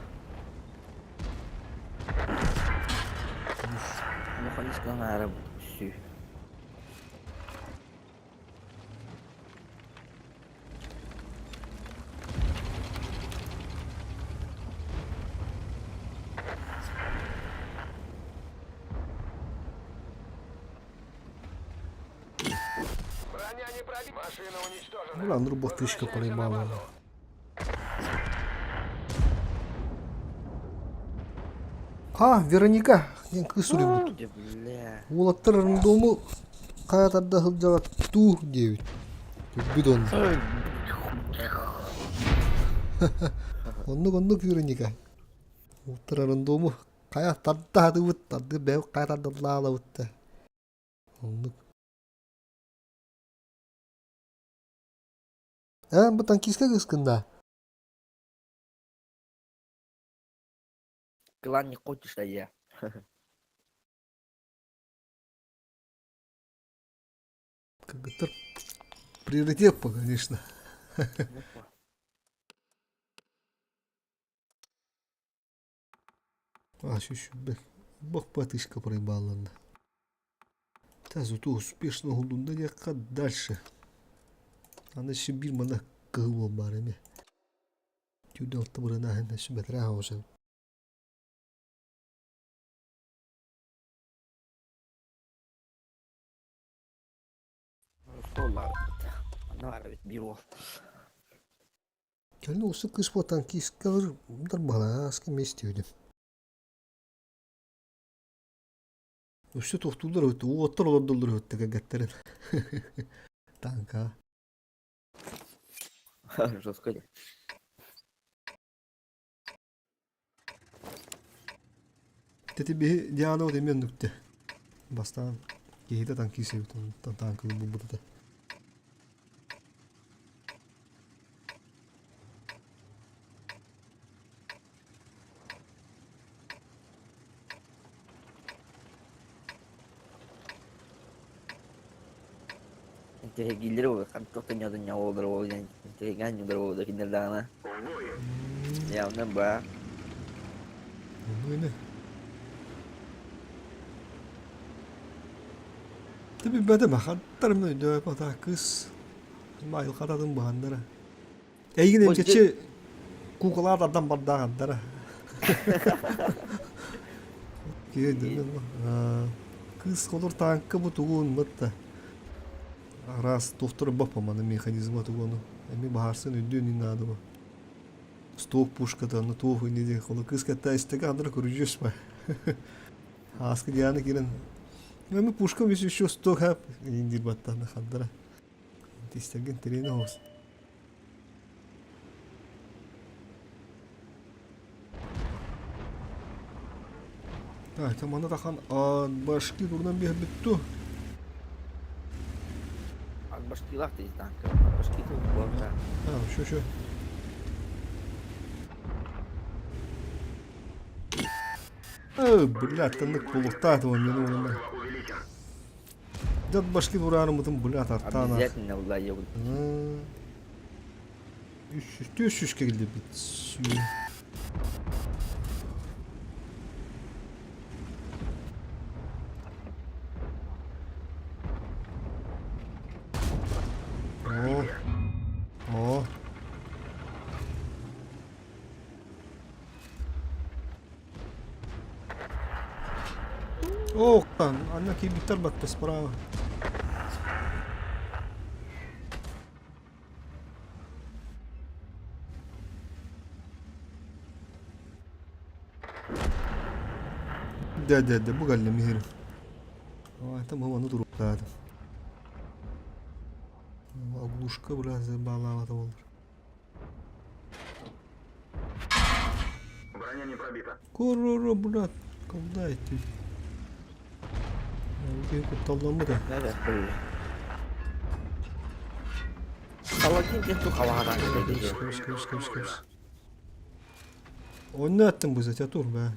Ну, конечно, наверное, все. Броня не пробита. Машина уничтожена. Бля, ну тычка Возвращаемся на проебала. базу. А, Вероника, кысурибут. Бля. Уолаттар дому. Хайа тарда сылдьаҕыт дуу диэбит. Күлбүт онно. Оннук-оннук Вероника. Уттарарын дому хайа тарда сатыыбыт, тарды бэйэбит хайа тардаллаалабыт да. Оннук. Эн бу танкистка кыыскын да? Клан не хочешь, а я. Кыргыттар приоритет конечно. А, еще бах патышка проебалланна. Та зато успешно уһуллунна диэххэ дальше. Аны еще биир мана кыһыл баар эмиэ. Түүнү алта бырынаһын сүбэтэрэ оҕусун. Биир уол. Кэлин олусу кыыс буолтан киискэлэр дарбалааска местиүдүм. Өссө туохтууллар эбит, уоттар олордоллор эбит кэргэттэрин. Таҥка. Жестко дии. Ити биһи Диана вот эмиэ оннук Бастаан киһитэ танкист эбит, онтон танкы булбут этэ. Интэриэһиргииллэр буолуо, хантан тонньоодунньа буоллар буолуо диэн интэриэһиргээн ньугар буолуо кинилэр даҕаны. Явно баа. Оннук ини. Ты билбэтим, хантарым өйдөөбөт кыыс айылҕа быһаннара. Эйигин эмчэччи куукулаат ардан бардаах ардара. Кыыс холор тааҥка бу тугун бытта. Араас туохтара баппаманы механизма тугуну. Эми баһарсын өйдүөн ин наада бу. Сток пушката, ну туох ини диэн холо кыыс кэтта истэгэ андра көрүдьүөс ба. Ааскы Диана кирен. Эми пушка мис еще сто хап индир баттана хандара. Тистэргин тириэн оҕус. Так, это маны тахан башки турунан биһэрбит ту. Башкилах ты танка. Башки тут буолта. А, еще, еще. Э, блядь, тыннык булуктаат он мени онна. Дед башки бураарымытын блядь артаана. Обязательно улайыбын. Үс жүз, төрт жүзге келдибит. О. О. Ох, анна киирбиттэр батта справа. Да, да, да, бу кэллим иһэрим. Там ону туруктаатым. Оглушка, бля, забалаабата болар. Броня не пробита. Корро, брат, колдай ты. Кутталламмыта. Паладин диэн туох алаһанаан Кэбис, кэбис, кэбис, кэбис. Онно аттым бу затятур, бә.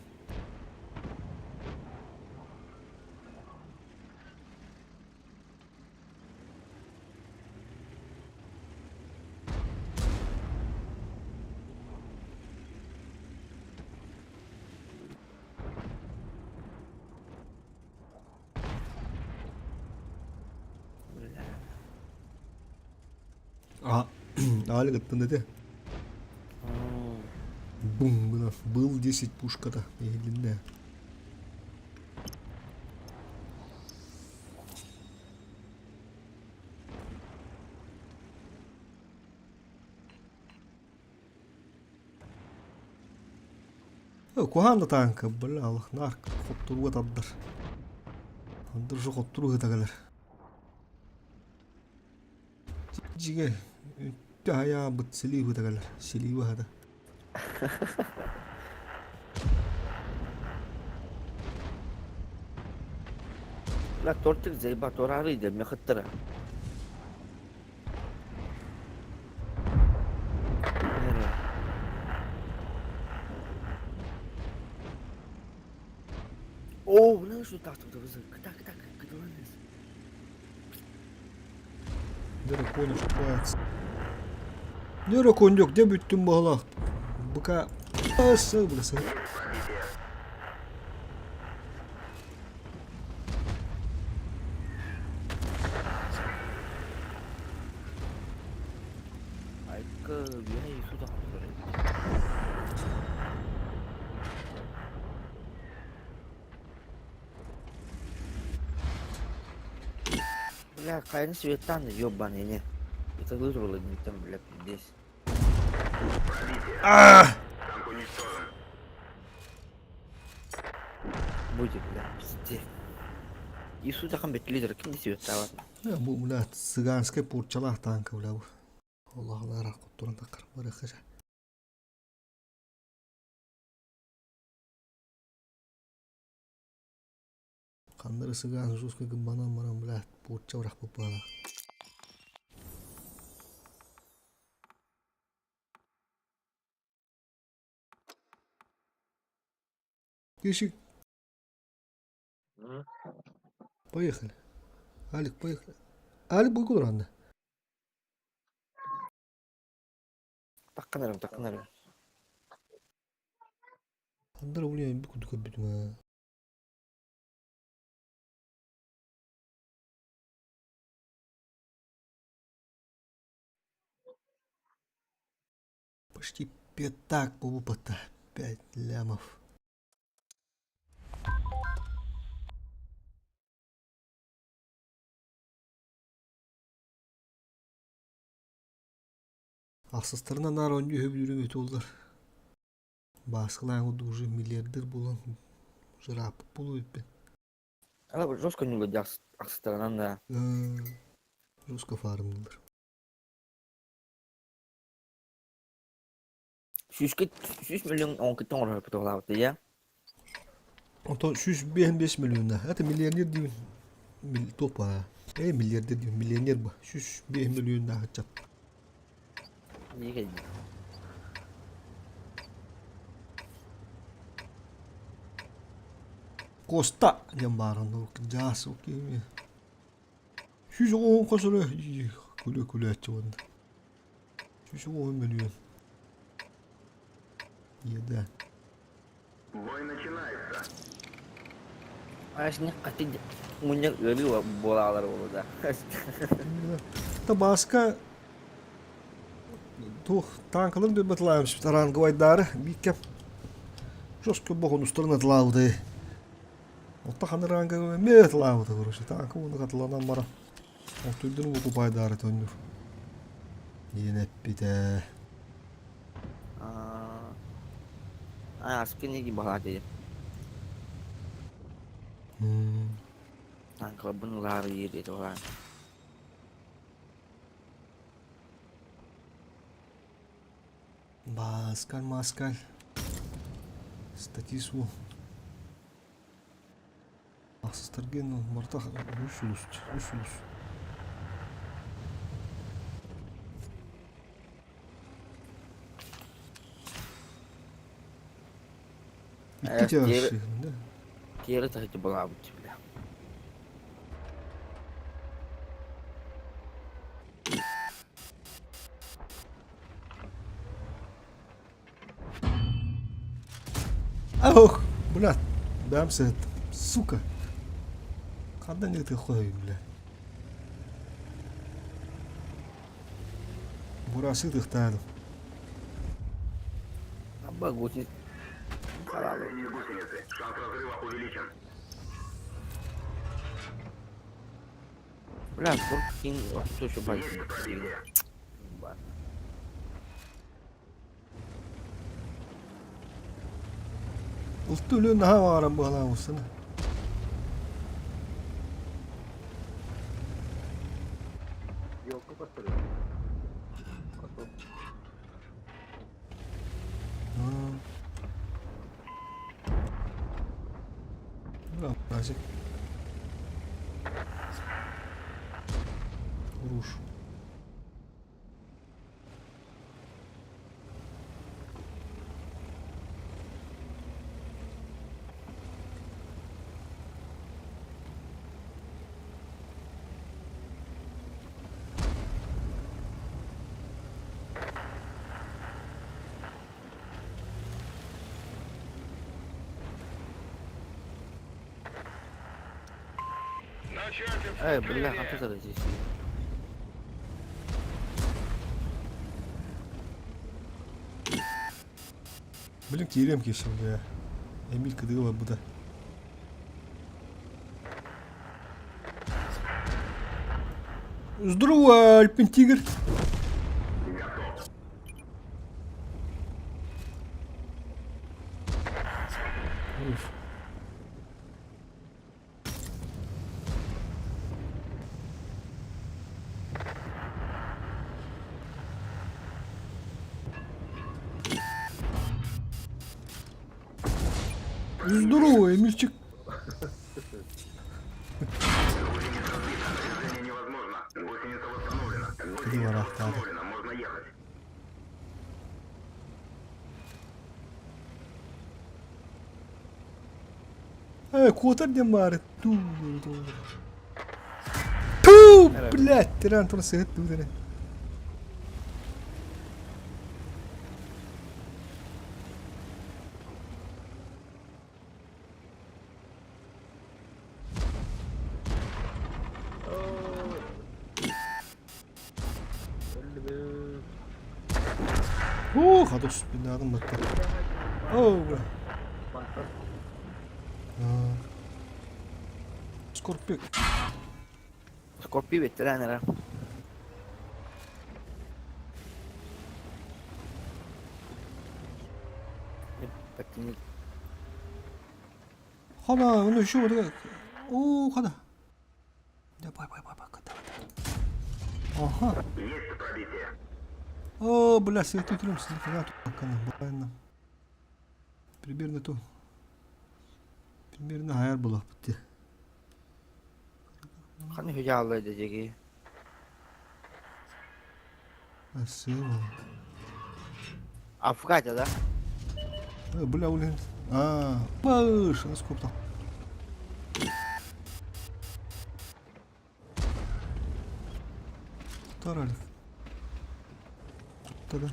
А, Аля гыттын ити. Бум, гына. Был 10 пушката. Иһилиннэ. Куһаан да тааҥка, бля, алых наар хотторуга тардар. Андыр же хоттору ыта кэлэр. Дьиҥэ, үнтү аһайаабыт силиибыта кэлэр, силииби аһата. Бля, тортик заеба тураары да мехыттара. Оо, бля, что так тут Так, так, кытыланыз. Дракон ошибается. Дракон yok, де бүттүм баһылаах. Быка асы бырасы. Айка, я и сюда Бля, хайны светан ёбаный не. Это вырвало не там, бля, пиздец. Будет, бля, пиздец. И сюда там бит лидер, ким света Бу бля цыганскай пурчалаах таанка бля бу. Оллаһалара куттуран таккар барыхыжа. Ханнары сыгаан жестко гыббанан баран блядь пуучча бырахпыт буолла. Кишик. Поехали. Алик, поехали. Алик буйгулар анда. Такканарым, такканарым. Андара блин, бүкүдү көрбүтүм аа. Почти пятак полупота. 5 лямов. Ахсыстарына наар оонньуу үһү бүлүүрүм үтү уллар. Бааскалаан курдук уже миллиардер буолан уже ырааппыт буолуо эбиппин. Ала жестко ньулла ахсыстарынан да. Жестко фармылар. Сүүскэ 100 миллион оҥкуттан оҥорор туһалаабыт я. Онтон 105 миллиона. Это миллионер диибин. Топа. Э, миллиардер диибин. Миллионер ба. 105 миллионнаах ыччат. Неге Коста диэн баарын дьаас кими. 110 хос өрө күлэ күлээччи уонна. 110 миллион. Еда. Бой начинается. Аш не хати мунньах ыарыы буолаалар буолуо да. Табаска туох таанкаларын дөбөтылаабыт ранговайдаары бииккэ жестко бохунустарын атылаабыты Отта ханы ранга эмиэ атылаабыта короче таанка уонна катыланан баран Отуйдун покупайдаары төннүр диэн эппитэ. Аа, аскы неги баҕа дии. Таанкаларбын ылаары диэти олаан. Баскаль, маскаль. Статису. Ахсыстаргын мартах үс улус, үс улус. Икки тяжи, да? Тиэрэ таһыччы балаабыт бля. Ох, бля, бэм сыт, сука. Ханна не ты хой, бля. Бурасы тыхтаадым. Абба гусениц. Гусеницы. Шанс разрыва увеличен. Бля, Форд Кинг, что еще байк? Улту өлүөн наһаа баҕаран быһалаабыссана. Елка көстөр. Бля, Руш. Э, бля, компьютер здесь. Блин, киириэм киирсэн бля. Эмиль кыдыыла быда. Здорово, Альпин Тигр. Уф. Здорово, Эмильчик. Кыдыылараахтаата. Э, куотар диэн баары. Туу, Туу, блядь, тиран туран сыһыт туу дэнэ. Оо, хадус бинадым бытта. Оо, бля. Скорпик. Скорпи ветеран эрэ. Хана, ну еще вот О, хана. Давай, давай, давай, давай. Ага. О, бля, тут Примерно то. Примерно хайар буолуохпут дии. Ханна хүдьааллай да дьиги. Спасибо. Афгатя, да? Бля, блин. А, баш, насколько. Таралик. Тогда.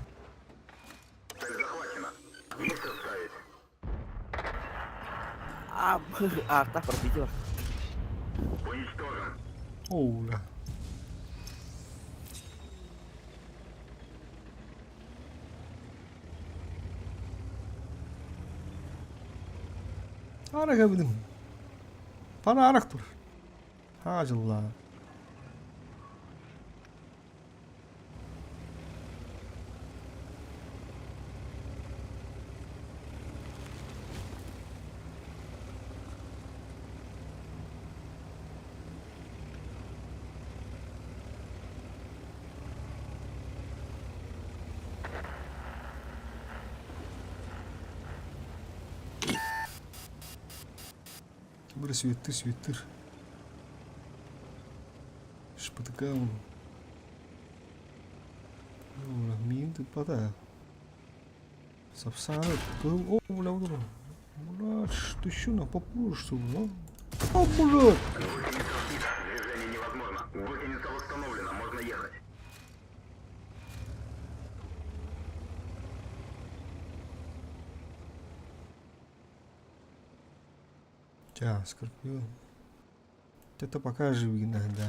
А, арта пробитила. О, бля. Арак эбитим. Пана арак тур. Хаажылла. Бары сүөттүр сүөттүр. Шпатыка Миин тыппата. Сапсаны о, бля, бля. Бля, что еще на попрушься, бля. О, бля. Движение невозможно. Гусеница восстановлена, можно ехать. Тя, Скорпион. Это пока живи иногда.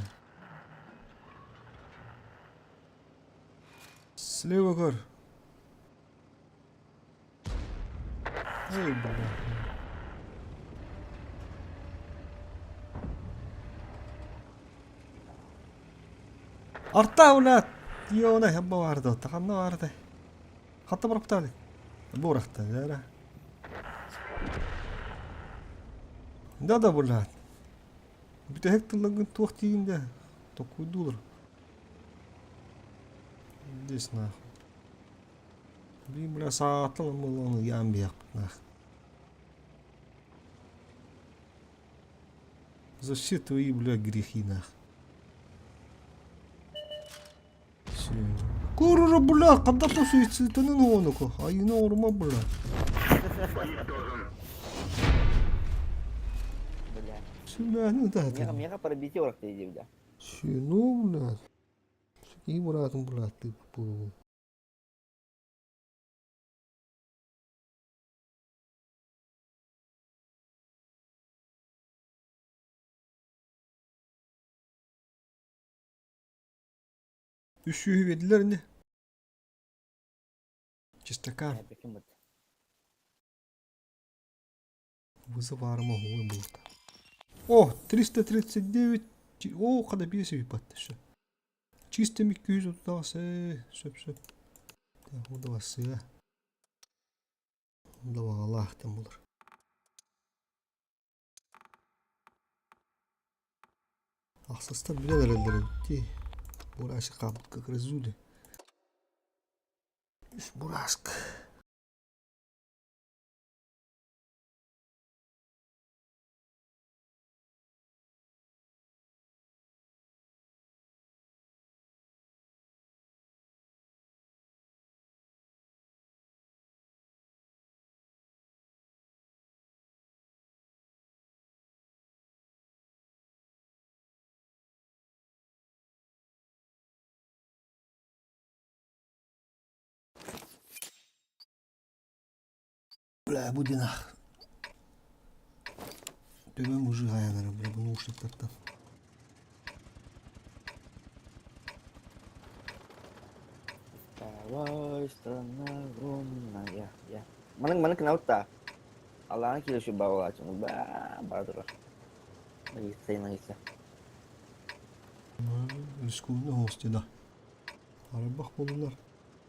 Слева гор. Ой, бля. Арта, бля. Йона, хабба барды. Таханна барды. Хатта барып Бурахта, да. Да-да, бля. Бүтэһик тылларгын туох тиийин да токуйдуулар. Здесь нахуй. Блин, бля, саатан ымыллан ыйаан биһиэхпит нах. За все твои, бля, грехи нах. Курра, бля, когда по суицидтанын уонуку, айына орума, бля. Бля. Сүмэһин ытаатын. Миэхэ миэхэ пробитие уракты дии бля. Сюну, бля. Кии быраатын бырааттыы буолугун. Үс сүүһү биэрдилэр ини. Чистака. Вызов арма хуй был. О, 339. О, хада биэс ыйбатты все. Чисто 238. Сөп сөп. Удавасыга. Удавагалаахтан булар. Ахсастар билэн эрэллэр эбит дии. Бурашик хаалбыт как разули. Үс бурашка. Бля, бу диэн Төбөм мужик айанара, бля, бу наушниктартан. Вставай, страна огромная. Я. Маннык маннык гынабыт да. Аллаһы киирэ баҕалааччым баа бара турар. Ыйытса ыйытса. Рискованный гости, да. Арабах буоллунар.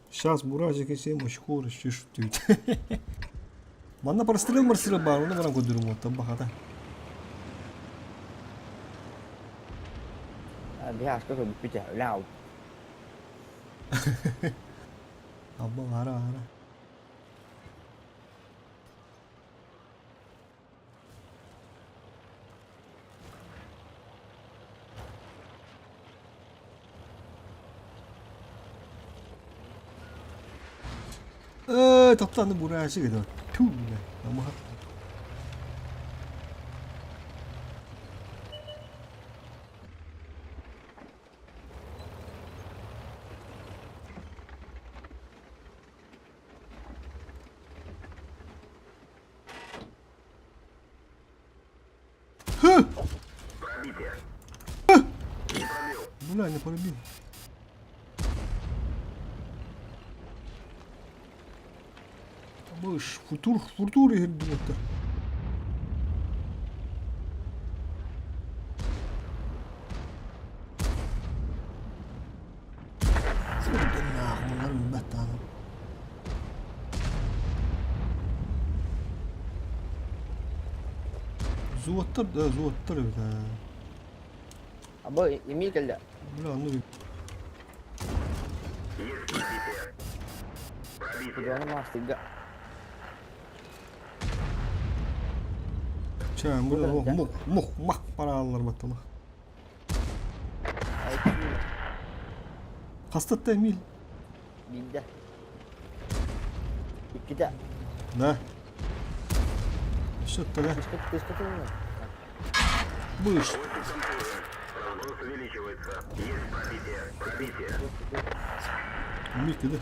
Сейчас буразик 7 очко расчешут. Манна прострел марсыры бар, оны баран көдүрүм оттан бахата. Биһи аска көрбүппүт ээ, үлэ аҕалбыт. Абба ара ара. Э, таптааны бураачы гына. Түү бля, намаха. Бля, не пробил. Мыш, футур, футур иһирдибэттэр. Нахуй, муннар Зуоттар да, зуоттар эбит аа. Абы Эмиль кэллэ. Бля, ну Кудуаны маастыга. Чэ, бу мух, мух, мах парааллар баттала. Хастатта Эмиль? Биирдэ. Иккитэ. Да. Все тогда. Тыска Будешь. Эмиль, ты да?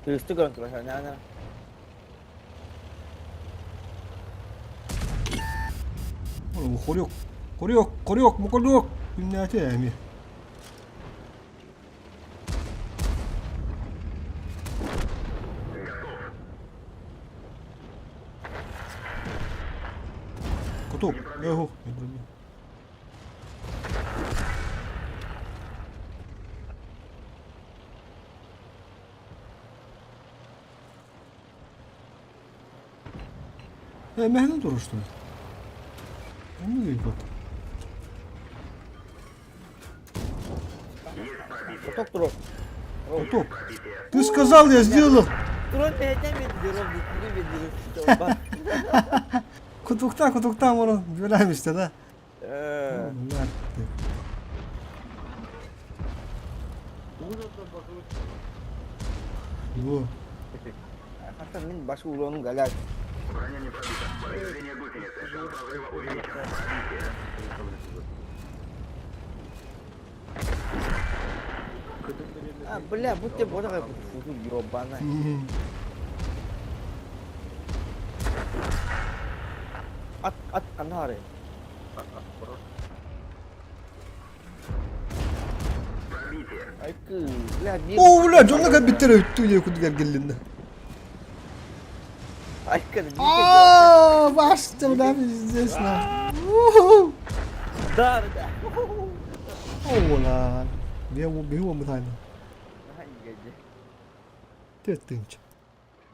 Тыысты көрөн турар. На на. Хорек, хорек, хорек, муколек. Күннээти эми. Каток, эгу, не пробил. Э, мэһэнэ турар что ли? Ну, ебать. Кутук туру. Кутук. Ты сказал, я сделал. Туран бэйэтэ беддиром, беддиром, Кутуктан, кутуктан мурун бүлэм истэ да. Во. Хата мин баш улуонум галяк. А, бля, будь ты бода фу, ёбана. Ат, ат, анары. Айкы, бля, биир... О, бля, дьонно кэлбиттэр өттүү диye кудугар келлинне. Айкы, биир... Аа, баста, бля, пиздец, на. Уху. Да, да. Ола. Биэ мытайна. Төрт тыһыынча.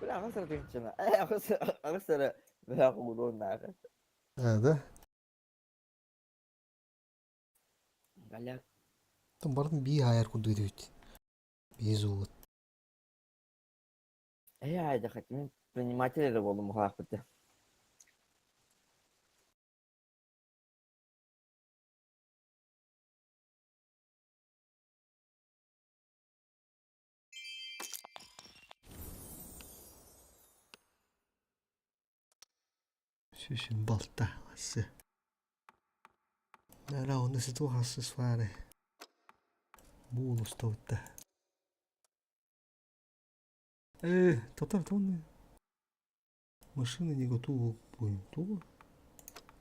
Бля, аҕыс эрэ тыһыынчана. Аҕыс, аҕыс эрэ, бля, угулуон наада. А, да? Голяк. Там бардым бии хайар курдук этибит. Бии зуут. Э, айда хотим предприниматель эрэ буоллум ухаахпыт. Сүсүн балта асы. Нара оны сыту хасы свары. Буул устабытта. Э, татар тонны. Машина не готова к бою. Туга?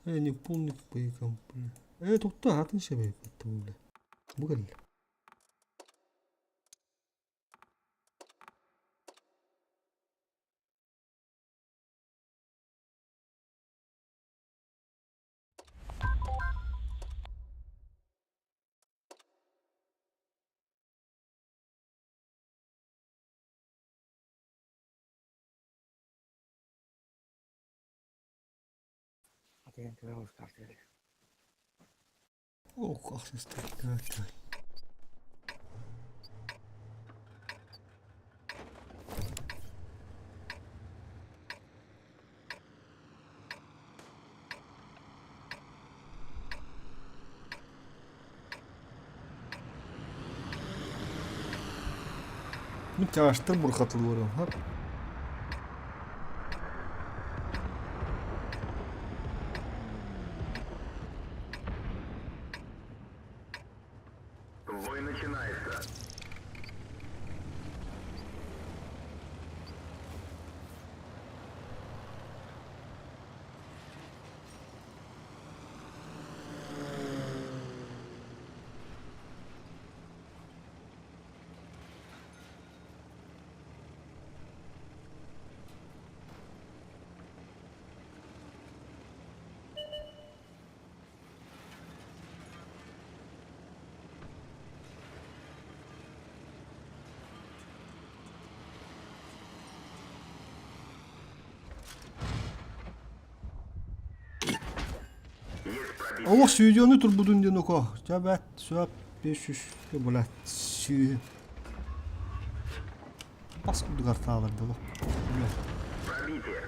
Э, не полный боекомплект. Э, тохто атын шебе бля. Бугал. Ох, ах, сестра. Мин тяжтыр бурхатылырым. Хап. Бой начинается. Олох сүйдүөнү турбутун диэн око. Жабат сөп 500 булат сүү. Бас курдук артаалар боло. Пробитие.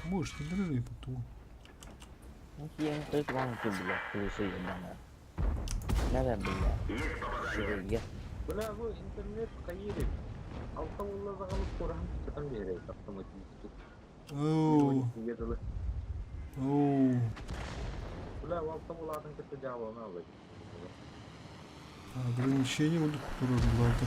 Можешь, ты держи потом. Я не только вам ты, бля, крыша ебаная. Надо, бля. Шереге. Бля, бу интернет хайыр. Алта улла загалып кураһын кытан биэрэй автоматически. Оу, Иерылы. оу. Бля, алта улатын кытта жаабаны алый. Ограничение буду турар буларды.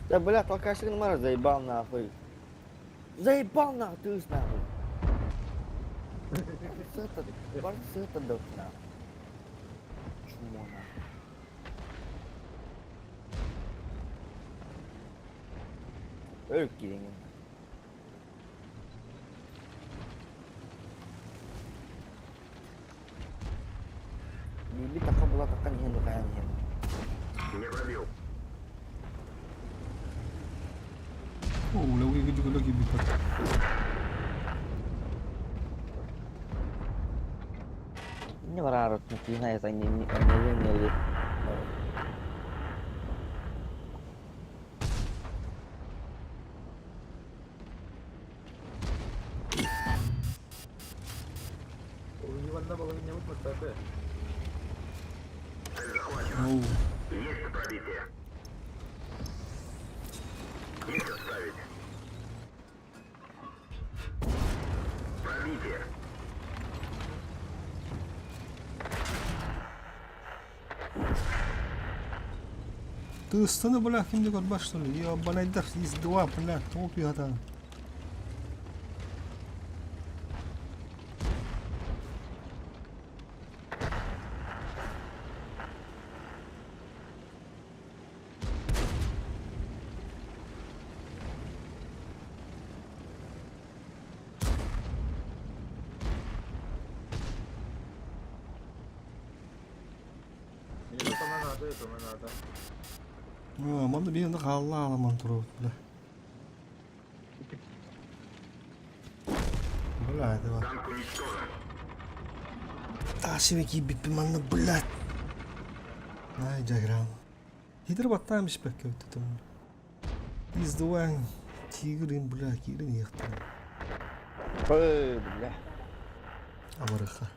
Да, бля, толкаешь нумара заебал нахуй. Заебал нахуй, ты нахуй. Сыта, бар сыта док нахуй. Чмо нахуй. Өлүк кириҥин. Биби така була така ниһен дукаян ниһен. Не пробил. Инньэ бараары киин айата анньылыы-анньылыы Уйбанна балаһыанньабыт бастакы. Тыыстаны, бля, ким да көрбөт, что ли? Ебанайдар, из два, бля, тоҕо тыаһатаҕын? Миэхэ көмө наада, көмө наада. А, манна биир онно хаалла аламан турабыт, бля. Бля, это бар. Тасиме киирбиппин манна, блядь. Ай, диаграмма. Хитр баттаан испэккэ бүттүтүм. Издуаң тигрин, бля, киирин иэхтэн. Ой, бля. Абарыха.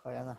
Хайана.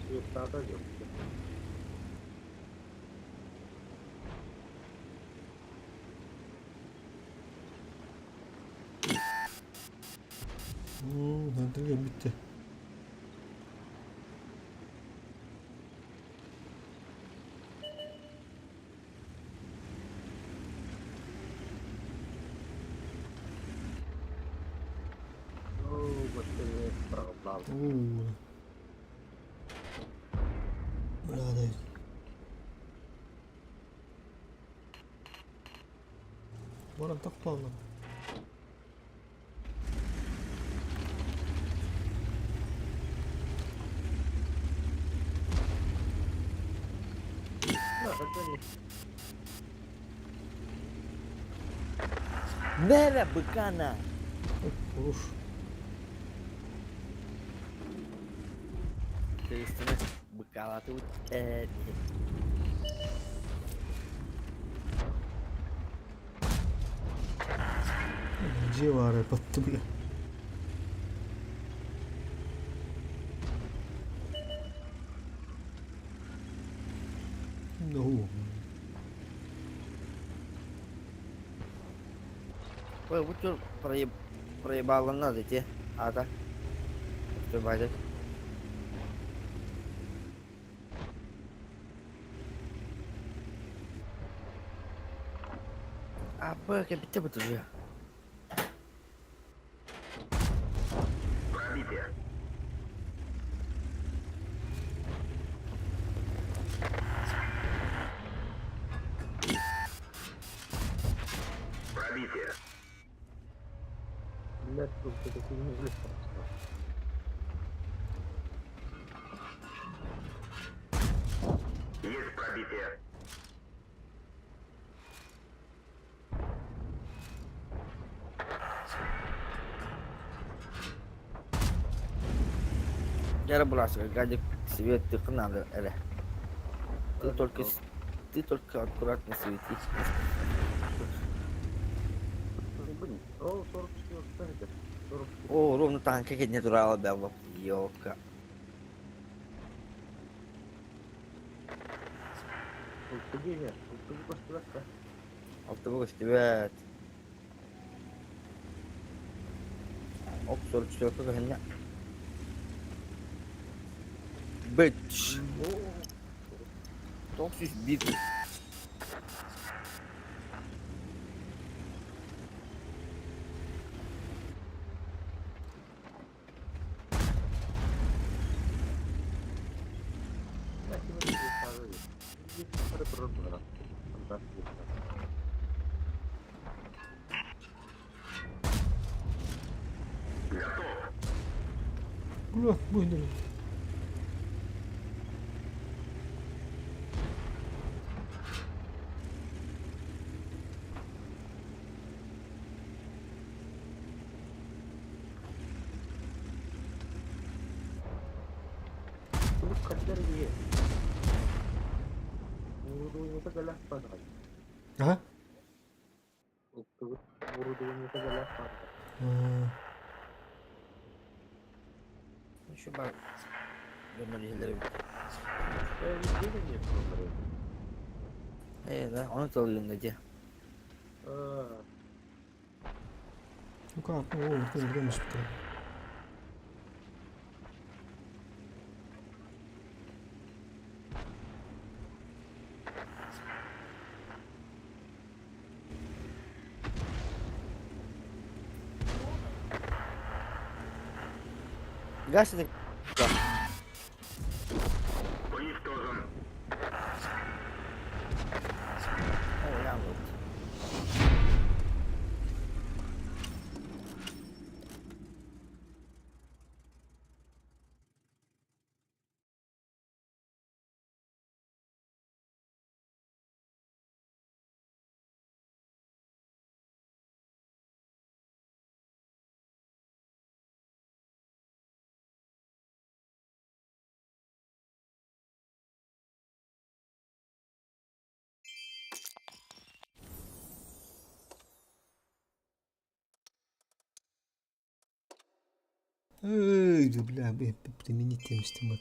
Светтата дьон. М, bitti. Оо, бачча правда. Oo. Бля, дай. Баран тохтооллор. Да, хотя не. Мэра быкана! Уф. Кырыстыны быкалатыбыт ээ. Дьиэ баара батты бля. No. Ой, бу тур проебаланна ити аата. Байды. Апа, кэбитте бутуруя. Блядь, тут это хуйню просто. Дьэ буласыга гадик свет тыкын надо эрэ. Ты только ты только аккуратно свети. О, 44 44. О, ровно танка не турала белла. Ёлка. Ылтыгы көстүбэккэ. Алтыбы көстүбэт. Оп, 44 көһүннэ. Быч. 901. Бля, выгнали. Ага. Şu bak. Dönmeli Э, да, onu толуйун да. Ну как, ну, о, тоже время спитал. Газ это. О, я вот. Эй, да бля, бля, применить тем стимат.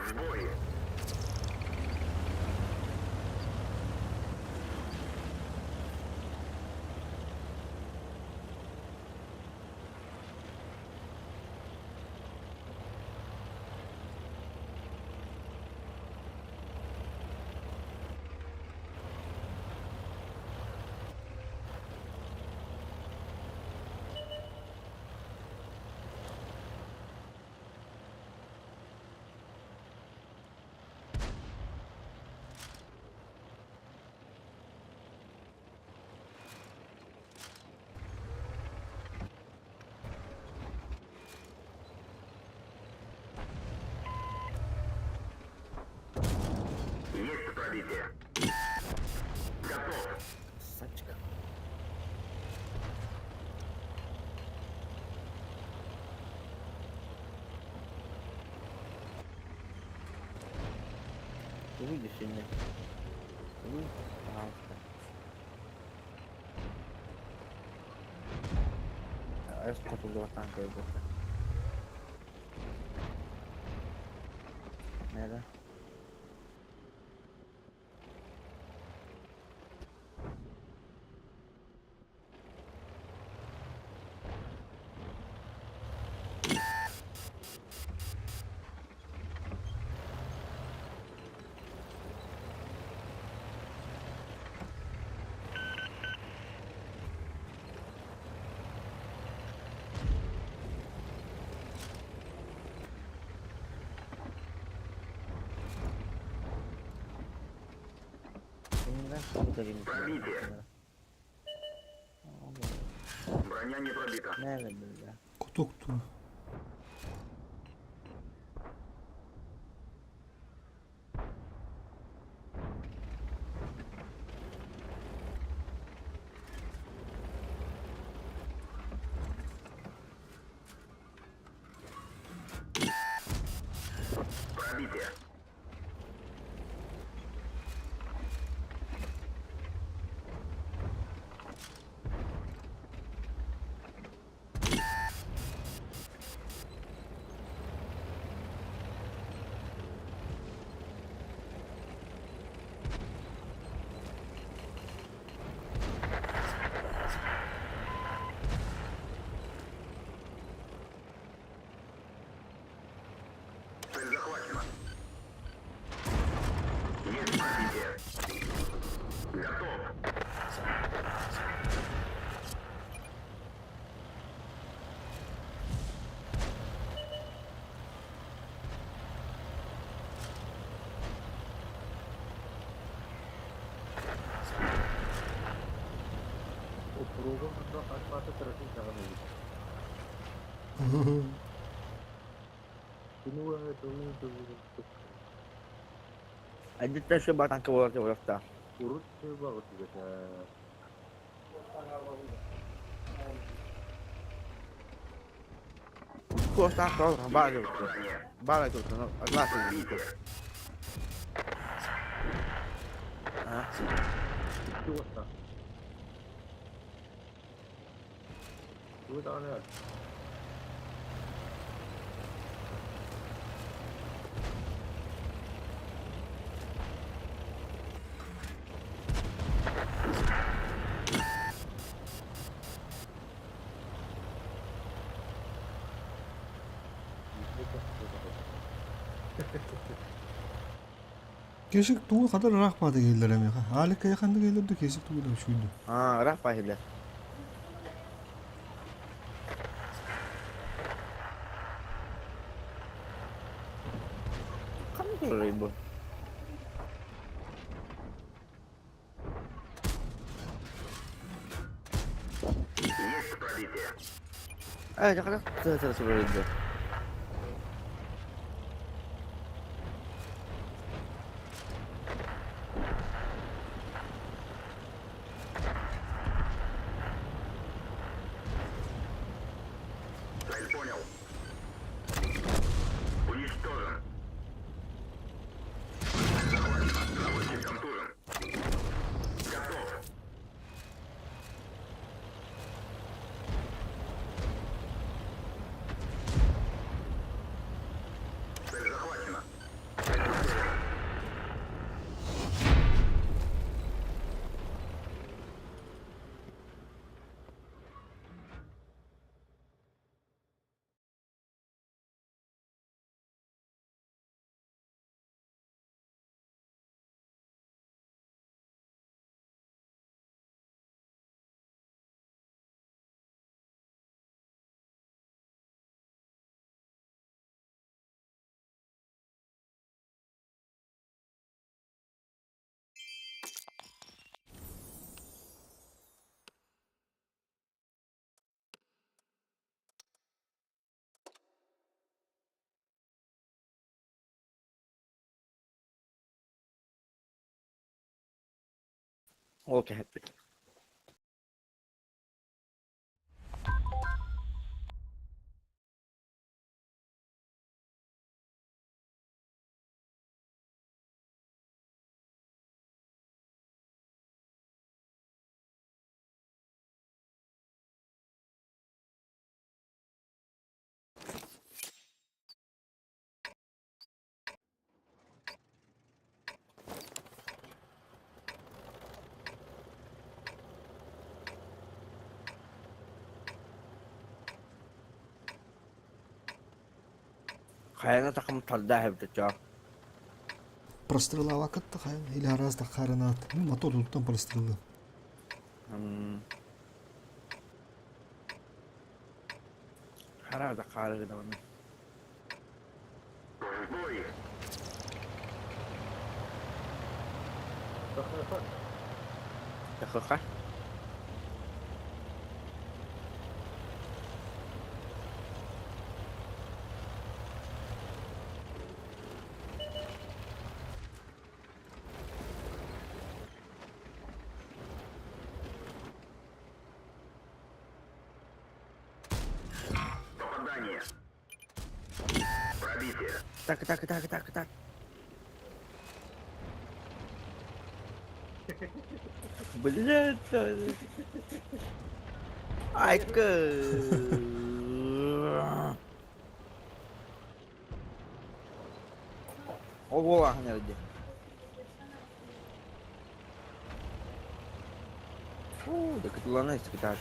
в бой. Есть пробитие. Готов. Красавчик. Ты выйдешь или нет? Ты выйдешь? Пожалуйста. А я сколько два танка я больше. Надо. Пробитие. Броня не пробита. Куток ту. Пробитие. Цель захвачена. Есть пробитие. Готов. Кешик тугу кадар рахматы келдер эми. Алика яканды келдер кесик тугу да шуйду. А, Рафа келер. Қандай рыбы? Есть пробитие. Э, жақында рыбы. Цель понял. Уничтожен. Цель захвачена. Наводчик контужен. Готов. Ол кэһэппит. Хайаны такым тарда эбит чоо. Прострелава кытта хайан или араас да харанаат. Ну, мотор туттан прострелы. Хара да хаарыгы даҕаны. Ха-ха. Так, так, так, так, так. Блядь. Айка. Ол буолааһын эрэ дии. Фу, да кытылана испытаат.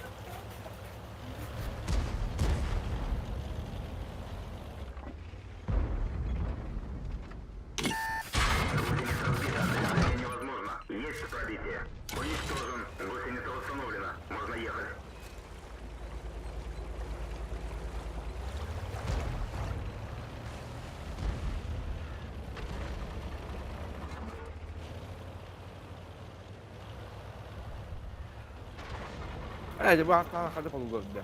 Ээ, бу ааттаах хады холугурда.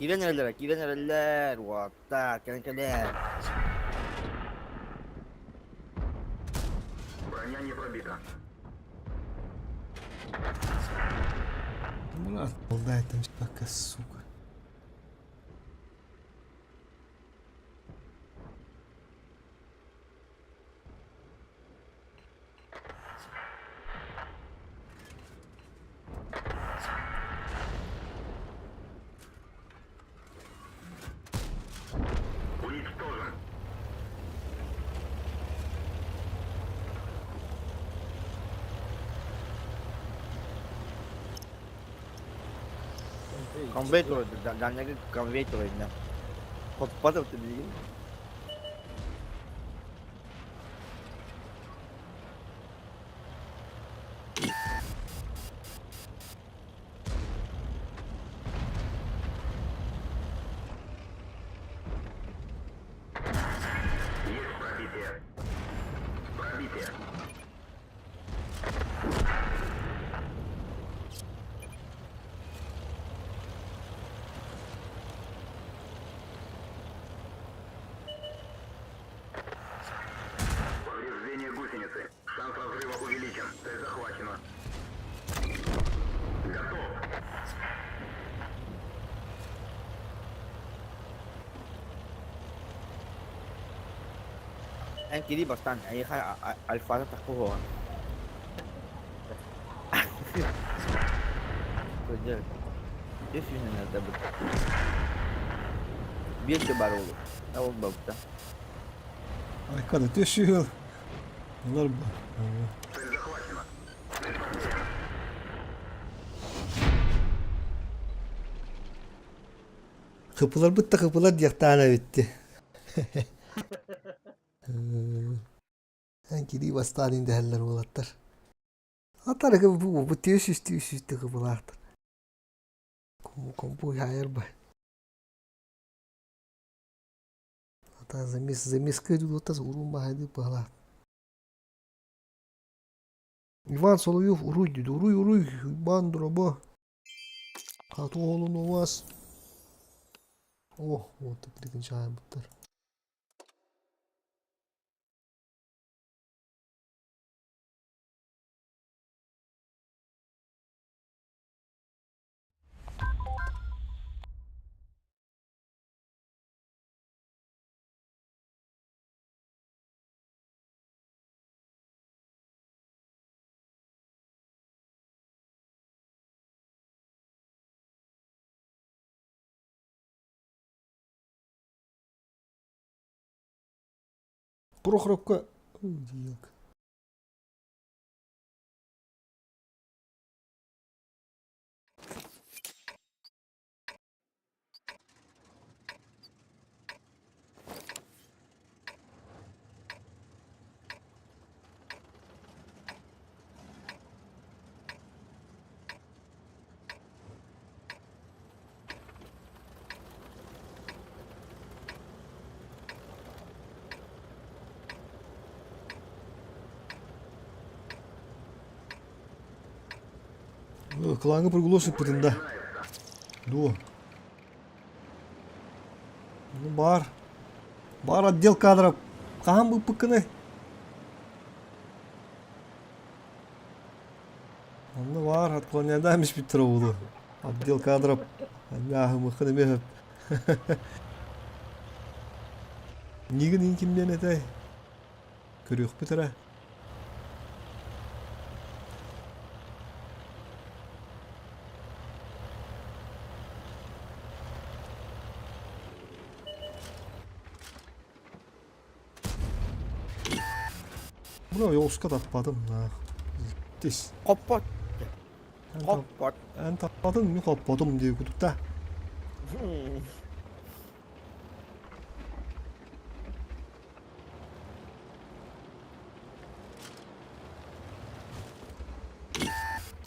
Киирэн эрэллэр, киирэн эрэллэр, уоттар, кэлэн кэлээр. Броня не пробита. Мурат, балдай там пока, сука. Уничтожен. Конвей турар, даннага конвей турар инна. Хотпатов ты билигин. Есть пробитие. Пробитие. Повреждение гусеницы. Шанс разрыва увеличен. Цель захвачена. Готов. Эн кири бастаан, эйиэхэ альфата таккуһуоҕа. Кырдьык, үс сүүһүнэн ырдабыт. Биир да баар уолу. Ол бабыта. Айкада төшүл. Олар ба. Цель захвачена. Хыпыларбыт да хыпылар диэхтээн эбитти. Эн кирии бастаан индэһэллэр уолаттар. Атар бу бу тиэс үстүү сүүстэ хыпылаахтар. Компу хайар ба. Ата замес замеска дулатас урун баһайды баһалаах. Иван Соловьев уруй диди. Уруй, уруй, Иван дроба. Хату оҕолун уас. О, вот билигин чаайбыттар. Прохоровка диэк. Клаҥы приглос ыппытын да. Дуо. Ну баар. Баар отдел кадров. Хаһан быыппыккыный? Онно баар отклонядаам испиттэр оҕолу. Отдел кадров. Аннааһымыккын эмиэ сөп. Нигин ин кимнен этэй? Көрүөхпүт эрэ. Бuna yolska tappadım. Тис. Хоппот. Хоппот. Эн таппадың, мен хоппотум дии кутукта.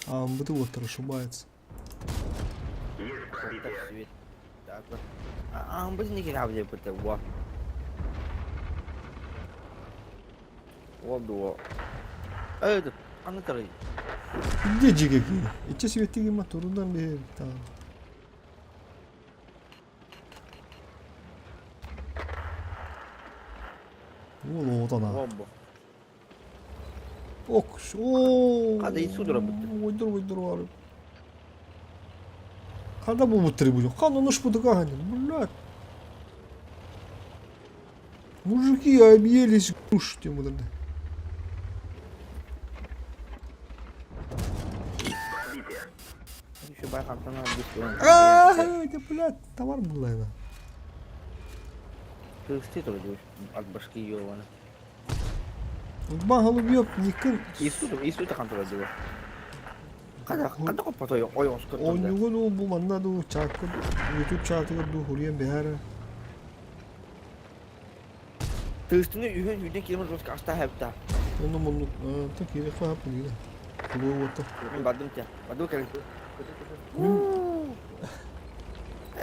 А он вот ошибается. А он не кираб деп бу. Ол дуо. Öldü. Аны Где жиге киин? Иче светиги ма турунан бер там. Ол отана. Бомба. Ок, о. Хада и судора бутты. Ойдур ойдур бар. Хада бу буттыры бу. Хан оныш бу дыган. Блядь. Мужики объелись груш тем вот это. Еще байхантан А, это, блядь, товар был, наверное. Кыргызстан тоже от башки ёбана. Урбан Голубьев никын Иисус хантара дела. Когда когда копатой ой он скоро. Оонньууга дуу бу манна дуу чаакка YouTube чаатыгар дуу хуруйан бэһээрэ. Тыыстыны үһүн үһүнэн километр жестко аста хэпта. Онно муннук та киирэ хаап билигин. Кулуу уота. Мен бардым те. Бардым кэлин.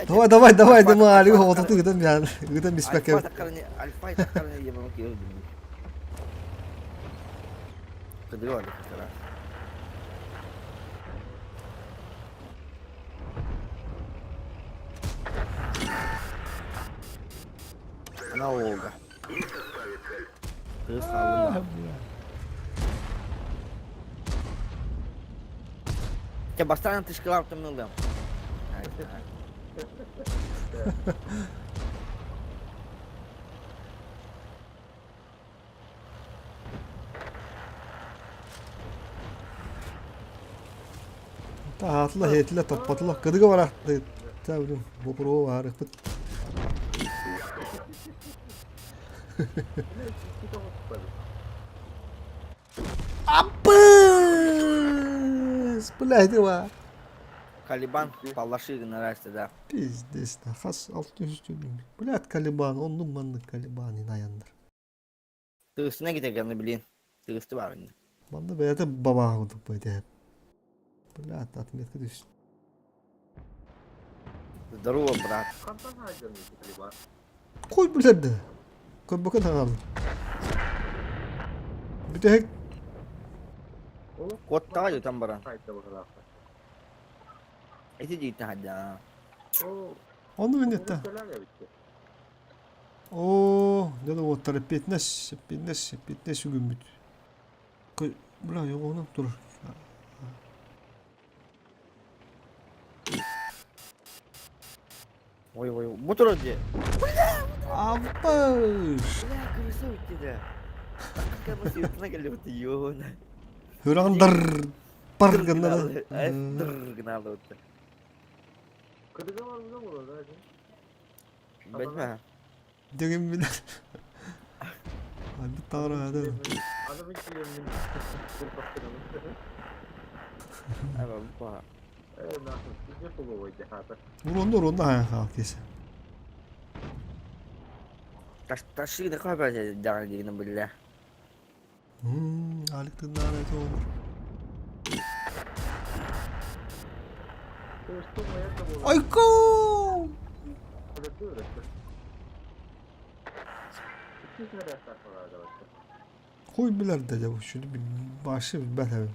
Давай, давай, давай, дема али ототу гытан бян. Гытан биспэкке. Альфа таккарны, альфа таккарны ебану киирдим. Кыдыга кыра. Она Олга. Кыз алына. Те бастан тышкылап тымнылдым. Таатла хетиле топпатла кыдыга барахты. Тәбрим бопро барыпыт. Аппыс! Блядь, ва. Калибан палаши гынарасты да. Пиздец, да, хас 600 төгүл. Блядь, Калибан, оннук маннык Калибан айаннар. Тыысына китерганы билин. Тыысты бар инде. Манна бэйэтэ бабаах курдук бэйэтэ. Блядь, отметка түс. Здорово, брат. Хантан хаайдан Калибан? Кой билэрдэ. Көрбөкө таҥалын. Бүтэһик Куоттаҕа дьутан баран. Хайда быһылаахтар. Ити дийтэн хайда. Ону минетте. Оо, дьэ уоттар эппиэтинэс, эппиэтинэс, эппиэтинэс үгүммүт. Бля, йоҕонон турар. Ой, ой, бу турар дии. Аппыш! Бля, крыса үттүдэ. Кабасы кэлбит ёна. Хүрэҕин дар пар гыннара. Дыр гыналы. Кыргы бар бу буолар да. Бэтмэ. Дегин билэр. Адбыт таҕара ада. Аны мин киирэммин курбахтанабын. Аба бу. Э, нахуй, где половой дехата? Уронда уронда хаан хаал кесе. Ташыгы капа даҕаны дигин биллэ. Алик тыннаара это Айко! Хуй билэр да дьэ шүнү башы билбэт эбин.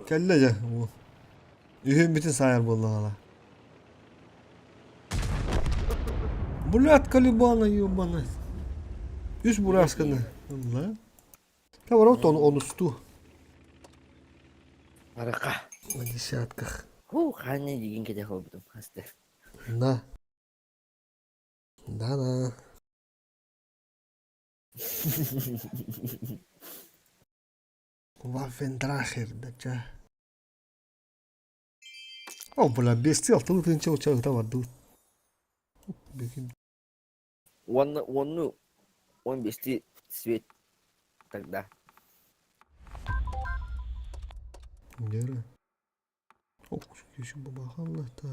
Кэллэ дьэ уу. Үһүн бүтүн саайар буоллаҕына. Блядь, Калибана ебаный. Үс бурасканы ылла. Поворот он онусту. Арыка. На десятках. Ху, ханне дигин кете холбутум хасты. Да. Да-да. Waffendracher, да ча. О, бля, бестел, тут ничего, чего там отдул. Он, он, ну, он бести свет тогда. Гера. Ох, еще бабахалла, так.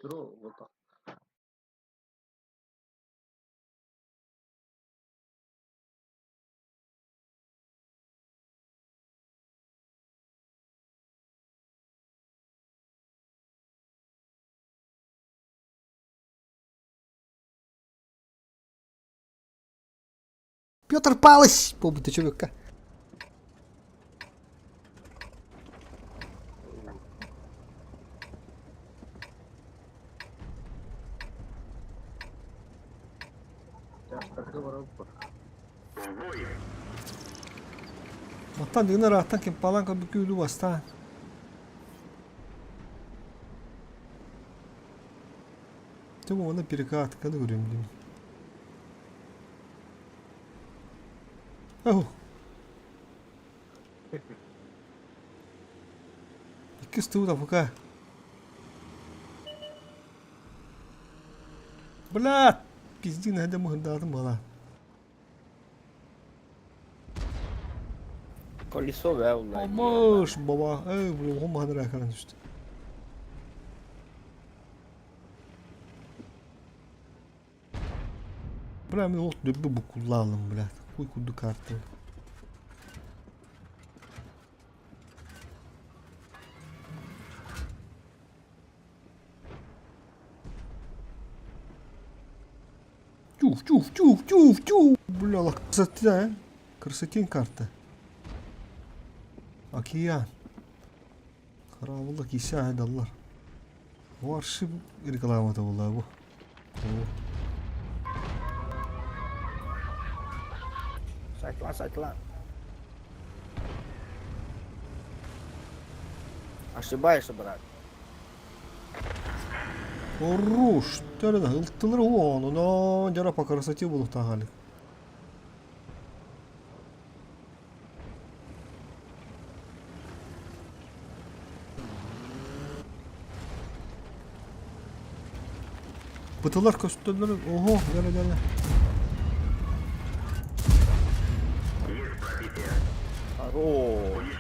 Вот так. Петр Палыч! Побыты чурка. Маттан дигнер аттан кем палан кабы күлү баста. Тем оны перекат, когда говорим, блин. Ау. Икки стула пока. Бля, пизди на дому дадым бала. Колесо бә улар. Амаш баба, эй, бля, оғым мадыра экран түштү. Бля, мен ол дөббү букуллаалым, бля. Куй куду карты. Тюх, тюх, тюх. Бля, красота, э? Красотень карта. Океан. Хараабылла кисе айдаллар. Варши рекламата була бу. Сайтла, сайтла. Ошибаешься, брат. Хорош, төрүн ылтылар уонуна дьара по красоте булуктагалик. Бытылар көстөллөр, ого, дьара дьара. Хорош.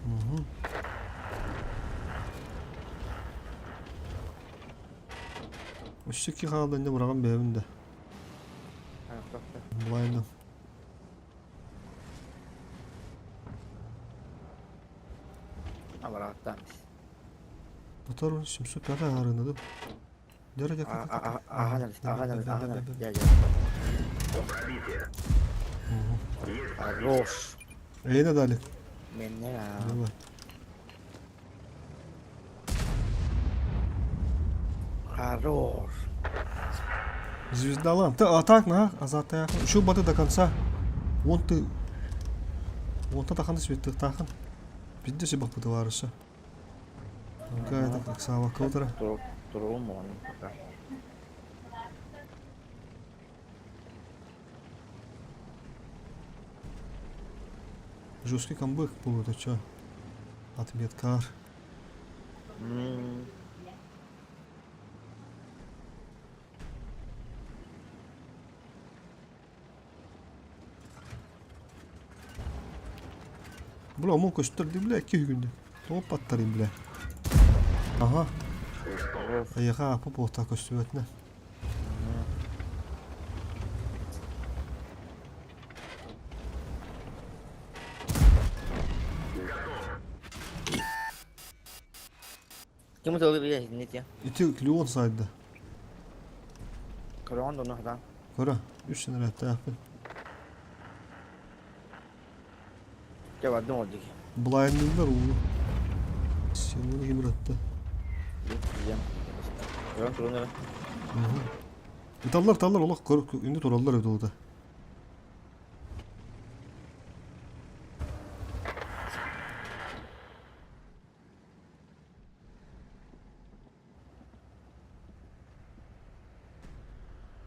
Угу. Өссө ки хаалла инде быраҕан бэйэбин да. Былайынан. Абарааттаан. Моторун 705 аарынадым. Дөрө Ахан ахан ахан Хорош. Эйне дали. Менне Давай. Хорош. Звездалан. Ты а так на, азатая. Еще баты до конца. Вон ты. Вон та тахан свет тахан. Бидде се бак бутыларыса. Какая так сава кылтыра. Турум он пока. Жесткий камбэк был это чё? Отметкар. Бля, мог көстөр ди бля, күйгүндө. Топ аттарым бля. Ага. Аяга апа бота көстүбөтүнө. Ким это я не те. Ити Леон сайды. Көрөн дону хата. Көрө, үс сенереттээхпин. Дьэ бардым ол диэки. Блайндылар уулу. Силуны кимиратта. Көрөн турун эрэ. Ыталлар таллар олох көр үнү тураллар эбит олута.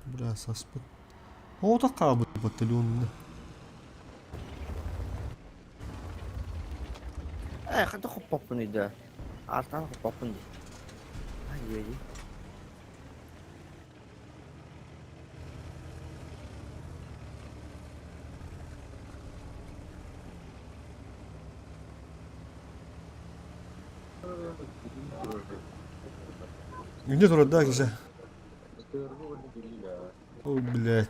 Бля, саспыт. Оото хаалбыт батальонна. Ээ, хата хоппоппун да. Артан хоппоппун дии. Ай, дии. Үнэ турар да кисе. О, блядь.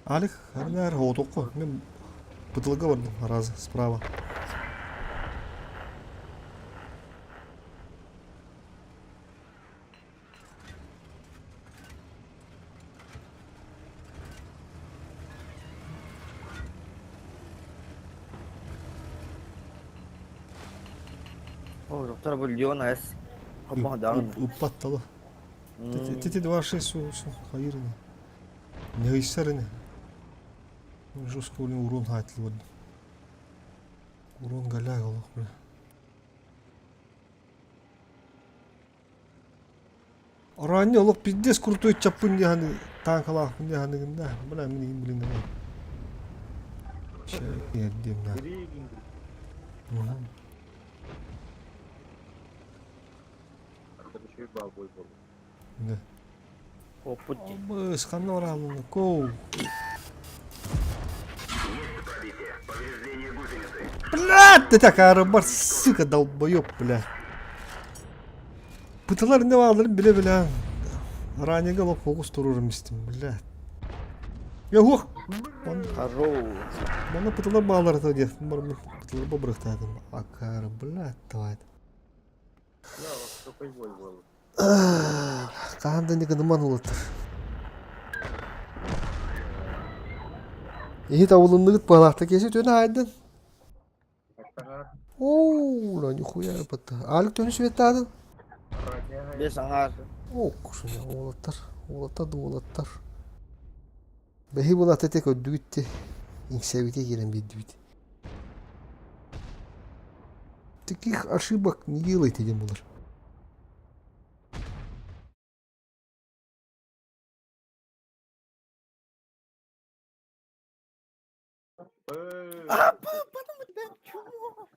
Алик, арнар, отоққо. Мен бытылга бардым, разы, справа. О, доктор бу Леон АС. Хоппоҥ даҕаны. Уппаттала. Тити 26 су су хайырына. Нейсерine. Жестко урон хайтыл Урон голяг олох бля. Ранее олох пиздец крутой чапын дияны танкалаахпын дияныгын да. Бля мин блин Дем да. Да. Опут дии. Быс, ханна бараалын коу. Блядь, ты так арыбар, сука, долбоёб, бля. Пыталар не бааларын биле-биле. Ранега лоп фокус турурум истим, блядь. Я уох! Хорош. Манна пыталар баалар это диye. Пыталар бабырыктаатым. Акары, блядь, давай. Такой бой был. Хаһан да никыныман улаттар. Иһит авылынныгыт баалаахта кеси түөн аайдын. Оо, ла нихуя патта. Алик төһөнү сүбэттаадын? Бес аҥаар. Оо, кушуня, уолаттар, уолаттар да уолаттар. Бэһи булата те көрдүгүт те, иҥсэбите киирэн биэрдибит. Таких ошибок не делайте диэн буолар. А, бен чмо.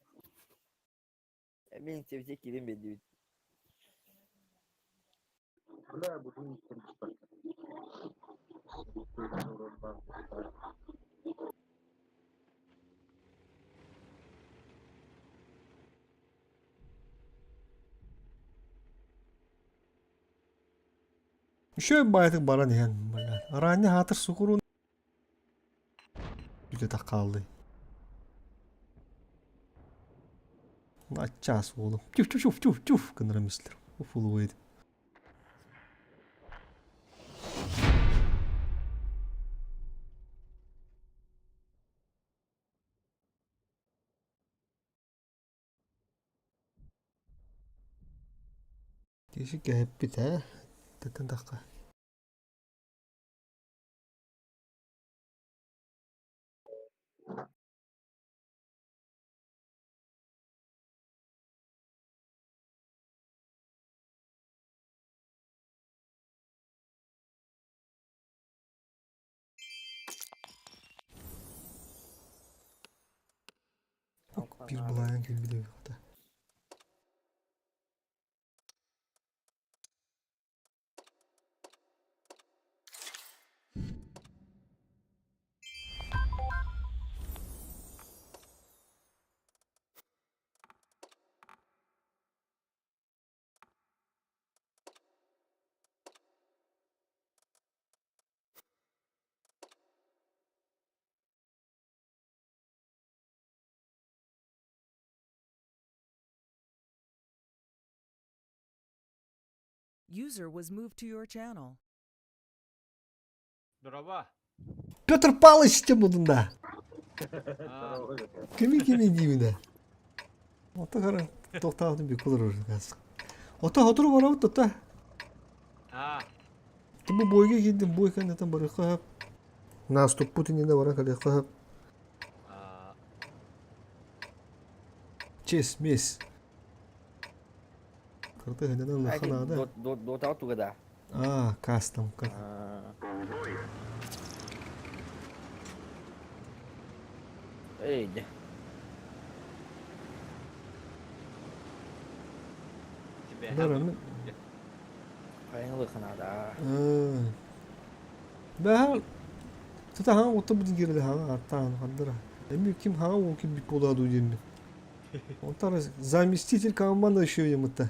Мин севсе киирэн биэрдибит. Бля, буду Үчүгэй баайытык баран иһэн, бля, араанньа аһаатар сукуруун Үлэтэ хааллый. Аччаас уолум. Тюф тюф тюф тюф гыннаран мислэр. Уфулуйд. Тиси кэһэппит ээ. Тэтэн тахха. Биир былаан кэлбит эбит хата. User was moved to your channel. Дороба. Петр Палыч тем будунда. Кими кими диибинэ. Ото хара тохтаабытын бүккэ олорор Ото сотору барабыт тута. Бу бойга киирдим, бой кэнниттэн барыахха сөп. Наступпут иннинэ баран кэлиэххэ сөп. Чес, мес. Кырты хэнэнэн ылыахха наада. Дотаҕа туга да? А, кастом. Эй, дьэ. Барамын. Хайын ылыахха наада. Бэһэл тута хаҥа отто бутун киирэлэ хаҥа аттаан хандара. Эми ким хаҥа ол ким бит буолаа дуу диэммин. Онтон заместитель команды еще емытта.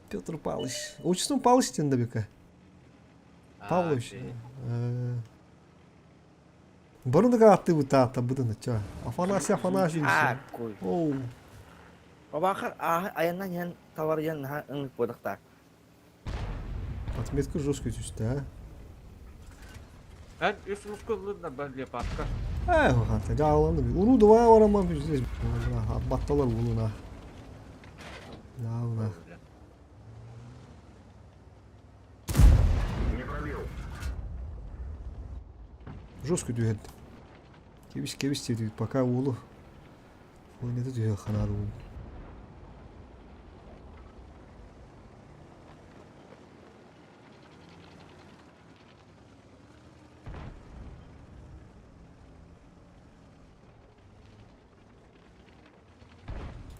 Петр Павлович. Отчеством Павлович диэн да бека. Павлович. Барын да ааттыы таата быдан ача. Афанасий Афанасьевич. Ааккуй. Оу. Бабахар айаннан иһэн таварыйан наһаа ыңык буолуохтаах. Отметка жесткая түстэ, а? Эн үс мускуллунна бен лепашка. Э, ханта жааланды. Уру давай бараман здесь. Батталар улуна. Да, Не пробил. Жестко түһэн. Кебис кебис диэбит пока уолу. Ойната түһэ ханаады уол.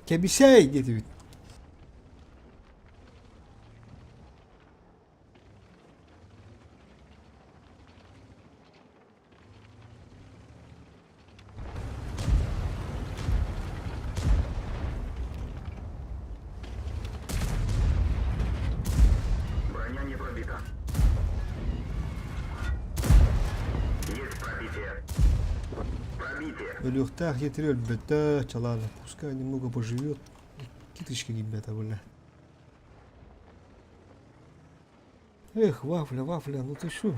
Кэбисэй диэтибит. Броня не пробита. Өлүөхтээх етири өлбөтө, чалаана. Пускай немного поживет. Киточка киирбэтэ, бля. Эх, вафля, вафля, ну ты шо?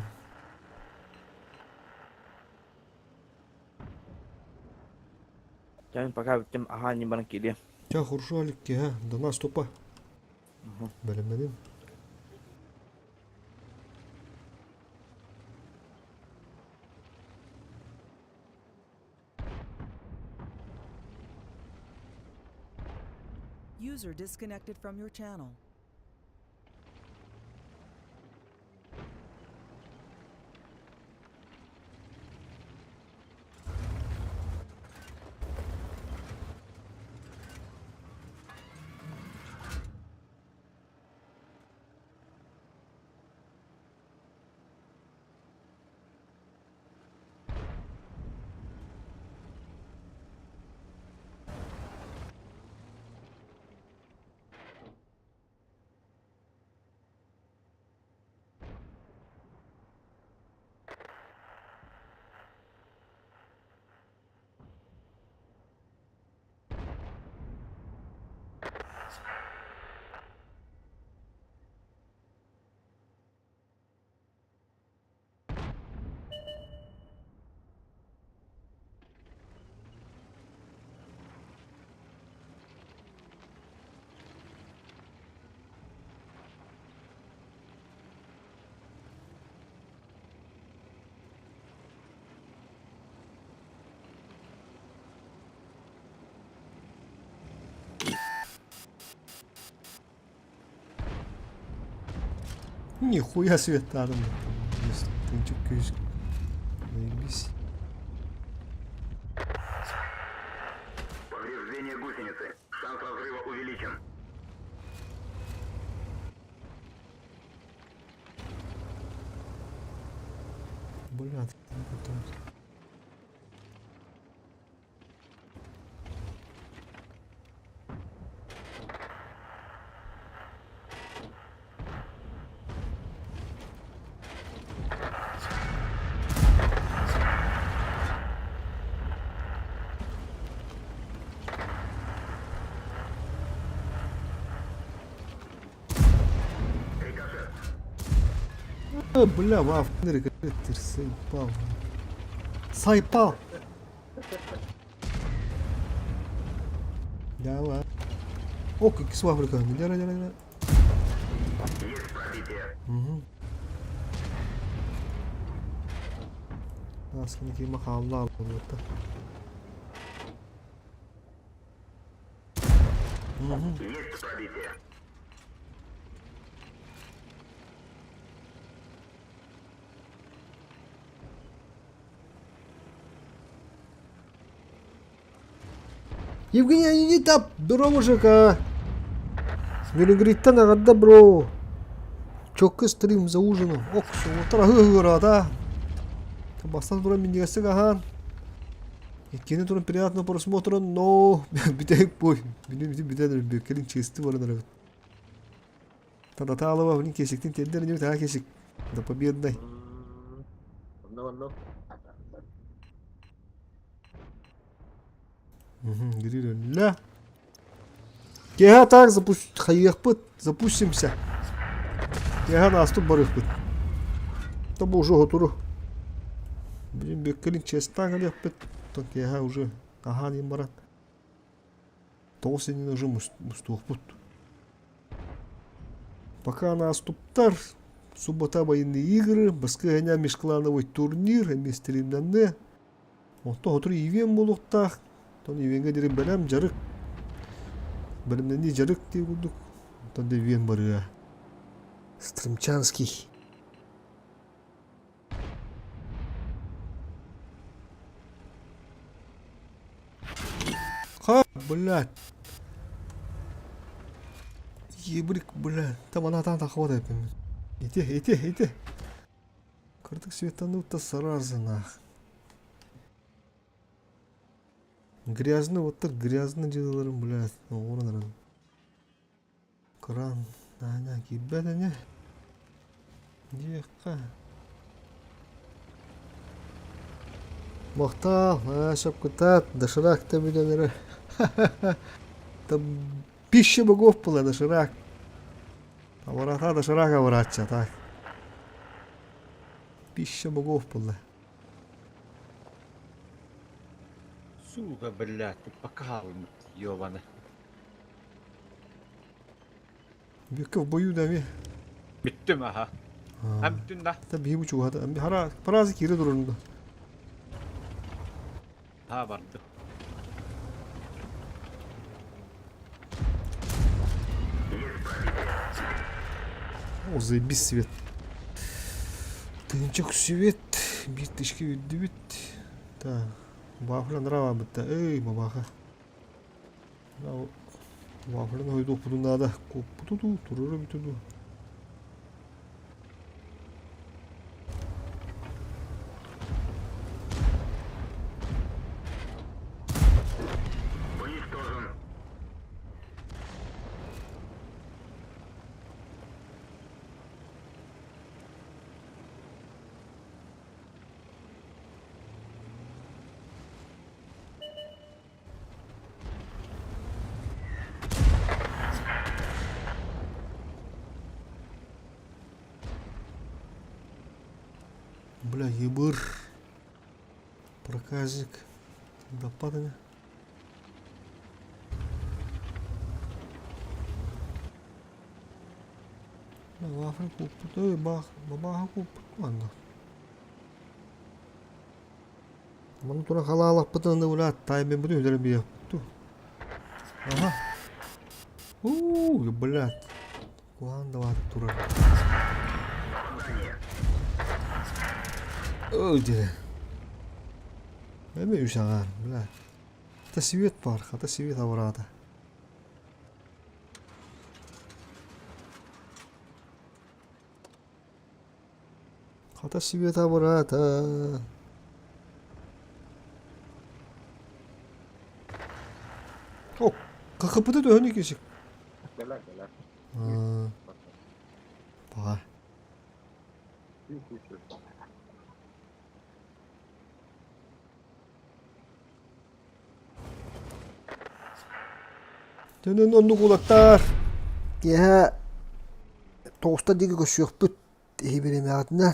Чэ, пока бүттүм, аһаан не баран киириэм. Чэ, хорошо, Алик, киһэ, до нас тупа. Бэлэмнэним. User disconnected from your channel. Нихуя себе там. Тынчик Заебись. Повреждение гусеницы. Шанс разрыва увеличен. Бля, потом. А, бля, вафнер, сайпал. Сайпал! Давай. О, как с Африка. Давай, давай, давай. Угу. Асканки махалла болута. Угу. Есть пробитие. Евгений Анита, бро мужика. Велигриттан эҕэрдэ бро. Чокка стрим за ужином. Ок, суотар аһыы Бастан туран минньигэстик аһаан. Иккини туран приятного просмотра, но бүтэһик бой. Билим бүтэн эрэ кэлин чисты баран эрэбит. Тататалова, блин, кесиктин тиэрдэр инибит, аа кесик. До победной. Онно онно. Грилля. Киэһэ так запу... хайыахпыт, запустимся. Киэһэ наастук барыахпыт. Тобу уже хотуру. Блин, беккелин честаан кэлиэхпит. То киэһэ уже аһаан иһин баран. Тоҕус иннинэ уже мустуохпут. Пока наступтар, суббота военные игры, баскыһыня межклановый турнир, эмиэ стримнанны. Онтон сотору ивент буолуохтаах. Онтон ивеҥҥэ диэри бэлэм дьарык. Бэлэмнэнии дьарык дии курдук. Онтон да ивент барыа. Стримчанский. Ха, блядь. Ебрик, блядь. Там она там хватает. Иди, иди, иди. Кырдык светанут-то сразу нах. Грязно, вот так грязно дьыалаларым, блядь, оҕуран Кран, аня, киирбэт ини. Диэххэ. Махтал, сөп кытаат, доширак да бүтэн эрэ. Там пища богов была, доширак. Абарата доширак абарааччы, так. Пища богов была. Сука, блядь, ты покалывай, ёбаный. Бүккэ в бою дами. Бүттүм аха. Һәм бүттүн да. Та биһи бу чугаһата. Хара паразы киирэ турарында. Ha барды. О, заебись свет. Тыынчак свет. Биир тышка үрдүбүт. Так. Баахыла нрава бытта. Эй, бабаха. Вафлын хойдуохпутун наада. Куоппуту дуу, турар эбитэ дуу. Бля, ебыр. Проказник. Допадание. Вафля куппут. Ой, бах, бабаха куппут. Ладно. Маны тура халаалаппытын да улаат таайбын бүтүн үтэрэн биэхпит Аха. Уу, блядь. Куһаан да баат турар. Ой, дьэ. Эми үс аҥаар, бля. Хата свет баар, хата свет абыраата. Хата Света абыраата. О, КХП-ты төһөнү кисик? Кэлэр кэлэр. Баҕа. Төнөн оннук уолаттар. Киэһэ тоҕуста диэки көрсүөхпүт. Иһибиримэҕитинэ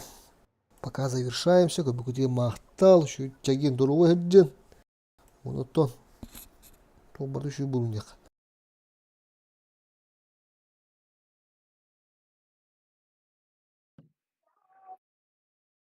пока завершаемся, көбүкүтүгэр махтал, чэгиэн доруобай сылдьын. Онтон туох барыта үчүгэй буолун диэххэ.